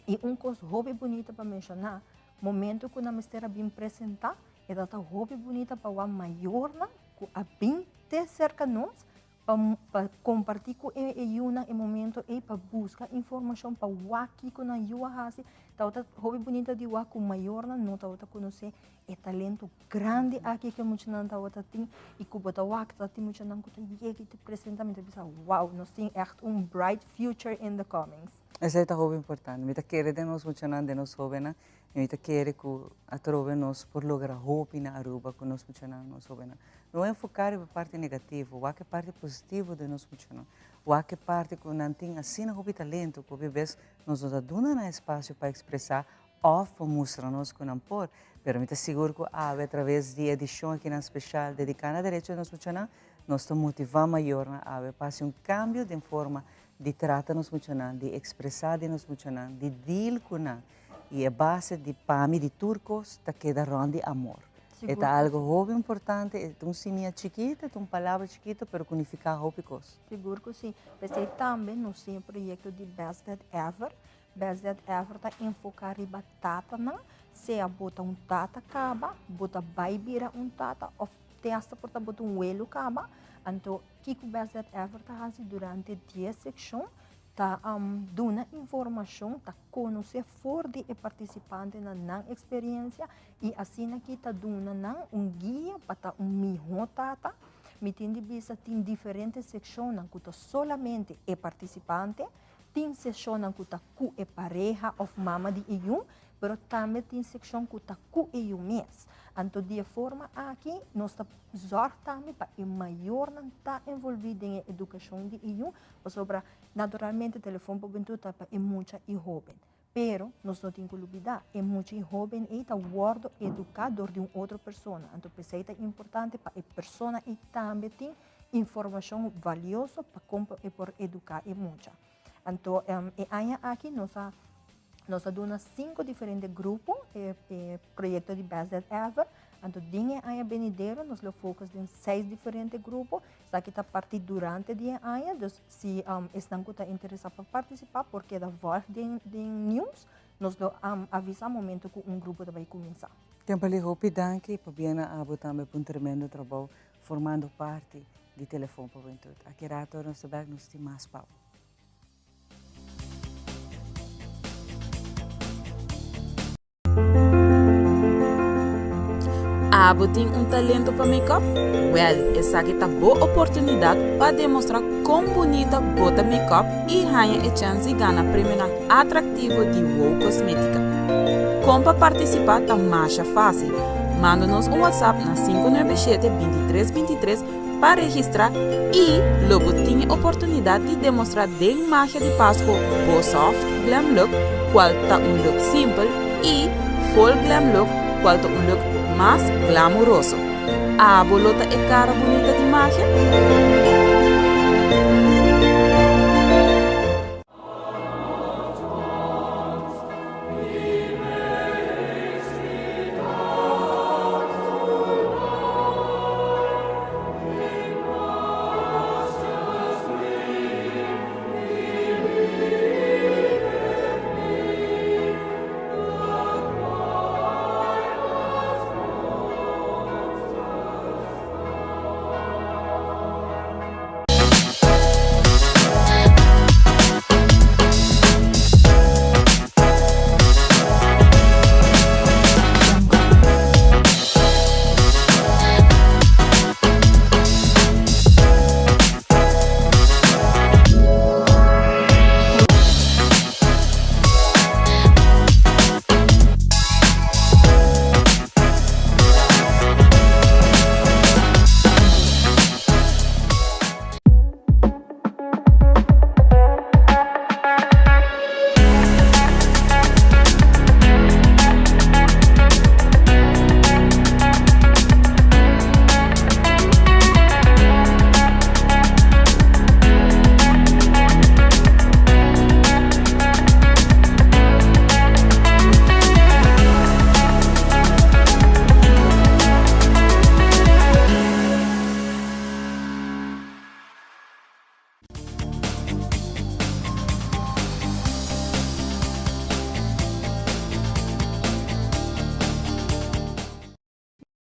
I un kos hopi bunita pa menshoná, momento ku nan mester a bin presentá, e tabata hopi bunita pa wak mayornan ku a bin te serka nos pa pa kompartí ku e e yunan e momento ei pa buska informashon pa wak kiko nan yu a hasi. Tabata hopi bunita di wak ku mayornan no tabata konosé e talento grandi aki ku e muchanan tabata tin i ku bo ta wak ta tin muchanan ku ta yega i ta presentá mi ta bisa wow nos tin ègt un bright future in the comings. Esei ta hopi importante. Mi ta kere den nos muchanan, den nos hóbennan i mi ta kere ku atrobe nos por logra hopi na Aruba ku nos muchanan, nos hóbennan. No enfoká riba e parti negativo, wak e parti positivo den nos muchanan. Wak e parti ku nan tin asina hopi talento ku hopi bes nos no ta duna nan espasio pa ekspresá òf pa mustra nos ku nan por. Pero mi ta sigur ku awe atraves di e edishon akinan speshal dediká na derecho di nos muchanan, nos ta motivá mayornan awe pa hasi un kambio den forma di trata nos muchanan, di ekspresá den nos muchanan, di deal ku nan. I e base di pa mi di tur kos ta keda rònt di amor. E ta algo hopi importante, e ta un simia chikito, e ta un palabra chikito, pero ku nifiká hopi kos. Sigur ku si. P'esei tambe nos tin e proyekto di Best Dad Ever. Best Dad Ever ta enfoká riba tatanan, sea bo ta un tata kaba, bo ta bai bira un tata òf te asta por ta bo ta un welo kaba. Anto kiko Best Dad Ever ta hasi durante dies sekshon ta duna informashon, ta konosé for di e partisipantenan nan eksperensia i asina ki ta duna nan un guia pa ta un mihó tata. Mi tin di bisa tin diferente sekshonnan ku ta solamente e partisipante, tin seshonnan ku ta ku e pareha òf mama di e yu, pero tambe tin sekshon ku ta ku e yu mes. Anto di e forma aki nos ta zòrg tambe pa e mayornan ta envolví den e edukashon di e yu, pasobra naturalmente Telefon pa Hubentud ta pa e mucha i hóben. Pero nos no tin ku lubidá, e mucha i hóben ei ta wòrdu eduká dor di un otro persona. Anto p'esei ta importante pa e persona ei tambe tin informashon valioso pa kon e por eduká e mucha. Anto e aña aki nos a nos a duna sinku diferente grupo e e proyekto di Best Dad Ever. Anto den e aña benidero nos lo focus den seis diferente grupo. Esaki ta parti durante di e aña, dus si esnan ku ta interesá pa partisipá por keda vòlg den den news. Nos lo avisá momento ku un grupo ta bai kuminsá. Kimberly, hopi danki pabia na abo tambe pa un tremendo trabou formando parti di Telefon pa Hubentud. Aki rato nos ta bek, nos tin mas pa bo. Abo tin un talento pa make-up? Wel, esaki ta bo oportunidad pa demostra con bunita bo ta make-up y haña e chens di gana premionan atractivo di Wow Cosmetica. Con pa participa ta masha facil. Manda nos un WhatsApp na 597 23 23 pa registra y lo bo tin e oportunidad di demostra den magia di Pasco bo soft glam look cual ta un look simpel y full glam look cual ta un look mas glamuroso. Abo lo ta e cara bunita di magia?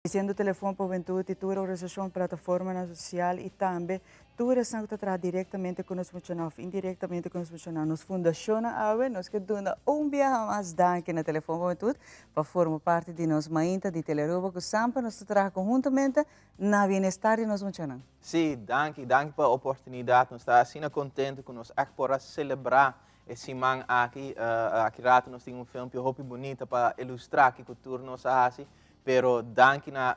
Diciendo Telefon pa Hubentud y tur organisacion, plataformanan social y tambe tur esnan cu ta traha directamente cu nos muchanan of indirectamente cu nos muchanan, nos fundacionnan awe, nos ke duna un biaha mas danki na Telefon pa Hubentud pa forma parti di nos mainta di Telearuba cu semper nos ta traha conhuntamente na bienestar di nos muchanan. Sí, danki, danki pa e oportunidad. Nos ta asina contento cu nos echt por a celebra E siman aki, aki rato nos tin un filmpje hopi bunita pa ilustra kiko tur nos a hasi, pero danki na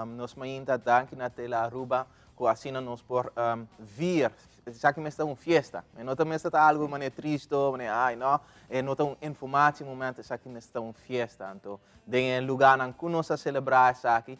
nos mainta, danki na Tele Aruba ku asina nos por vier. Esaki mester ta un fiesta, e no ta mester ta algo manera tristo, manera ay no, e no ta un informatie momento, esaki mester ta un fiesta. Anto den e lugarnan ku nos a selebrá esaki,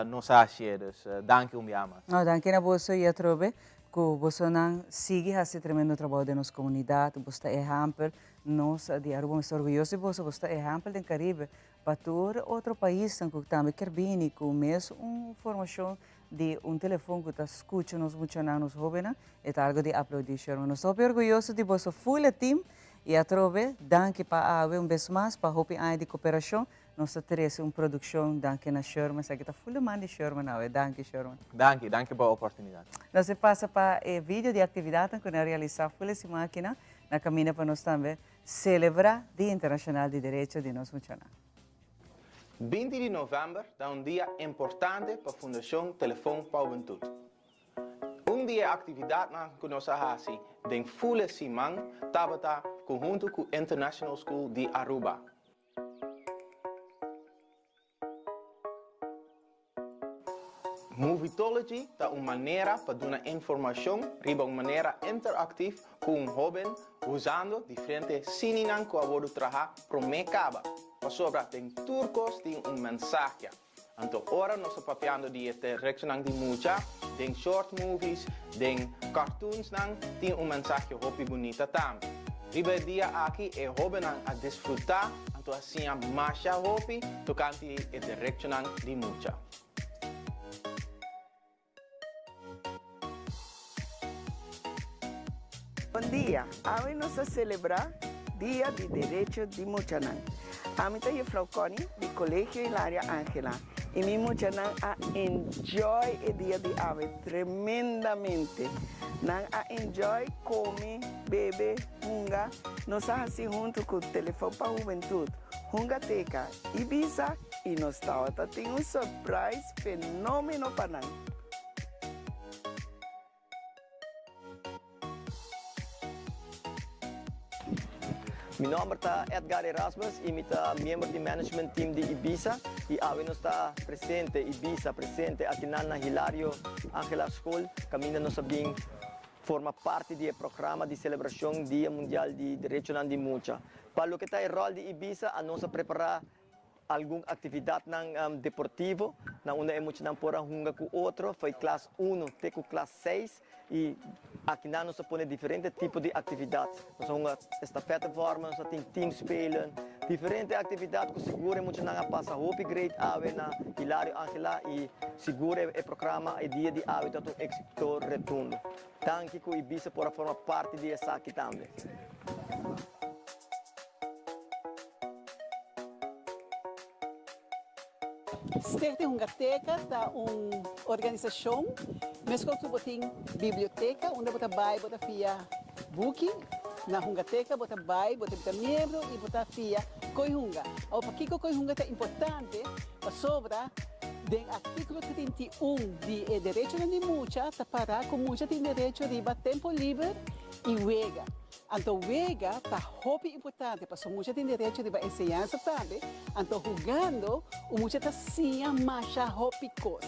nos a hasié, dus danki un bia mas. No, danki na boso y atrobe cu bosonan sigui haci tremendo trabou den nos comunidad, bos ta ehempel, nos di Aruba mester orguyoso di boso, bos ta ehempel den Caribe pa tur otro paisnan cu tambe kier bini cu mes un formacion di un telefon cu ta scucha nos muchanan, nos hobennan, e ta algo di aplaudi Sherman. Nos ta hopi orguyoso di boso full e team y atrobe danki pa awe un bes mas pa hopi aña di cooperacion. Nos ta trece un produccion danki na Sherman. Esaki ta full de man di Sherman awe. Danki Sherman. Danki, danki pa e oportunidad. Nos e pasa pa e video di actividadnan cu nan a realisa full e siman akinan na caminda pa nos tambe celebra Dia Internacional di Derecho di nos Muchanan. 20 di november ta un dia importante pa Fundacion Telefon pa Hubentud. Un di e actividadnan cu nos a haci den full e siman tabata conhunto cu International School di Aruba. Movitology ta un manera pa duna informashon riba un manera interaktif ku un hóben usando diferente sininan ku a wordu traha promé kaba, pasobra den tur kos tin un mensahe. Anto ora nos ta papiando di e derechonan di mucha, den short movies, den cartoonsnan tin un mensahe hopi bunita tambe. Riba e dia aki e hóbennan a disfrutá anto a siña masha hopi tokante e derechonan di mucha. Bon dia, awe nos ta selebrá Dia di Derecho di Muchanan. Ami ta Juffrouw Connie di Colegio Hilaria Angela y mi muchanan a enjoy e dia di awe tremendamente. Nan a enjoy come, bebe, hunga. Nos a haci hunto cu Telefon pa Hubentud, Hunga Teca, Ibiza y nos tawata tin un surprise fenomeno pa nan. Mi nomber ta Edgar Erasmus y mi ta miembro di management team di Ibiza y awe nos ta presente, Ibiza presente akinan na Hilario Angela School caminda nos a bin forma parti di e programa di celebracion Dia Mundial di Derechonan di Mucha. Pa loke ta e rol di Ibiza a nos a prepara Algun actividadnan deportivo na unda e muchanan por a hunga cu otro fo'i klas uno te cu klas seis y akinan nos a pone diferente tipo di actividad. Nos a hunga estafettevormen, nos a tin teamspelen, diferente actividad cu sigur e muchanan a pasa hopi great awe na Hilario Angela y sigur e programa e dia di awe ta un exito retundo. Danki cu Ibisa por a forma parti di esaki tambe. Stichting Hungateca ta un organisashon meskos ku bo tin biblioteka unda bo ta bai bo ta fia buki, na Hungateca bo ta bai bo ta bita miembro i bo ta fia koi hunga. Awor pakiko koi hunga ta importante? Pasobra den artíkulo 31 di e derechonan di mucha ta pará ku mucha tin derecho riba tempu liber i wega. Anto wega ta hopi importante paso mucha tin derecho riba enseñansa tambe, anto hugando un mucha ta siña masha hopi kos.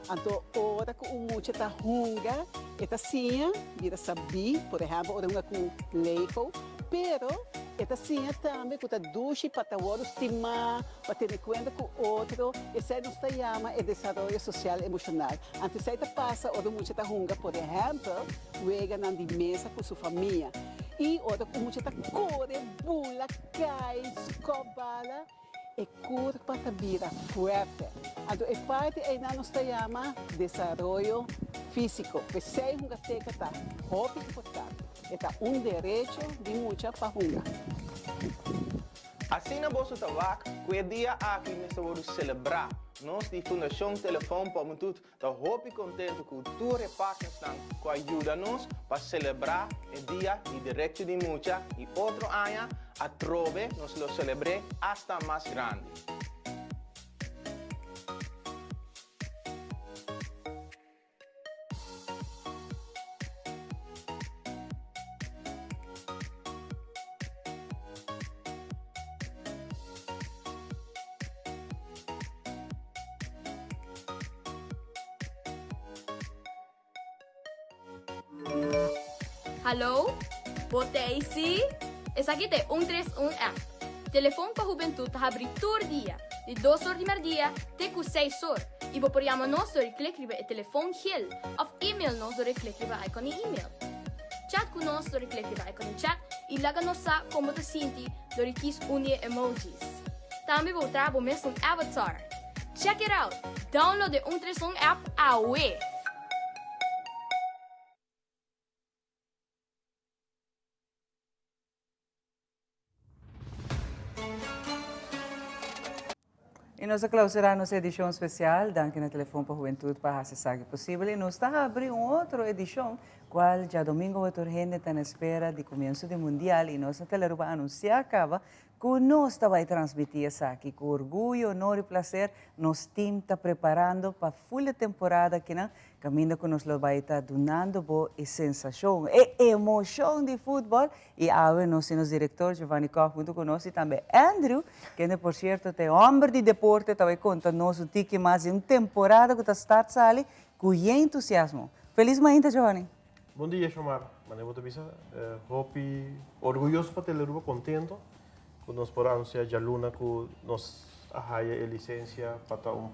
Anto ora ku un mucha ta hunga e ta siña bira sabí, por ehèmpel ora e hunga ku lego, pero e ta siña tambe ku ta dushi pa ta wòrdu stimá, pa tene kuenta ku otro, esei nos ta yama e desaroyo sosial emoshonal. Anto esei ta pasa ora un mucha ta hunga por ehèmpel Weganan di mesa ku su famia. I ora ku mucha ta kore, bula, kai, skòp bala, e kurpa ta bira fuerte. Anto e parti einan nos ta yama desaroyo físiko. P'esei hunga teka ta hopi importante. E ta un derecho di mucha pa hunga. Asina boso ta wak ku e dia aki mester wòrdu selebrá. Nos di Fundashon Telefon pa Hubentud ta hopi contento cu tur e partnersnan cu a yuda nos pa celebra e Dia di Derecho di Mucha y otro aña atrobe nos lo celebr'e hasta mas grandi. Hallo? Bo t'ei sí? Esaki ta e 131 app. Telefon pa Hubentud ta habri tur dia, di dos or di merdia te ku seis or, i bo por yama nos dor di klik riba e telefon gel òf email nos dor di klik riba icon di email. Chat ku nos dor di klik riba icon di chat i laga nos sa kon bo ta sinti dor di kis un di e emojis. Tambe bo traha bo mes un avatar. Check it out! Download e 131 app awe! Y nos a clausura nos edicion especial. Danki na Telefon pa Hubentud pa haci esaki posibel. Y nos ta habri un otro edicion, cual djadomingo otro hende ta na espera di comienzo di Mundial. Y nos na Telearuba anuncia caba cu nos ta bay transmiti esaki. Cu orguyo, honor y placer nos team ta preparando pa full e temporada akinan Caminda cu nos lo bay ta dunando bo e sensacion, e emocion di futbol y awe nos tin nos director Giovanni Koch hunto cu nos y tambe Andrew, kende por cierto ta e homber di deporte, ta bay conta nos un tiki mas di un temporada cu ta start sali cu yen entusiasmo. Feliz mainta Giovanni! Bon dia Shomar, manera bo ta bisa, hopi orguyoso pa Telearuba, contento cu nos por anuncia djaluna cu nos a haya e licencia pa ta un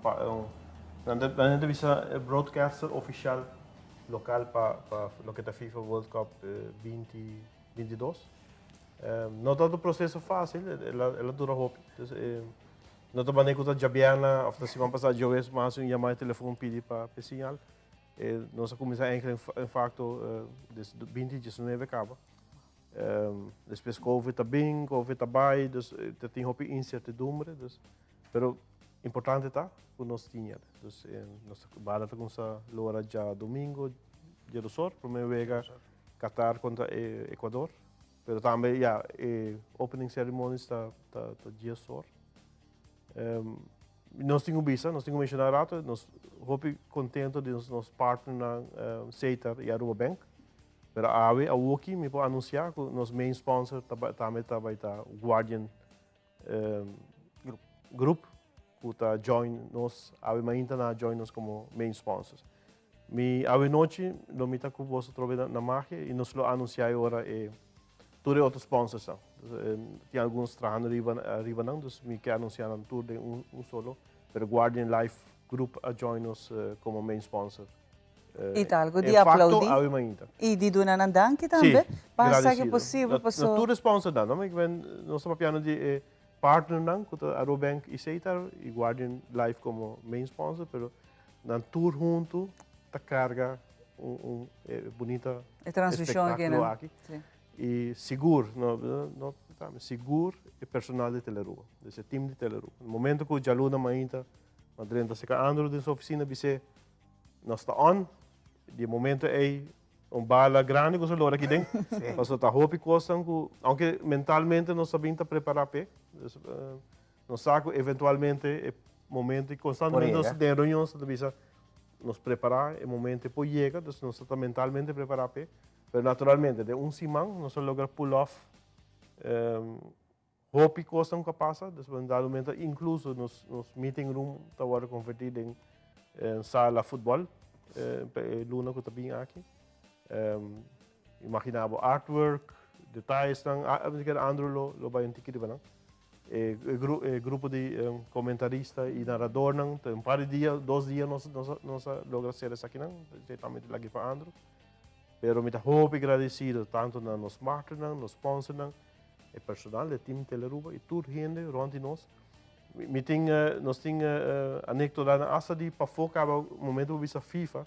nan ta bisa broadcaster oficial local pa loke ta FIFA World Cup 2022. No ta un proceso facil, el a dura hopi, no ta manera cu ta djabièrnè of ta siman pasa djawees mas un yama di telefon pidi pa e señal. Nos a cuminsa eigenlijk en facto des 2019 caba. Despues Covid ta bin, Covid ta bay, dus ta tin hopi incertidumbre, dus pero importante ta cu nos tin el. Dus nos bala ta cuminsa lora djadomingo djedosor, prome wega Qatar contra Ecuador, pero tambe ya e opening ceremonies ta ta diesor. Nos tin cu bisa, nos tin cu menciona rato, nos hopi contento di nos partnernan Setar y Aruba Bank. Pero awe, awoki, mi por anuncia cu nos main sponsor tambe ta bay ta Guardian Group, cu ta join nos, awe mainta nan a join nos como main sponsors. Mi awe nochi lo mi ta cu boso atrobe na Magia y nos lo anuncia e ora e tur e otro sponsorsnan. Tin alguns trahando riba riba nan, dus mi ke anuncia nan tur den un un solo, pero Guardian Life Group a join nos como main sponsor. Y ta algo di aplaudi y di duna nan danki tambe pa esaki posibel paso. Na tur e sponsornan, no? Mi nos ta papiando di e partnernan cu ta Aruba Bank y Setar y Guardian Life como main sponsor, pero Nan tur huntu ta karga un e bunita E transmishon aki espektákulo aki. I sigur, no, no tambe, sigur e personal di Telearuba, dus e tim di Telearuba. Na momento ku djaluna mainta nan drenta seka Andrew den su ofisina bis'é nos ta on, di e momento ei un bala grandi ku sa lora aki den, pasobra ta hopi kosnan ku, aunke mentalmente nos ta bin ta prepará p'e, dus Nos sa cu eventualmente e momento y constantemente nos den reunion ta bisa nos prepara e momento por yega, dus nos ta mentalmente prepara p'e, pero naturalmente den un siman nos a logra pull off hopi cosnan cu a pasa, dus en dado momento incluso nos meeting room ta wordo converti den sala futbol pa e luna cu ta bin aki. Imagina bo artwork, detayesnan, Andrew lo bay un tiki riba nan. E grupo di comentarista y narradornan, ta un par di dia, dos dia nos nos a logra hacer esakinan, directamente laki pa Andrew. Pero mi ta hopi gradecido tanto na nos partnernan, nos sponsornan, e personal, e team Telearuba y tur hende rond di nos. Mi tin, nos tin anecdotanan hasta di pafó caba momento bo bisa FIFA,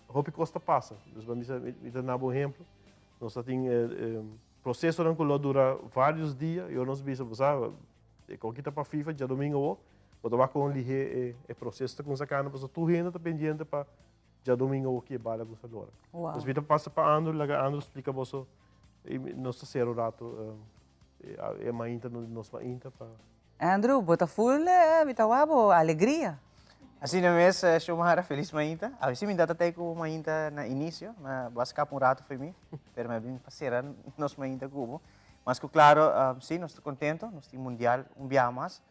hopi cos ta pasa. Dus bo bisa, mi ta na bo ehemplo, nos ta tin Procesonan cu lo dura varios dia y ora nos bisa bo sa e con kita pa FIFA djadomingo awo. Bo ta wak kon lihé e e proseso ta kuminsá kana pasobra tur hende ta pendiente pa djadumingu awoki e bala kuminsá lora. Wow. Dus mi ta pasa pa Andrew, laga Andrew splika boso i nos ta sera un rato e mainta nos mainta pa. Andrew, bo ta full mi ta wak bo alegria. Asina mes, Xiomara, felis mainta. Awe si mi ta ta ku bo mainta na inisio, ma bo a skapa un rato fo'i mi, pero mi a bin pa sera nos mainta ku bo. Mas ku klaro, si, nos ta kontento, nos tin mundial un biaha mas.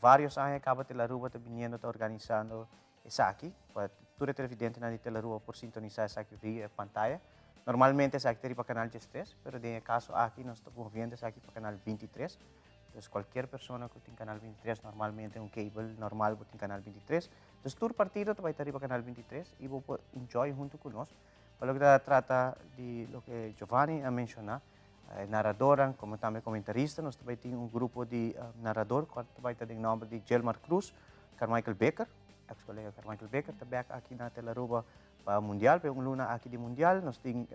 Varios aña kaba Telaruba ta biniendo ta organisando esaki, pa tur e televidentenan di Telaruba por sintonisa esaki via e pantaya. Normalmente esaki ta riba kanal diestres, pero den e kaso aki nos ta moviendo esaki pa kanal bintitres. Dus kualkier persona ku tin kanal bintitres, normalmente un cable normal bo tin kanal bintitres. Dus tur partido ta bai ta riba kanal bintitres i bo por enjoy huntu ku nos. Pa loke ta trata di loke Giovanni a menshoná, E naradornan como tambe comentarista nos ta bay tin un grupo di narador cual ta bay ta den nomber di Gilmar Cruz, Carmichael Becker, ex colega Carmichael Becker ta bek aki na Telaruba pa mundial, pa e un luna aki di mundial. Nos tin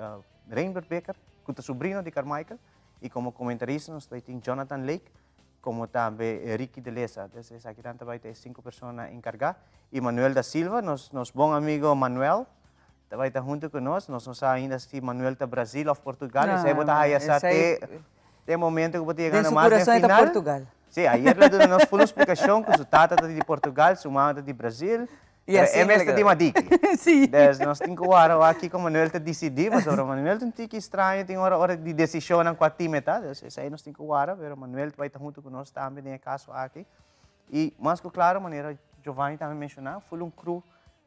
Reinbert Becker cu ta sobrino di Carmichael y como comentarista nos ta bay tin Jonathan Lake como tambe Ricky de Leza. Entonces esakinan ta bay ta e cinco persona encarga. Y Manuel da Silva, nos nos bon amigo Manuel ta bay ta hunto cu nos. Nos no sa ainda si Manuel ta Brasil of Portugal. Esey bo ta haya sa te te momento cu bo ta yega Den su nomás den curason e ta final. Portugal. Sí, ayer lo duna nos full explicacion cu su tata ta di Portugal, su mama ta di Brasil. Y Pero así e mes ta le di Madiki. Sí. Dus nos tin cu wara wak kico Manuel ta dicidi, pasobra Manuel ta un tiki straño, tin ora ora di decisionnan cua team e ta. Dus esey nos tin cu wara, pero Manuel ta bay ta hunto cu nos tambe den e caso aki. Y mas cu claro, manera Giovanni tambe menciona, full un crew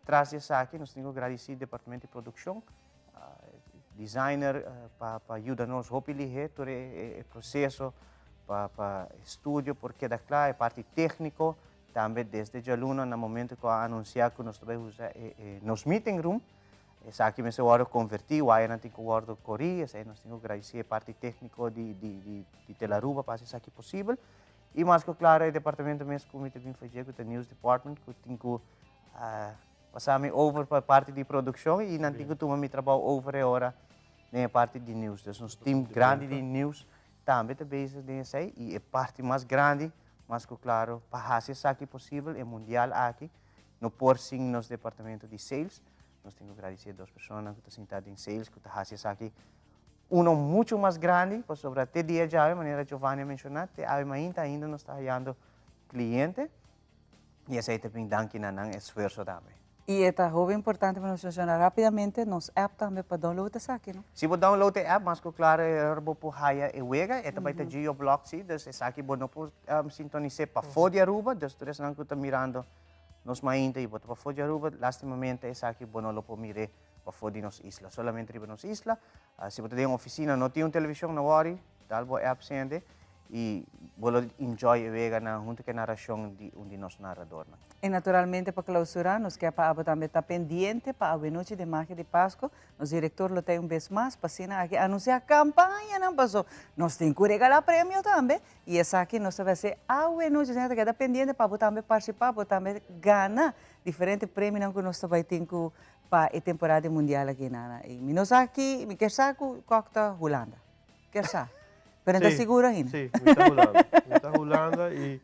tras di esaki. Nos tin cu gradici departamento di produccion, designer pa pa yuda nos hopi lihe tur e e proceso pa pa e studio por keda cla, e parti tecnico. Tambe desde djaluna na momento ku a anunsiá ku nos ta bai usa e e nos meeting room, esaki mester wòrdu konvertí, wayanan tin ku wòrdu korí, esei nos tin ku gradisí e parti tékniko di di di di Telaruba pa hasi esaki posibel. I mas ku klaro e departamento mes ku mi ta bin fadjé ku ta News Department ku tin ku pasa mi over pa e parti di produkshon i nan tin ku tuma mi trabou over e ora den e parti di news. Dus nos team grandi di news tambe ta bezig den esei i e parti mas grandi Mas ku klaro, pa hasi esaki posibel, e mundial aki, no por sin nos departamento di sales. Nos tin ku gradisé e dos personanan ku ta sintá den sales ku ta hasi esaki uno muchu mas grandi, pasobra te dia djawe, manera Giovanni a menshoná, te awe mainta ainda nos ta hayando kliente i esei ta bin danki na nan esfuerso tambe. I e ta hopi importante pa nos menciona rapidamente nos app tambe pa download esaki, no? Si bo download e app, mas ku klaro e ora bo por haya e wega, e ta bai ta geoblocked si, dus esaki bo no por sintonis'é pafó di Aruba, dus tur esnan ku ta mirando nos mainta i bo ta pafó di Aruba, lastimamente esaki bo no lo por mir'é pafó di nos isla, solamente riba nos isla. Si bo ta den ofisina no tin un televishon, no wòri, dal bo app sende I bo lo enjoy e weganan hunto ku e narashon di un di nos naradornan. I naturalmente pa klausurá nos ke pa abo tambe ta pendiente pa awenochi den Magia di Pasco. Nos direktor lo ta ei un bes mas pa asina aki anunsiá kampañanan paso nos tin ku regalá premio tambe i esaki nos ta bai hasi awenochi. Asina ta keda pendiente pa abo tambe partisipá, bo tambe gana diferente premionan ku nos ta bai tin ku pa e temporada di mundial aki nana. I mi no sa ki, mi kier sa ku kòk ta Hulanda. Kier sa. Pero no ta sigur ainda. Sí, mi ta Hulanda. Mi ta Hulanda y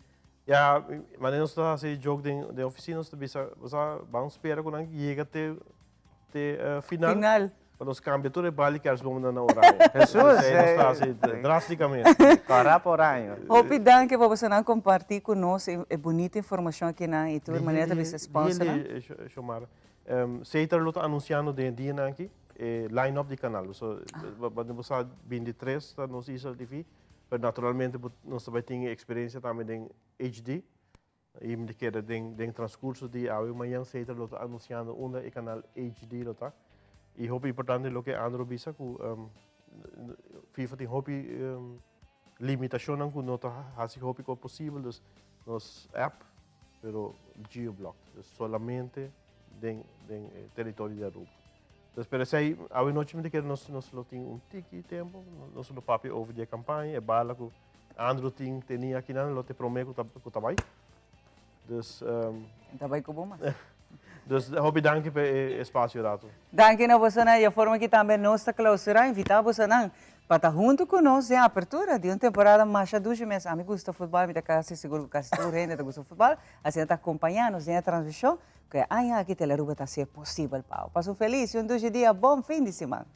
ya, manera nos ta haci joke den den oficina, nos ta bisa, bo sa, ban spera cu nan yega te te final. Final. Pa nos cambia tur e bal y kerstboomnan na oranje. Jesús! Esey nos ta haci drasticamente. Cora pa oranje. Hopi danki pa bosonan comparti cu nos e bunita informacion akinan y tur manera ta bisa sponsornan. Lihe, lihe, Xiomara. Setar lo ta anunciando den e dianan aki e line up di canal. So, bo sa 23 ta nos Isla TV, pero naturalmente nos ta bay tin e experiencia tambe den HD. Y mi ta kere den den transcurso di awe mañan Setar lo ta anunciando unda e canal HD lo ta. Y hopi importante loke Andro bisa cu FIFA tin hopi limitacionnan cu no ta haci hopi cos posibel, dus nos app pero geoblocked, dus solamente den den e territorio di Aruba. Dus pero esei awe nochi mi ta kere nos nos lo tin un tiki tempo, nos lo papia over di e campaña, e bala cu Andrew tin teni akinan lo ta e prome cu ta cu ta bai. Dus Ta bai cu bo mas. Dus hopi danki pa e espacio rato. Danki na bosonan. E forma aki tambe nos ta clausura. Invita bosonan. Pa ta huntu ku nos den apertura di un temporada masha dushi mes. Ami gusta futbòl, mi ta kasi sigur ku kasi tur hende ta gusta futbòl. Asina ta kompañá nos den e transmishon ku e aña aki Telearuba ta hasié posibel pa bo. Pasa un felis i un dushi dia. Bon fin di siman.